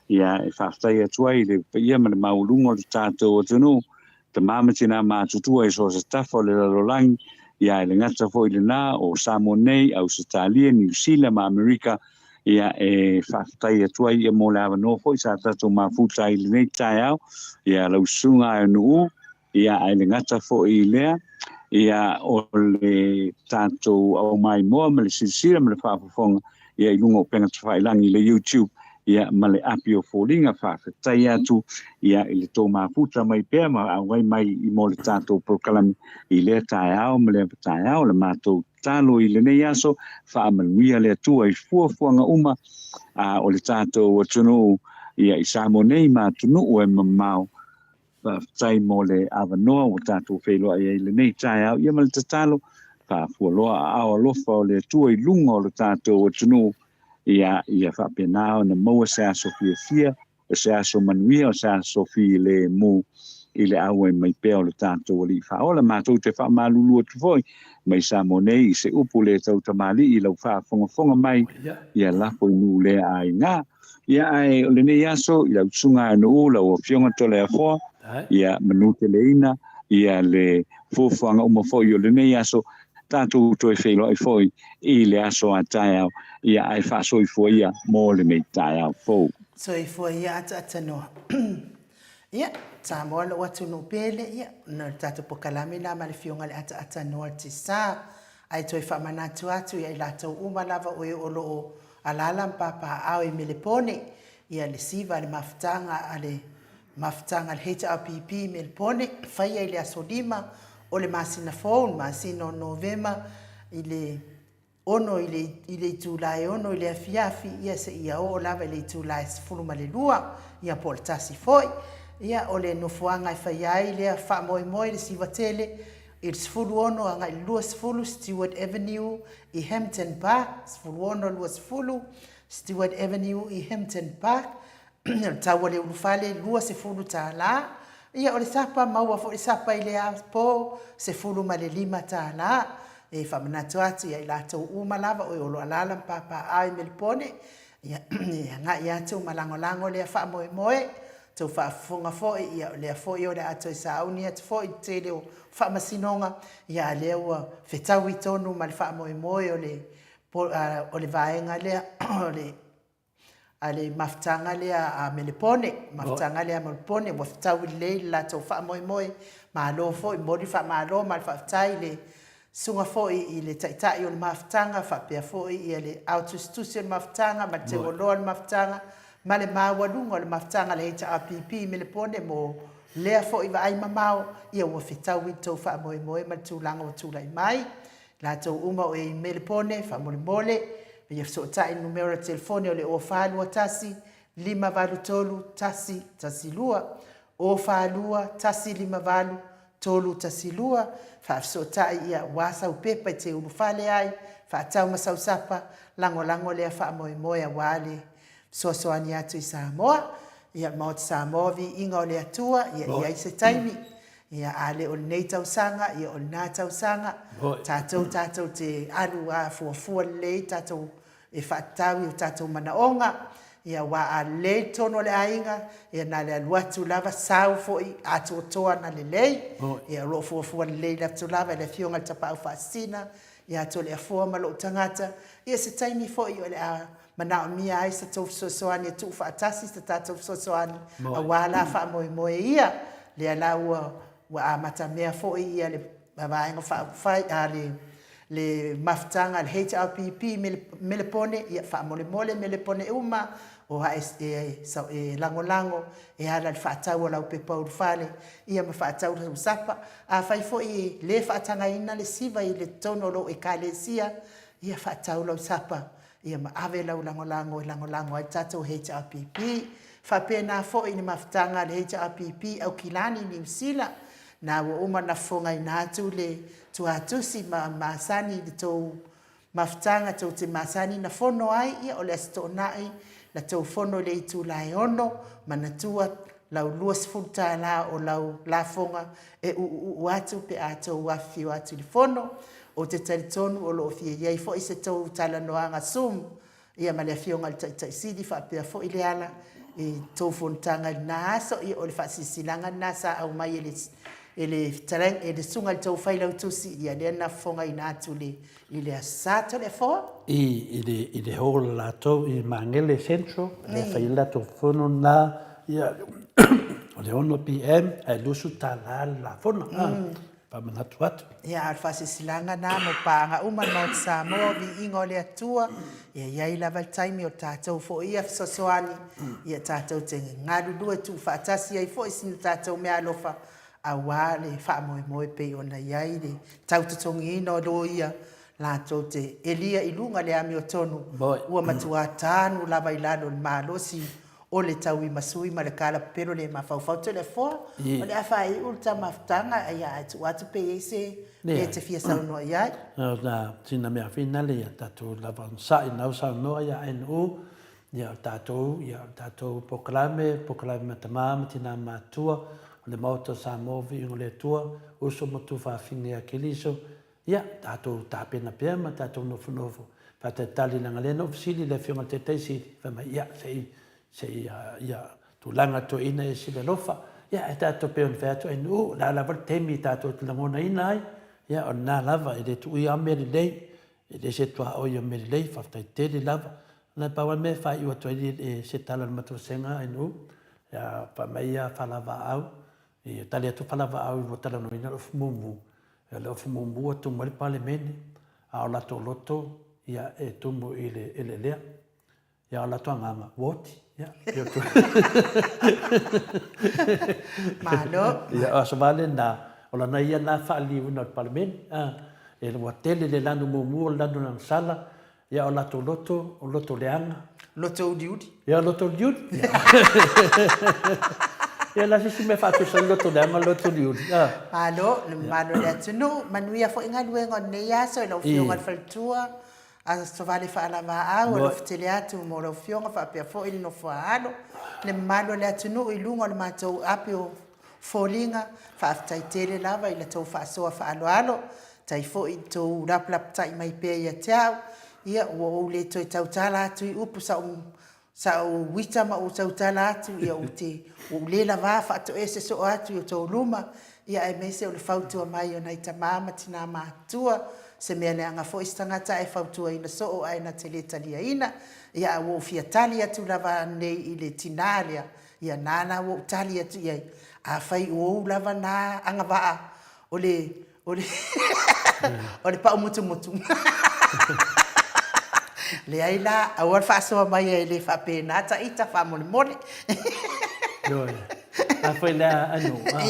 ia, e faafetai atu ai i le paia ma le maualuga o le tatou atunuu, tama ma tina matutua i so o se tafa o le lalolagi, ia, e le gata foi i lena, o Samoa nei, Ausetalia, Niu Sila ma Amerika, ia, e faafetai atu ai ia mo le avanoa foi sa tatou mafuta ai i lenei taeao, ia, lau susuga e Nuu, ia, ae le gata foi i lea, ia, o le tatou aumaimoa ma le silasila ma le faafofoga, ia, i luga o upega tafailagi i le YouTube, ia, ma le api o foliga. Faafetai atu, ia, i le tou mafuta mai pea ma auai mai i mo le tatou polokalame i lea taeao ma lea taeao. Le matou tatalo i lenei aso, faamanuia le Atua i fuafuaga uma a o le tatou atunuu, ia, i Samoa nei ma atunuu e mamao. Faafetai mo le avanoa ua tatou feiloai ai i lenei taeao, ia ma le tatalo, faafualoa aao alofa o le Atua i luga o le tatou atunuu, ia, ia faapena ona maua se aso fiafia, o se aso manuia, o se aso filemu i le auai mai pea o le tatou Alii Faaola. Matou te faamalulu atu foi mai Samoa nei i se upu le tautamalii i lau faafogafoga mai, ia lafo i nuu lea aiga. Ia, ae o lenei aso i lau susuga a Nuu, lau Afioga Toleafoa, ia manuteleina ia le fuafuaga uma foi o lenei aso, tatou toe feiloai foi i le aso a taeao, ia ae faasoifua ia mo lenei taeao fou. Soifua ia ataatanoa. Ia, Samoa lou atunuu pele, ia, ona o le tatou pokalame lena ma le Afioga i le Ataatanoa Tisa. Ae toe faamanatu atu ia i latou uma lava o e o lo o alaala ma papaaao i Melepone, ia le siva a le mafutaga a le mafutaga a le HRPP i Melepone, faia i le aso 5 o le masina fou, le masina o Novema, i le 6 i le i le itula e 6 i le afiafi, ia seia oo lava i le itula e 12, ia po o le 1 foi. Ia, o le nofoaga e faia ai lea faamoemoe i le siva tele, i le 16 agai i le 20 Stewart Avenue i Hampton Park, 16 20 Stewart Avenue i Hampton Park, o le tau a le ulufale $20. Ia o le sapa, maua foi le sapa i le apo $15. E faamanatu atu ia i latou uma lava o e o lo o alaala ma papaaao i Melepone, ia e agai atu ma lagolago lea faamoemoe. Tou faafofoga foi, ia o lea foi o le a toe sauni atu foi i le tele o faamasinoga, ia a lea ua fetaui tonu ma le faamoemoe o le o le vaega lea o le a le mafutaga lea a Melepone, mafutaga lea a Melepone ua fetaui lelei le latou faamoemoe, malo foi, momoli le faamalo ma le faafetai i le Susuga foi i le Taitai o le Mafutaga faapea foi ia le Ao Tusitusi o le Mafutaga ma le Teualoa o le Mafutaga ma le maualuga o le Mafutaga a le HRPP i Melepone mo lea foi vaai mamao ia ua fetaui le tou faamoemoe ma le tulaga ua tulai mai. Latou uma o e i Melepone faamolemole ia fesootai i le numera telefoni o le 0421 583 112, 0421 58. 312, Faafesootai ia aua sau pepa e te ulufale ai, faatau ma sau sapa, lagolago lea faamoemoe aua le fesoasoani atu i Samoa. Ia Maota Samoa viiga o le Atua, ia i ai se taimi. Ia a le o lenei tausaga, ia o lena tausaga, tatou tatou te alu a fuafua lelei tatou e faatatau i o tatou manaoga, ia aua a lelei le tonu o le aiga, ia na le alu atu lava sau foi atoatoa na lelei, ia o lo o fuafua lelei atu lava e le Afioga i le Tapaau Faasisina ia Toleafoa ma lou tagata, ia se taimi foi o le a manaomia ai sa tou fesoasoani e tuufaatasi sa tatou fesoasoani aua la faamoemoe ia, lea la ua ua amatamea foi ia le Vaega Faaupufai a le le mafutaga a le HRPP i Melepone, ia faamolemole Melepone uma o ae e lagolago e ala i le faatau o lau pepa ulufale ia ma faatau lau sapa. Afai foi e le faatagaina le siva i le totonu o lou Ekalesia, ia faatau lau sapa ia ma ave lau lagolago e lagolago ai le tatou HRPP. Faapena foi i le mafutaga a le HRPP Aukilani Niu Sila, Na ua uma ona fofogaina atu le tuatusi ma masani i le tou mafutaga tou te masani na fono ai, ia o le Aso Toonai la tou fono i le itula e ono, manatua lau 20 tala o lau lafoga e uuuu atu pe a tou afifio atu i le fono. Ou te talitonu o lo o fia i ai foi se tou talanoaga zoom ia ma le Afioga i le Taitai Sili faapea foi Leala i tou fonotaga i lena aso. Ia o le faasilasilaga lena sa aumai e le e le fetalaiga e le susuga i le tou Failautusi, ia lea na fofogaina atu i le i le Aso Sa Toleafoa. I i le i le hall a latou i Magele Central lea e fai ai le latou fono lena, ia o le 6 PM ae $20 le lafoga. Faamanatu atu. Ia, a o le faasilasilaga lena mo paaga uma a le Maota Samoa, viiga o le Atua, ia i ai lava le taimi o tatou foi ia fesoasoani, ia tatou te galulue tuufaatasi ai foi sina tatou meaalofa aua le faamoemoe pei ona i ai le tau totogiina o loia latou te elia i luga le amiotonu ua matua tanu lava i lalo o le malosi o le tauimasui ma le kalapapelo le mafaufau Toleafoa, o le a faaiu le ta mafutaga ae tuu atu pe i ai se mea e te fia saunoa i ai. Na sina mea finale ia tatou lava onosai nau saunoa ia NU ia o tatou ia o tatou polokalame polokalame ma tama ma tina matua o le Maota o Samoa Viiga o le Atua uso ma tuafafine ia Keliso Ia, tatou tapena pea ma tatou nofonofo faatalitali leaga lea na ou fesili i le Afioga i le Taitai Sili, fai mai, ia, se i, se i, ia, tulaga toeaina ia sili alofa. Ia, ae tatou pei ona fai atu, ai nuu, o le a lava le taimi tatou te lagonaina ai, ia, o lena lava, e le tuuia lava mea lelei, e le se tuaoi o mea lelei, faafetai tele lava. Na pau lava le mea e faaiu atu ai se tala a le matou vasega ai nuu, ia, fai mai ia Falavaau, ia tali atu Falavaau i lua talanoaina le ofu mumu, O le ofu mumu ua tumu ai le Palemene, a o latou loto, ia, e tumu i le eleelea. Ia, a o latou agaga, ua oti. Ia, pei o Malo. Ia, o Aso Vale lena, o lana ia lena faaliliuina o le Palemene. A, e ua tele le lanu mumu o le lanu lagasala, Ia o latou loto, o loto leaga. Loto uliuli. Ia loto uliuli. Ia la se isi mea faatusa ai loto leaga ma loto uliuli. Ah. Malo, le mamalu o le atunuu, manuia foi galuega o lenei aso i lau Afioga i le Faletua, Asovale Faalavaau, alofa tele atu mo lau Afioga faapea foi le nofo a alo, le mamalu o le atunuu i luga o le matou api o foliga, faafetai tele lava i la tou faasoa faaaloalo, tai foi i tou lapalapatai mai pea ia te au, ia ua ou le toe tautala atu i upu sa ou sa ou uita ma ou tautala atu, ia ou te ua ou le lava faatoese soo atu i outou luma, ia aemaise o le fautua mai o nai tama ma tina matutua, se mea leaga foi se tagata ae fautuaina soo ae na te le taliaina, ia a ua ou fia tali atu lava anei i le tina lea, Ia na la ua ou tali atu i ai, afai o ou lava na agavaa o le, o le, o le paumutumutu. Leai la, aua le faasoa mai e le faapena ta ita faamolemole. Ioe. A foi lea Anu, a,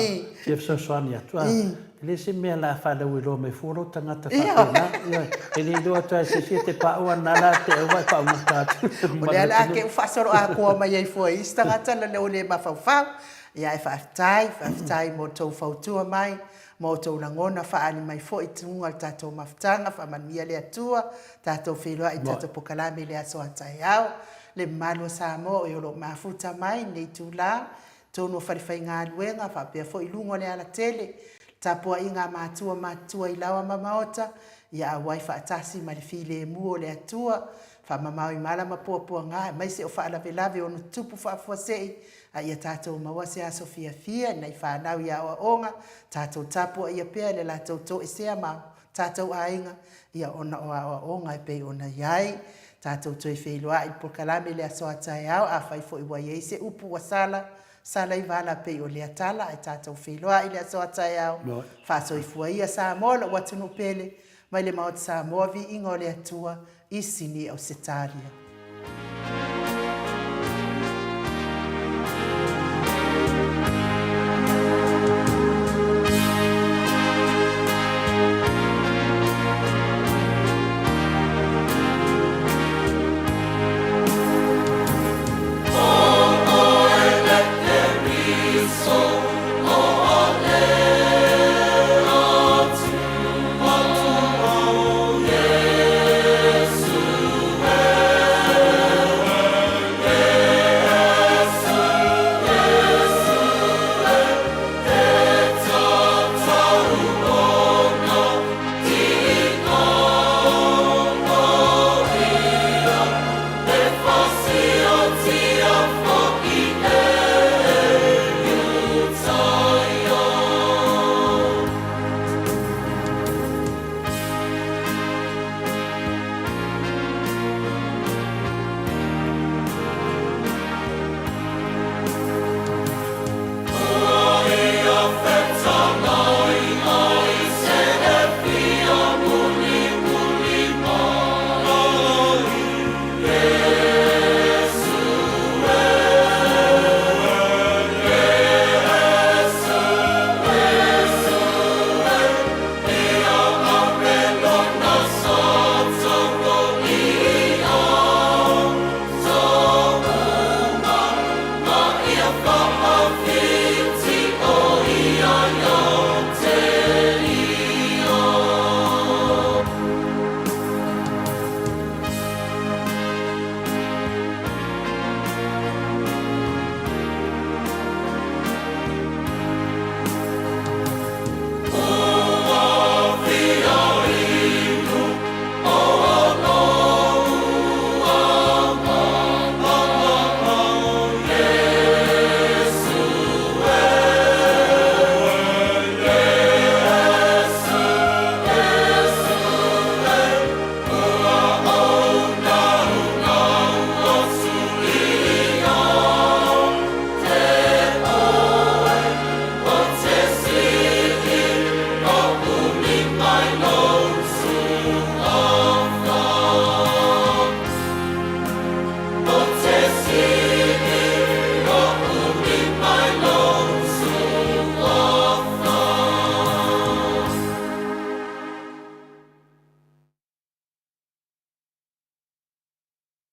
fia fesoasoani atu, a, e le se mea la faalauiloa mai fua lou tagata faapena, ioe, e le iloa atu lava e se isi e te pau a na la te aua e paugata atu. O lea la te u faasoloatoa mai ai fua i isi tagata na leo le mafaufau. Ia ae faafetai, faafetai mo tou fautua mai, ma outou lagona faaali mai foi i luga o le tatou mafutaga, faamanuia le Atua, tatou feiloai i le tatou pokalame i le aso a taeao. Le mamalu o Samoa o e o lo o mafuta mai i lenei itula, totonu o falefaigaluega faapea foi luga o le alatele, le tapuaiga a matua matutua i laoa ma maota, ia auai faatasi ma le filemu o le Atua, faamamao i mala ma puapuaga aemaise o faalavelave ono tutupu faafuasei, a ia tatou maua se aso fiafia i nai fanau i aoaoga, tatou tapuaia pea i le latou toesea ma tatou aiga, ia ona o aoaoga e pei ona i ai. Tatou toe feiloai i le polokalame i le aso a taeao, afai foi ua i ai se upu ua sala, sala i vala pei o lea tala, ae tatou feiloai i le aso a taeao. Faasoifua ia Samoa lou atunuu pele, mai le Maota Samoa, viiga o le Atua i Sini Ausetalia.